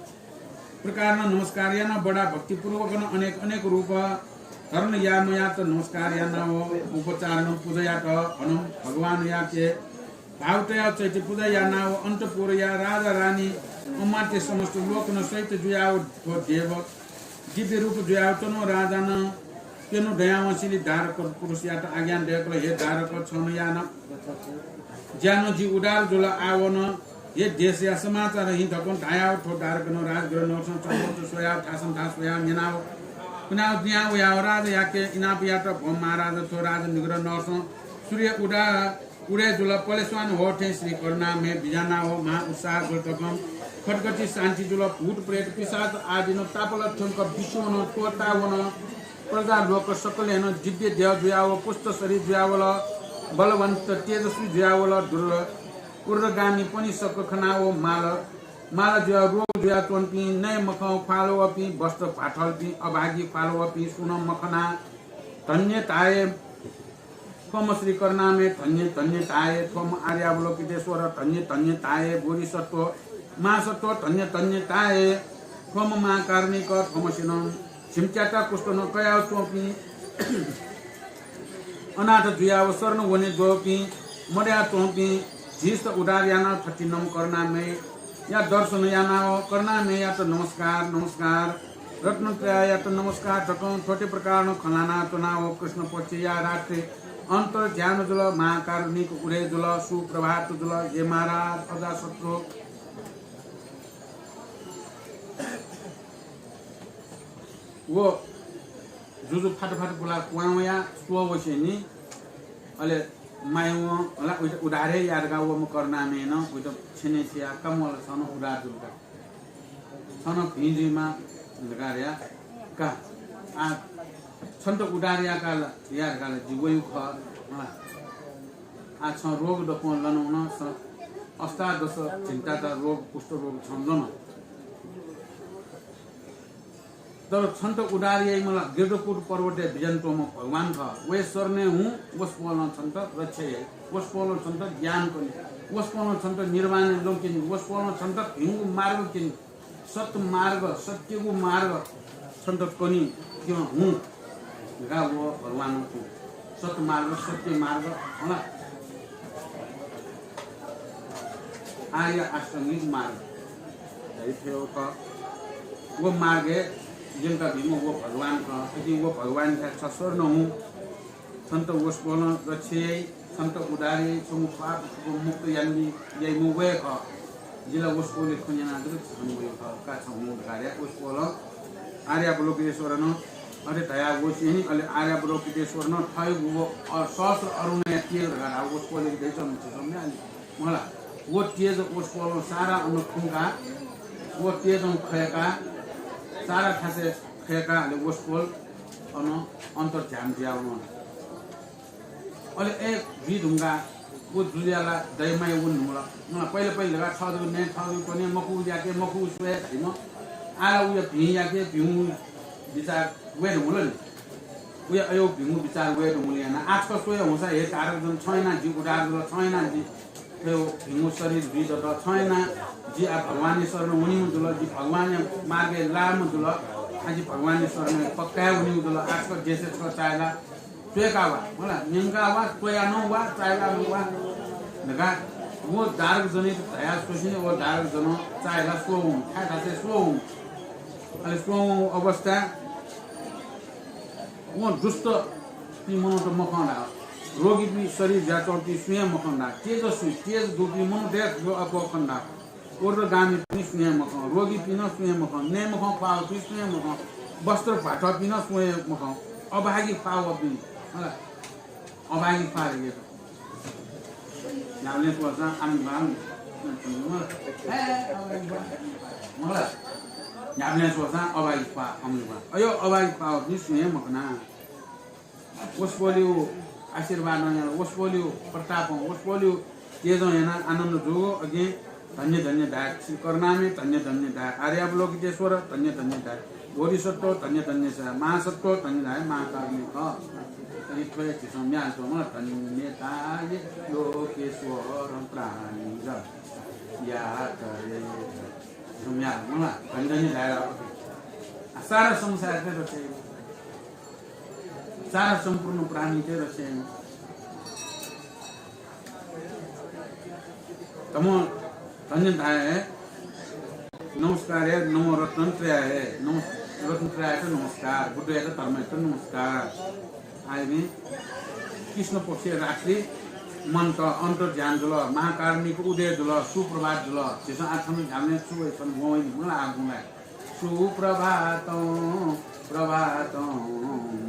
प्रकारं नमस्कार याना बडा भक्तिपूर्वकं अनेक अनेक रूप धरण यामयात नमस्कार यानाव उपचारण पूजायात हनं भगवानयाके भाव तयाव चैत्य पूजा यानाव अन्तपुरया राजा रानी अमात्य समस्त लोकन सहित जुयाव थ्व देव दिव्य रूप जुयाव तनु राजानं प्यनु दयावंसिलि दारक पुरुषयात आज्ञा दयकल, हे दारक छन यान ज्यान जि उदार जुल आवन हे देशया समाचार हिं धकं धायाव थ्व दारकनं राजगृह नर्सं चौबोत स्वयाव थासन थास वयाव न्यनाव कुनाव दियाव वयाव राजायाके इनापयात भो महाराज थ्व राजनिगृह नर्सं सूर्य उदा उदय जुल पलेस्वान हो थें श्री करुणामय बिजानाव महा उत्साह जुल धकं खटखटी शान्ति जुल भूत प्रेत पिशाच आदिनं तापल थ्यंक विश्वनं त्वःता वन प्रजा लोक सकलेनं दिव्य देह जुयाव पुष्ट शरीर जुयावल बलवन्त तेजस्वी जुयावल दुर्र उर्रगामी पनि सक खनाव माल माल जुया रोग जुयाच्वंपिं नये मखं ख्वालवपिं वस्त्र फाथलपिं अभागी ख्वालवपिं सुनं मखना धन्य धाये थ्वम्ह श्री करुणामय धन्य धन्य धाये थ्वम्ह आर्यावलोकितेश्वर धन्य धन्य धाये बोधिसत्व महासत्व धन्य धन्य धाये थ्वम्ह महाकारुणिक थ्वम्हसिनं झिम्च्याता कुष्ठनं कयाव च्वंपिं अनाथ जुयाव शरण वने ज्वःपिं मदया च्वंपिं झीस्त उद्धार यानाव थथिंम्ह करुणामयया दर्शन यानाव करुणामययात नमस्कार नमस्कार रत्नत्रययात नमस्कार धकं थ्वते प्रकारनं खँ ल्हाना च्वनाव कृष्ण पक्षया रात्रि अन्तर्ध्यान जुल महाकारुणिक उदय जुल सुप्रभात जुल हे महाराज अजाशत्रु व जुजु फाटफाट पुला क्वां वया स्वः वसेनि अले मायवं हला उइत उद्धार हे यादगा वम्ह करुणामयनं उइत छेने थिया कमल छन उद्धार जुलका छन भिं जुइमा धकाः या का आ छन्त उद्धार याकाल यादगाल जि वयु खः हला आ छं रोग दक्वं लन वन अष्टादश झिन्ताता रोग कुष्ठ रोग छं लन तर छन्त उद्धार याइम्ह ला गिरिधपुर पर्वतय् बिज्यानाच्वंम्ह भगवान खः। वया शरणय् हुँ, वसपोलं छन्त रक्षा याइ। वसपोलं छन्त ज्ञान कनी। वसपोलं छन्त निर्वाणय् लँ क्यनी। वसपोलं छन्त भिंगु मार्ग क्यनी। सत्मार्ग, सत्यगु मार्ग छन्त कनी क्यँ हुँ। गा व भगवान हुँ। सत्मार्ग, सत्य मार्ग, हला। आर्य आष्टांगिक मार्ग। धइथेव खः। व मार्गय् यंका भिंम्ह व भगवान खः। अकिं व भगवानया छ शरण हुँ। छन्त वसपोलं रक्षा याइ, छन्त उद्धार याइ, छंगु पाप मुक्त यानाबी, याइम्ह व हे खः। जि ला वसपोलया खँ न्यनाः जक छन्त वयु खः। का छ हुँ धकाः वसपोलं आर्यावलोकितेश्वरनं अथे धयाः वसेनि, अले आर्यावलोकितेश्वरनं थःगु व, अ, सहस्र अरुणया तेज धकाः धाःगु वसपोलया धयाच्वंम्ह छु सम्या अले मला। व तेज वसपोलं सारा अन खुंकाः, व तेजं खय्काः, सारा थासय् खय्काः अले वसपोल अन अन्तर्ध्यान जुयावन। अले ए जुइ धुंकाः व जुजुया ला दयमाया वने धुंकल। मला, पहिला पहिला धकाः छ जक नये, छ जक त्वने, मखु याके, मखु स्वये धाइम्ह। आः ला उया भिं याके, भिंगु बिचाः वये धुंकल नि। उया अय् भिंगु बिचाः वये धुंकल याना। आः छकः स्वये हुंसा हे धारक जन, छं यानाः जि उद्धार जुल, छं यानाः जि थ्व भिंगु शरीर जुइ दत, छं यानाः जि आः भगवानया शरणय् वनीम्ह जुल, जि भगवानया मार्गय् लाःम्ह जुल, आः जि भगवानया शरणय् पक्का हे वनीम्ह जुल। आः छकः देशय् छकः चाय्ला त्वय्का वा, मला, न्यंका वा, त्वया नं वा, चाय्ला नं वा धकाः व धारक जनयात धयाः स्वसेनि व धारक जन चाय्ला स्वः हुँ, थाय् थासय् स्वः हुँ। अले स्वः हुँ अवस्थाय् वं दुष्टपिं मनूत मखं धाः, रोगीपिं शरीर जुयाच्वंपिं सुं हे मखं धाः, तेजस्वी, तेज दुपिं मनूत हे अप्वः खन धाः। उर्वगामीपिं सुं हे मखं, रोगीपिं नं सुं हे मखं, नये मखं ख्वाःपिं सुं हे मखं, वस्त्र फाथःपिं नं सुं हे मखं, अभागी ख्वाःपिं, हला, अभागी ख्वाः रे। न्ह्याबलें स्वःसां आम्बा, हला, न्ह्याबलें स्वःसां अभागी ख्वाः, अम्बा। अय् अभागी ख्वाःपिं सुं हे मखना। वसपोलयु आशीर्वादं यानाः, वसपोलयु प्रतापं, वसपोलयु तेजं यानाः आनन्द जूगु अकिं धन्य धन्य धाये। श्री करुणामय धन्य धन्य धाये। आर्यावलोकितेश्वर धन्य धन्य धाये। बोधिसत्व धन्य धन्य धाये। महासत्व धन्य धाये। महाकारुणिक। अनि थ्व हे झीसं म्ये हालेत्यंगु ला, धन्य धाये लोकेश्वर प्राणी र यात रे। झीसं म्ये हालेत्यंगु ला, धन्य धन्य धाये ला। आ, सारा संसारके रक्षा याये। सारा सम्पूर्ण प्राणीके रक्षा याये। तम धन्य धाये, नमस्कार हे, नमो रत्नत्रयाय हे, नमो रत्नत्रयात नमस्कार, बुद्धयात धर्मयात नमस्कार। आइनि कृष्ण पक्ष रात्रि मन्त अन्त ध्यान जुल, महाकारुणिक उदय जुल, सुप्रभात जुल। झीसं आथन ध्यान छु वइ, थन वइ, मला आगुं लाये। सुप्रभातं, प्रभातं,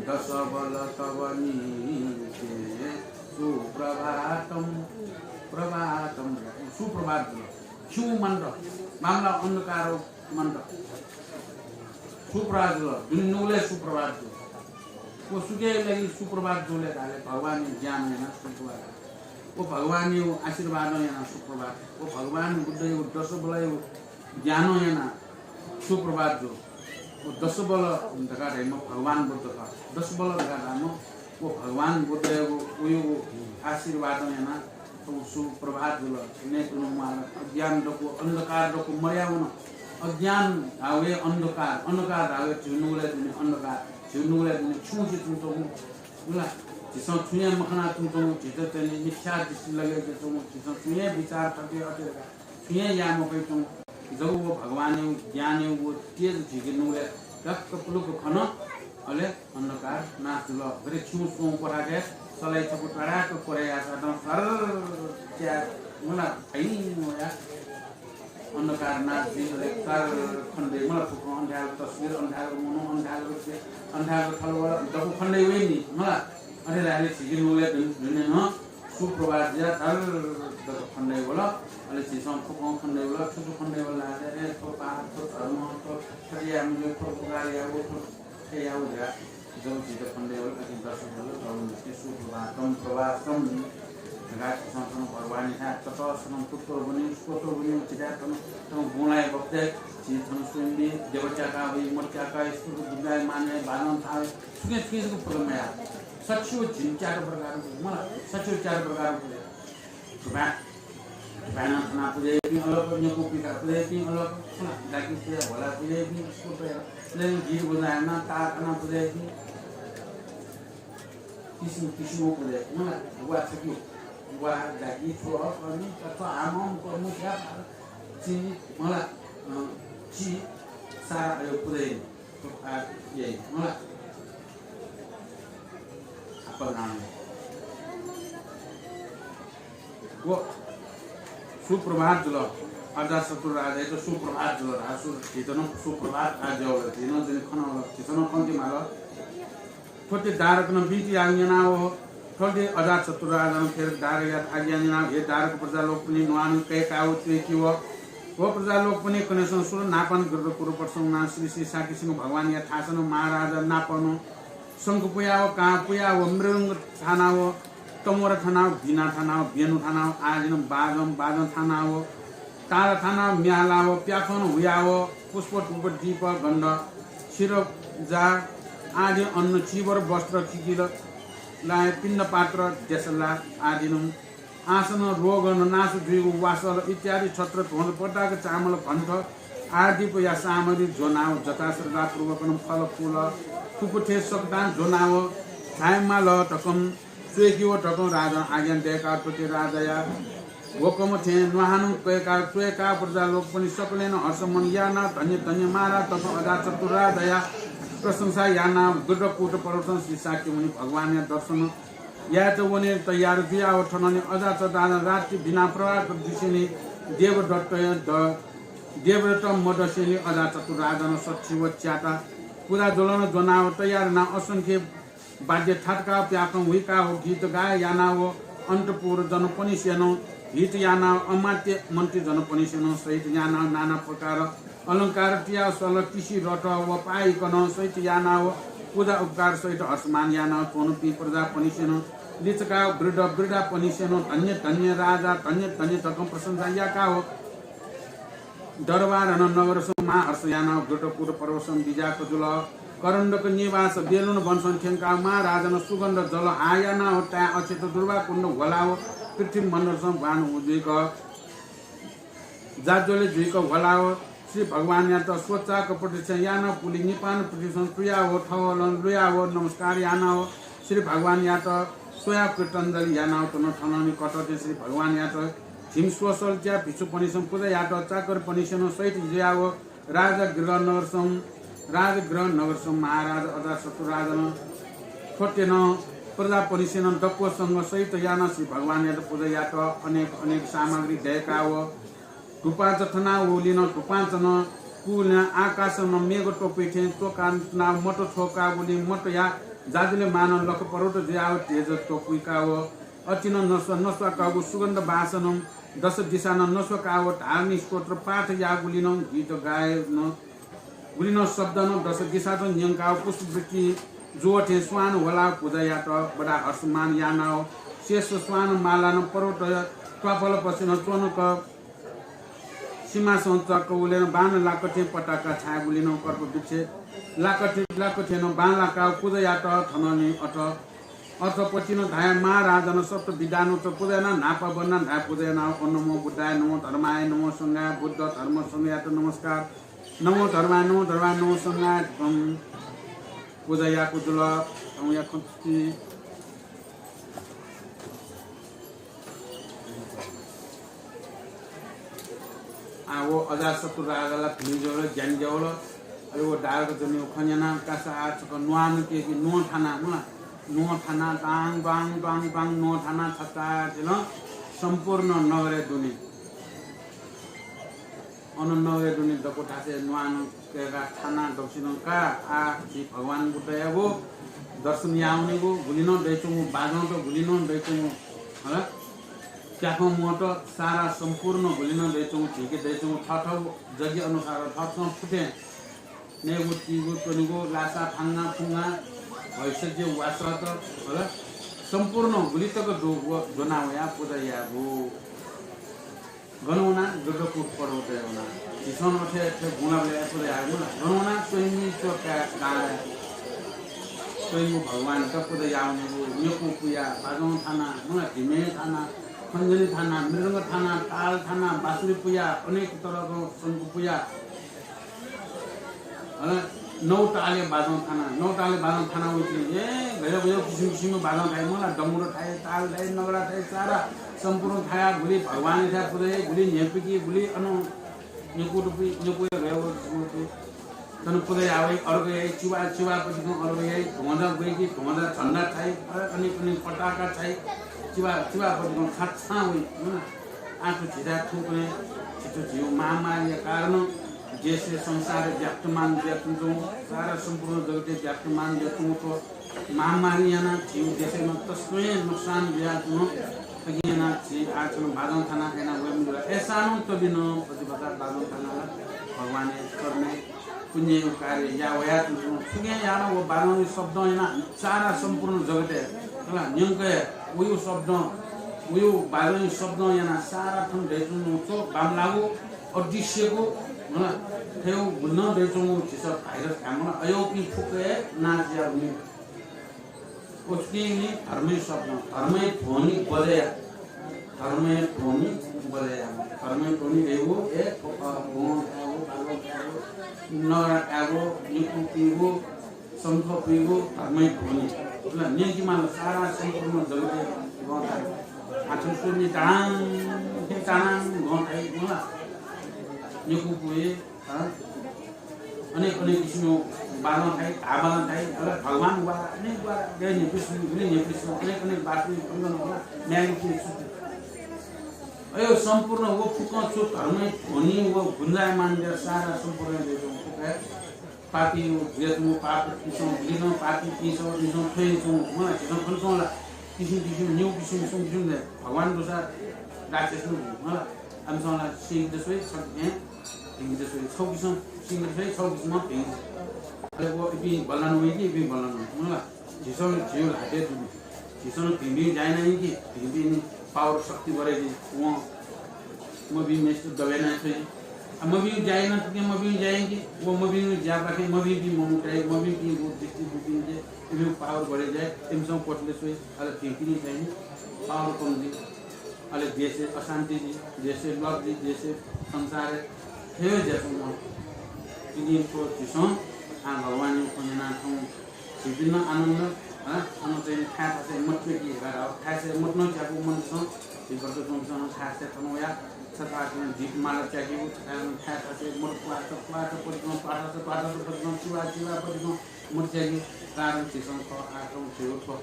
दशबल तव नीते। सुप्रभातं, प्रभातं, सुप्रभात जुल। खिउँ मन्त, बांमलाः अन्धकार मन्त। सुप्रभात जुल, दुने नुगलय् सुप्रभात जुल। व सुके लागि सुप्रभात जुल धाले भगवानया ज्ञानं यानाः सुप्रभात। व भगवानया आशीर्वादं यानाः सुप्रभात। व भगवान बुद्धया दशबलया ज्ञानं यानाः सुप्रभात जू। व दशबल धकाः धाइम्ह भगवान बुद्ध खः। दशबल धकाः धाइम्ह व भगवान बुद्धया वयागु आशीर्वादं यानाः थ्व सुप्रभात जुल। नये कुनु माल। अज्ञान दक्व, अन्धकार दक्व मरया वन। अज्ञान धाःगु हे अन्धकार, अन्धकार धाःगु हे झीगु नुगलय् दुने अन्धकार, झीगु नुगलय् दुने खिउँसे च्वंच्वंगु। मला, झीसं छुं हे मखना च्वंच्वंगु, झीत चाहिँ मिथ्या दृष्टि लगय् च्वंच्वंगु, झीसं छुं हे विचार थके अथे धकाः छुं हे याये मफयाच्वंगु। जब व भगवानया ज्ञानया व तेज झीके नुगलय् ढक्क पुलुक्क खन, अले अन्धकार नाश जुल। गथे खिउँ स्वंगु क्वथाके सलाइ छपु तडाक क्वरय् याःसां सर्र च्याः, मला, भैं वया अन्धकार नाश जुइ, अले सर्र खने दइ, मला, फुक्कं अन्धकार तस्बिर, अन्धकार मनू, अन्धकार, अन्धकार थलवल, दक्व खने दइ वइ नि, मला। अथे धाःसा झीके नुगलय् दुने, दुने नं सुप्रभात जुयाः धर्र दक्व खने दइ वल। अले झीसं फुक्कं खने दइ वल, छु छु खने दइ वल धाःसा, ए, थ्व पाप, थ्व धर्म, थ्व थथे याये मज्यू, थ्व उपकार याःगु, थ्व थथे याःगु धकाः जब झीत खने दइ वल, अकिं दशबल तव नीते सुप्रभातं प्रभातं धकाः झीसं थन भगवानयाथाय् ततःसकं पुत्रो वनेयु सुपुत्रो वनेयु झीथाय् थन, थन गुँलाये बखतय् झी थन स्वयम्भू देवत्याका वइ, मत्याका वइ, स्तुति बुद्धाय मानय बाजं थावइ, सुके सुके जक पुजा मयाः। सच्छि व झिंच्यात प्रकार, मला, सच्छि व च्यात प्रकार पुजा। धुपाँय्, धुपाँय् नं थना पुजा याइपिं अलग, न्यकू पिका पुजा याइपिं अलग, मला, दाकी पुजा, भोला पुजा याइपिं, स्कुल पुजा, लय् गीत बजाय् नं तार अना पुजा याइपिं। किसिम किसिम पुजा याइपिं, मला, वा छकि, वा दाकी छ्व, कर्मी, तत्व, आमम, कर्म, क्या, ची, मला, अँ, ची, सारा अयो पुजा याइपिं। आ, यही, मला। आपगामी। व सुप्रभात जुल। अजातशत्रु राजायात सुप्रभात जुल धाः। सु-, झीत नं सुप्रभात आज्यावल। झी नं जनि खनावल। झीत नं खंके माल। थ्वते दारकनं बिन्ति याःगु न्यनाव थ्वते अजातशत्रु राजानं फेर दारकयात आज्ञा न्यनाव, हे दारक प्रजालोकपनि न्वानं कय्काव च्वय्किव। व प्रजालोकपनि कन्हय्सं सुर न्हापानं गरुडकुटपटसं वनाः श्री श्री शाक्यसिंह भगवानया थासनं महाराजा नापनं शंख पुयाव, कां पुयाव, मृदंग थानाव, तमोरा थानाव, वीणा थानाव, वेणु थानाव, आदिनं बाजं, बाजं थानाव, ताल थानाव, म्ये हालाव, प्याखं हुयाव, पुष्प धूप दीप गन्ध, क्षीर जा आदि अन्न, चीवर वस्त्र, किकिल लाय, पिण्डपात्र, देसला आदिनं आसन, रोग नाश जुइगु वासल इत्यादि छत्र ध्वज पताका चामल घण्ट आदि पुजा सामग्री ज्वनाव जथाश्रद्धापूर्वकनं फल फूल थुकुथे सकतां ज्वनाव थाय्माल धकं च्वय्किव धकं राजानं आज्ञा दय्काव थ्वते राजाया हुकम थें न्वाहानं कय्काव च्वय्काव प्रजालोकपनि सकलेनं हर्षमन यानाव धन्य धन्य महाराज धकं अजातशत्रु राजाया प्रशंसा यानाव गरुडकुट पर्वतं श्री शाक्यमुनि भगवानया दर्शन यायेत वने तयार जुयाव थनंलि अजातशत्रु राजानं रात्रि बिना प्रभाकर दिसेंलि देवदत्तया द-, देवदत्त मदसेंलि अजातशत्रु राजानं सच्छि व च्यात पुजा ज्वलन ज्वनाव तयार यानाव असंख्य वाद्य थातकाव प्याखं हुइकाव गीत गायन यानाव अन्तपुर जनपनिसेनं हित यानाव अमात्य मन्त्री जनपनिसेनं सहित यानाव नाना प्रकार अलंकार तियाव सल तिसि रथ व पायिकनं सहित यानाव पुजा उपकार सहित हर्षमान यानाव च्वंपिं प्रजापनिसेनं लिचकाव वृद्ध वृद्धापनिसेनं धन्य धन्य राजा धन्य धन्य धकं प्रशंसा याकाव दरबारनं नगरसं महाहर्ष यानाव गृध्रकूट पर्वतसं बिज्याक जुल। करण्डक निवास बेलुन वनसं थ्यंकाव महाराजनं सुगन्ध जल हा यानाव ताये अक्षत दुर्वाकुण्ड ह्वलाव पृथ्वीमण्डलसं भ्वान उजुइक जाज्वल्य जुइक ह्वलाव श्री भगवानयात स्वचाक प्रदक्षिणा यानाव पुलि निपान पृथ्वीसं चुयाव थवलं लुयाव नमस्कार यानाव श्री भगवानयात स्वयाव कृताञ्जलि यानाव तन। थनंनि कथं थें श्री भगवानयात झिम स्वसल च्या भिक्षुपनिसं पुजा यात। चाकरपनिसेनं सहित जुयाव राजगृह नगरसं राजगृह नगरसं महाराज अजातशत्रु राजानं थ्वतेनं प्रजापनिसेनं दक्व संघ सहित यानाव श्री भगवानयात पुजा यात। अनेक अनेक सामग्री दयकाव धुपाँच थनावलिनं धुपाँचनं कुलिनं आकाशनं मेघ त्वपुइ थें त्वकानाव मत थ्वकावलिं मतया जाज्वल्यमानं लख पर्वत जुयाव तेज त्वपुइकाव अतिनं नस्वा नस्वाकाव सुगन्ध वासनं दश दिशानं नस्वाकाव धार्मिक स्तोत्र पाठ यागुलिनं गीत गायनं गुलिनं शब्दनं दश दिशात न्यंकाव पुष्पवृष्टि जुव थें स्वान ह्वलाव पुजा यात। बडा हर्षमान यानाव शेष स्वान मालानं पर्वत त्वापलपसिनं च्वनक सिमासं चक्क उलेनं बाण लाक थें पताका छाय्गुलिनं कल्पवृक्ष लाक थें लाक थेनं बाण लाकाव पुजा यात। थनंनि अथ अथ पतिनं धाये महाराजनं सप्त विधानोत्तर पुजा यानाव न्हापा वनाव धाये पुजा यानाव ओं नमो बुद्धाय नमो धर्माय नमो संघाय बुद्ध धर्म संघयात नमस्कार। नमो धर्माय नमो धर्माय नमो संघाय धर्म पुजा याकु जुल। थौंया खंति आ, व अजातशत्रु राजाला भिं ज्यावल, ज्ञान ज्यावल। अले व दारक जनिव खँ न्यना कासा आ छक न्वान के कि न्वं थाना मुला। न्वं थाना डाङ डाङ डाङ डाङ न्वं थाना छता जिल सम्पूर्ण नगरय् दुने। अन नगरय् दुने दक्व थासय् न्वान केका थाना दक्वसिनं का आ झी भगवान बुद्धयागु दर्शन यावनेगु गुलिनं दइच्वंगु बाजंत गुलिनं दइच्वंगु हला। प्याखं मुहत सारा सम्पूर्ण गुलिनं दइच्वंगु झीके दइच्वंगु थःथः जग्य अनुसार थःथं फुथें नयेगु तीगु त्वनेगु लासा फांगा फुंगा भैषज्य वासत हला। सम्पूर्ण गुलितक दु व ज्वना वया पुजा यायेगु। गन वना गृध्रकूट पर्वतय् वना। झीसं अथे अथे गुंलाबलय् याये पुजा यायेगु ला। गन वना स्वयंमि च्वकाय् गांलाय् स्वयंभू भगवानयात पुजा यावनेगु। न्यकू पुया, बाजं थाना, मुला धिमे थाना, खंजनी थाना, मृदंग थाना, ताल थाना, बाँसुरी पुया, अनेक तरहक शंख पुया। अले नौ तालया बाजं थाना, नौ तालया बाजं थाना वइतिनि। ए, गयो गयो किसिम किसिमया बाजं थाइ मुला, डमरू थाइ, ताल थाइ, नगडा थाइ, सारा सम्पूर्ण थाया गुलि भगवान थाइ पुजा याइ, गुलि न्यपुकी, गुलि अन न्यकू दुपुइ, न्यकू गयो गयो किसिम दुपुइ। थन पुजा यावइ, अर्घ याइ, चिवा, चिवा पतिकं अर्घ याइ, ध्वजा गुइकी, ध्वजा झण्डा थाइ, अले अनेक अनेक पताका थाइ, चिवा, चिवा पतिकं छाछां वइ, मुला। आँसु झिझाय् थुकने झिथु झिउ महामारीया कारण देशय् संसारय् व्याप्तमान व्याप्तुं सारा सम्पूर्ण जगतय् व्याप्तमान व्याप्तुं थ्व महामारी यानाः झिउ देशय् नं तसकं हे नोक्सान बियाच्वन। थकिं यानाः झी आः छन्हु बाजं थाना याना वयेमाः जुल। अय्सां नं तबिनं प्रतिपदा बाजं थाना भगवानया चरणय् पुण्यया कार्य याः वयाच्वंच्वं। थुकिं यानाः व बाजंया शब्दं यानाः सारा सम्पूर्ण जगतय्, हला, न्यंकय् वयु शब्दं, वयु बाजंया शब्दं यानाः सारा थन दय्‌च्वंच्वं बांमलाःगु, अदृश्यगु, हला, थ्व गुलिनं दय्‌च्वंगु झीसं virus धायेमाः ला, अय्‌पिं फुक्क हे नाश जुयावनी। उकिं नि धर्मया शब्दं, धर्मया ध्वनि बजया, धर्मया ध्वनि बजया, धर्मया ध्वनि धयागु, ए, अ, गं थायेगु, बाजं थायेगु, नगडा थायेगु, न्यकू पुइगु, शंख पुइगु, धर्मया ध्वनि। हला, न्यंकेमाल सारा सम्पूर्ण जगतय् गं थायेगु। आः थन स्वयेमाः नि ताडाङ, ताडाङ गं थाइ, हला। न्यकू पुइ, हँ? अनेक अनेक किसिमया बाजं थाइ, धाः बाजं थाइ, अले भगवान वा, अनेक वा, गय् न्ह्यइपुसे, गुलि न्ह्यइपुसे, अनेक अनेक बाँसुरी, खंजन, हला, म्याय्‌गु पिं सुति। अय् सम्पूर्ण व फुक्कं छु धर्मया ध्वनि व गुंजायमान जुयाः सारा सम्पूर्ण देशय् फुक्क हे पापी व जुयाच्वंगु पापीपिन्सं, गुलिनं पापीपिन्सं, इमिसं थ्वयाच्वंगु, हला, झीसं खनाच्वं ला, किसिम किसिम, निगू किसिम, सुं किसिम दे, भगवान दुसा राक्षस नं, हला, आमिसं ला सिंह दसुइ, छगू हे भिंगु दसुइ, छगू किसिम सिंह दसुइ, छगू किसिम भिंगु। अले व इपिं बल्लां वइकी, इपिं बल्लां वइ, हला, झीसं झीगु ल्हातय् दुनि। झीसं भिंभिं ज्या याना यंकि, भिंभिं नि power शक्ति बढे जुइ। वं मभिंम्हेसित दबे याना छ्वइ। आ, मभिंगु ज्या याना थुके मभिंगु ज्या यंकि, व मभिंगु ज्यापाखें मभिंपिं मनूतय्, मभिंपिं दृष्टि दुपिन्के इमिगु power बढे जुइ, इमिसं क्वथले छ्वइ, अले भिंपिनि चाहिँ नि power कम जुइ। अले देशय् अशान्ति जुइ, देशय् लत जुइ, देशय् संसारय् थ्व हे ज्या च्वं। तिनि थ्व झीसं आ भगवानया खँ न्यना थौं। झीपिं नं आनन्द, हँ, अन चाहिँ थाय् थासय् मत च्याकी धकाः धाः। थाय् थासय् मत नं च्याकूगु मनुखं, झी व्रत च्वंपिन्सं थाय् थासय् थन वयाः छथाय् दीपमाला च्याकीगु, छथाय् थासय् मत प्वाः, प्वाः, पतिकं, प्वाः, प्वाः, पतिकं, चिवा, चिवा, पतिकं मत च्याकीगु। कारण झीसं खः, आः थौं झीगु थ्व।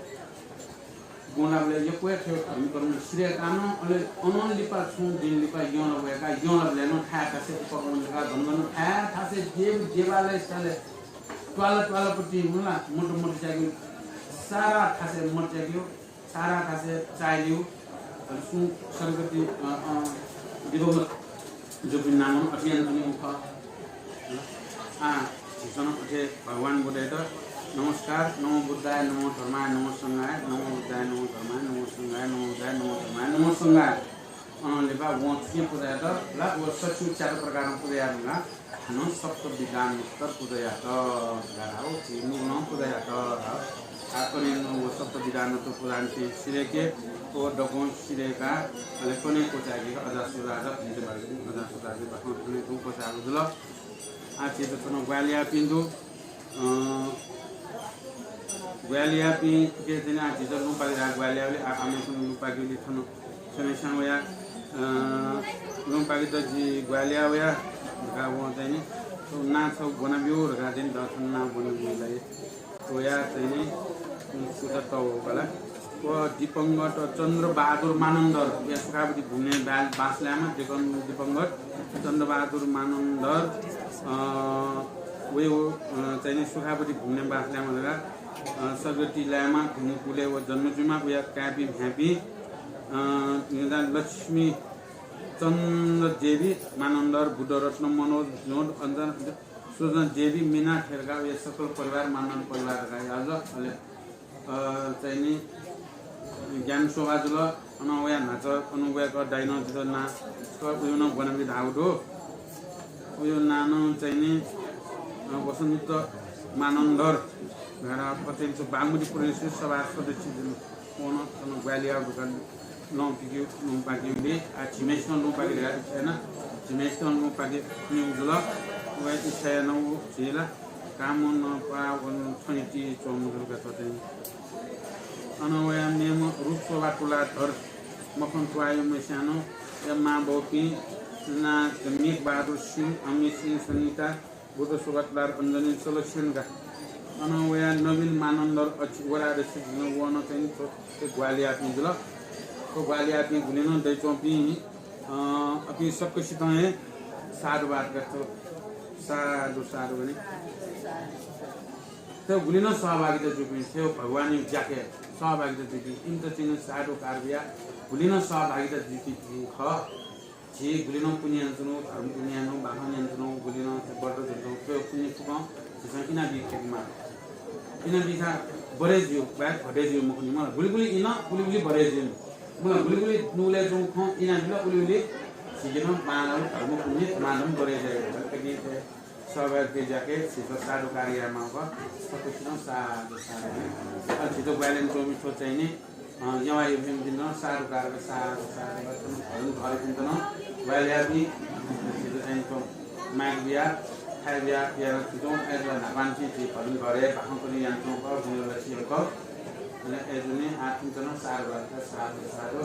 गुंलाबलय् यक्व हे थ्व धर्म कर्म सिधय्काः नं, अले अनं लिपा छुं दिं लिपा यंलाबलय् का, यंलाबलय् नं थाय् थासय् उपक्रम याकाः धन धन थाय् थासय् देव देवालय स्थलय् त्वाला त्वालापट्टि मला मत मत च्याकीगु, सारा थासय् मत च्याकीगु, सारा थासय् चाःहिलीगु, अले सुं सद्गति, अ, अ, दिवंगत जूपिं नामं अथे यानाच्वनीगु खः। आ, झीसं अथे भगवान बुद्धयात नमस्कार, नमो बुद्धाय, नमो धर्माय, नमो संघाय, नमो बुद्धाय, नमो धर्माय, नमो संघाय, नमो बुद्धाय, नमो धर्माय, नमो संघाय। अनं लिपा वं छुकिं पुजा यात ला, व सच्छि च्यात प्रकारं पुजा यात ला, नं सप्त विधानोत्तर पुजा यात ला, व झी नुगलं पुजा यात ला। आ, कन्हय् नं व सप्त विधानोत्तर पुजा यानाः सिधय्के, व दक्वं सिधय्काः, अले कन्हय् क्वचाय्के अजासु राजा भिंत बाकी अजासु राजा बाखं कन्हय् तुं क्वचाय्गु जुल। आः झीत थन ग्वाहालियापिं दु। अँ, ग्वाहालियापिं थुके चाहिँ आः झीत लुँ पाके धाः ग्वाहालियाबलय्, आः आमय्‌कुन्हु लुँ पाकेबलय् थन छम्हेस्यां वयाः, अँ, लुँ पाकेत जि ग्वाहालिया वया धकाः वं चाहिँ नि, थ्व नां छगू ब्वनाब्यु धकाः चाहिँ नि, द थन नां ब्वनाब्यु ला। वया चाहिँ नि, उम्, कुचा तःगु का ला। व दिवंगत चन्द्रबहादुर मानन्धर, वया सुखावती भुवनय् बा-, बास लायेमा, दिवं-, दिवंगत चन्द्रबहादुर मानन्धर, अ, वया, अ, चाहिँ नि सुखावती भुवनय् बास लायेमा धकाः, अ, सद्गति लायेमा धुंगु कुलय् व जन्म जुइमा, वया काय्‌पिं म्ह्याय्‌पिं, अ, लक्ष्मी चन्द्र देवी मानन्धर, बुद्धरत्न, मनोज, विनोद, अञ्जन, सुजन देवी, मिना, थेरका, वया सकल परिवार मानन्धर परिवार धकाः याःगु जुल। अले अ, चाहिँ नि ज्ञान शोभा जुल। अनं वया न्हाचः, अनं वया दाइनं जितः नां, उयो नं ब्वनाबी धाःगु दु। उयो नां नं चाहिँ नि, अ, वसन्त मानन्धर धकाः, अ, चाहिँ नि बागमती प्रदेश सभा सदस्य जुल। वं नं थन ग्वाहालिया दुकान लुँ पाकेगु, लुँ पाकेगु दु। आः झीम्हेसिनं लुँ पाके धकाः इच्छा याना, झीम्हेसिनं लुँ पाकेगु जुल। वया इच्छा यानाः व झी ला कामं नं पाः वं थनिति च्वंम्ह जुल का थ्व चाहिँ। अनं वया मेम्ह रूप शोभा तुलाधर, मखन त्वाःयाम्हेस्यां नं वया मांबौपिं ना जम्मिक बहादुर सिंह, अमित सिंह, सनिता, बुद्ध शोभा तुलाधर, अञ्जनी, चलसेन का। अनं वया नवीन मानन्धर अझ वरादसि जुल, व नं चाहिँ थ्व ग्वाहालियापिं जुल। थ्व ग्वाहालियापिं गुलिं नं दयाच्वंपिं अँ, अपिं सकसितं हे साधुवाद का। साधु, साधु भने। थ्व गुलिं नं सहभागिता जूपिं, थ्व भगवानया ज्याखँय् सहभागिता जूपिं, इमित चाहिँ साधुकार बियाः गुलिं नं सहभागिता जूपिं खः। झी गुलिं नं पुण्य यानाच्वनागु, धर्म पुण्य यानागु, बाखं यानाच्वनागु, गुलिं नं व्रत धुंकूगु, थ्व पुण्य फुक्कं झीसं इनाबी फयेमाः। इनाबीथाय् बढे जुइ, बाहेक घटे जुइ मखुनि। मला गुलि गुलि इन, गुलि गुलि बढे जुइ। मला गुलि गुलि नुगलय् च्वंगु खँ इनाबिल, उलि उलि झीके नं बांलाःगु धर्म पुण्य धमाधम बढे जुइ। अले सहभागिता ज्याखँय् झीत साधुकार यायेमाःगु सकसितं साधु, साधु। अले झीत ग्वाहालि यानाच्वंपिं थ्व चाहिँ नि, अँ, यवा एफएमपिन्त नं साधुकार, साधु, साधु। भजन घरपिन्त नं ग्वाहालि याःपिं, झीत चाहिँ नि थ्व माइक बियाः, थाय् बियाः, बियाः नं थुइकं, अय्‌जूगुलिं न्हापांनिसें झी भजन घरय् बाखंखुदु यानाच्वंगु खः, गुणवलय् सियागु खः। अले अय्‌जूगुलिं आः थुमित नं साधुवाद, साधु, साधु।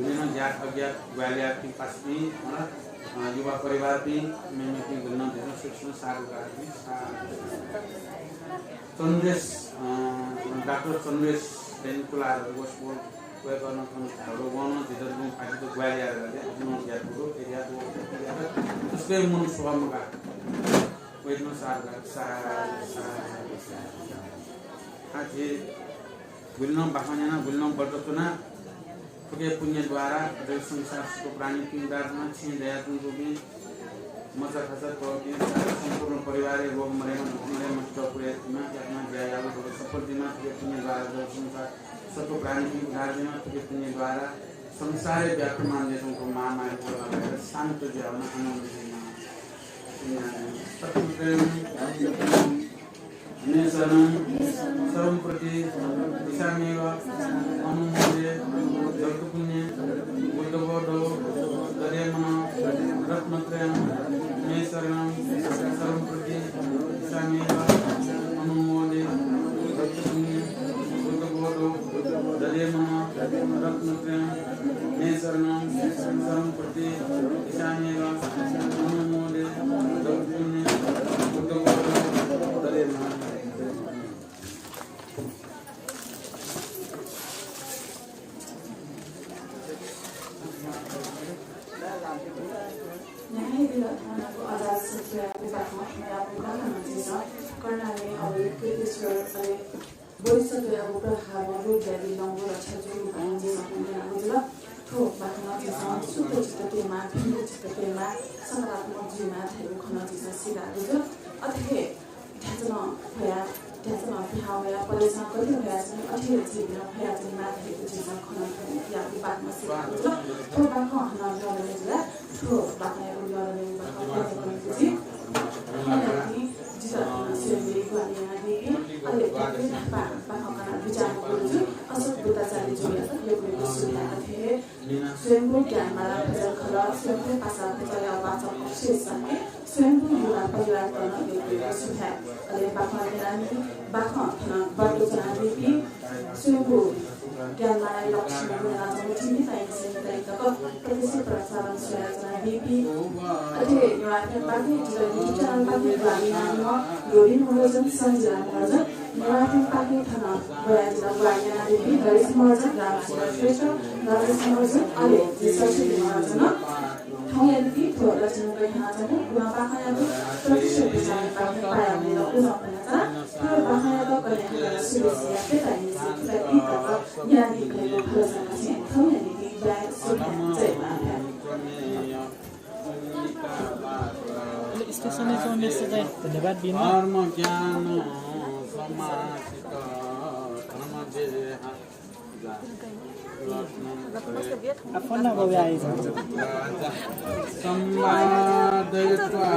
गुलिं नं ज्ञात अज्ञात ग्वाहालि याःपिं पासापिं, अँ, अँ, युवा परिवारपिं, मेमेपिं गुलिं नं झीसं सकसितं साधुवाद, साधु। चन्द्रेश, अँ, डाक्टर चन्द्रेश तुलाधर वसपोल वय्‌कलं थन झाःगु दु, वं नं झीत लुँ पाकेत ग्वाहालि याः धकाः, अथे नं याःगु दु, एरिया दु, एरिया दु। तसकं हे मन स्वःम्ह का। वय्‌कलं साधुवाद, साधु, साधु, साधु। आः झी गुलिं नं बाखं न्यना, गुलिं नं व्रत च्वना, थुकिया पुण्य द्वारा जगत संसार सुख प्राणीपिं दार्जुन छेँ दयाच्वंपिं मचा खचा तःपिं सम्पूर्ण परिवारया रोग मदयेमा, दुःख मदयेमा, दुःख पुरे जुइमा, यातना ज्या याःगु सफल जुइमा, थुकिया पुण्य द्वारा जगत संसार सत्व प्राणी उद्धार जुयाः थुके पुण्य द्वारा संसारय् व्याप्तमान दीच्वंगु महामारी कोरोना भाइरस शान्त जुयावनाः आनन्द जुइमा। मे शरणं सर्वं प्रतिदिशाम्येव अनुमोदे जगत्पुण्यं बुद्धबोधौ दधे मनः रत्नत्रयं। मे शरणं सर्वं प्रतिदिशाम्येव अनुमोदे जगत्पुण्यं बुद्धबोधौ दधे मनः रत्नत्रयं। मे शरणं सर्वं प्रतिदिशाम्येव अनुमोदे जगत्पुण्यं बुद्धबोधौ दधे मनः। न्याहाय् बिल धनगु अजात शत्रुयागु बाखं, मयागु बाखं झीसं कर्णाली अले कीर्तिश्वर अले बोधिसत्वयागु प्रभावं रोग व्याधि लंगु रक्षा जूगु बाखं झीसं खनागु जुल। थ्व बाखं झीसं शुद्ध चित्त तयेमाः, भिंगु चित्त तयेमाः, सकारात्मक जुइमाः धइगु खँ झीसं सीकागु जुल। अथे हे ध्याचनं ह्वया, ध्याचनं पिहां वया, पलेसां गथे ह्वया च्वनी, अथे हे झीपिं नं ह्वया च्वनेमाः धइगु झीसं खँ नं यागु बाखं सीकागु जुल। थ्व बाखं हानं न्ह्यःने जुल। थ्व बाखंयागु न्ह्यःने बाखं कथं कथं जुल। जितः स्वयम्भूइ ग्वाहालि यानादीपिं, अले बाखं कनाः बिचाः मकूगु अशोक बुद्धाचार्य जुयात यक्व यक्व सुभाय्। अथे हे स्वयम्भू ज्ञानमाला भजन खलः, स्वयम्भू पासा भजनया वाचक अक्षय शाक्य, स्वयम्भू युवा परिवारत नं यक्व यक्व सुभाय्। अले बाखं न्यनादीपिं, बाखं थन ब्वनाच्वनादीपिं स्वयम्भू ज्ञानमालाया लक्ष्मी गुणराज मथिमि ताइनसिं ताइ तक प्रत्यक्ष प्रसारण स्वयाच्वनादीपिं, अथे हे नेवाः एफएमपाखें जितः YouTube च्यानलपाखें ग्वाहालि यानादीम्ह लोरिन महर्जन, सन्जिला महर्जन, नेवाः एफएमपाखें थन ग्वाहालि यानादीम्ह ग्वाहालि यानादीपिं नरेश महर्जन, रामचन्द्र श्रेष्ठ, राजेश महर्जन, अले सरस्वती महर्जन। थौंयानिसें थ्व रचना कयाच्वनाच्वंगु गुणा बाखंयागु प्रत्यक्ष प्रसारणपाखें पाय्‌छि यायेत उजं फ्वनाच्वना। थ्व बाखंयात कन्हय् हाकनं सुरेश याक्यं ताइनसिं ताइ तक न्यनादीपिं भलसा यासें थौंयानिसें बाय् सुभाय् जय मां भाय्। अले स्टेसनय् च्वंम्हेसित चाहिँ धन्यवाद बिमा। धर्म ज्ञान समासित धर्म देहा आ, फोन नम्बर आइज। संवादय्त्वा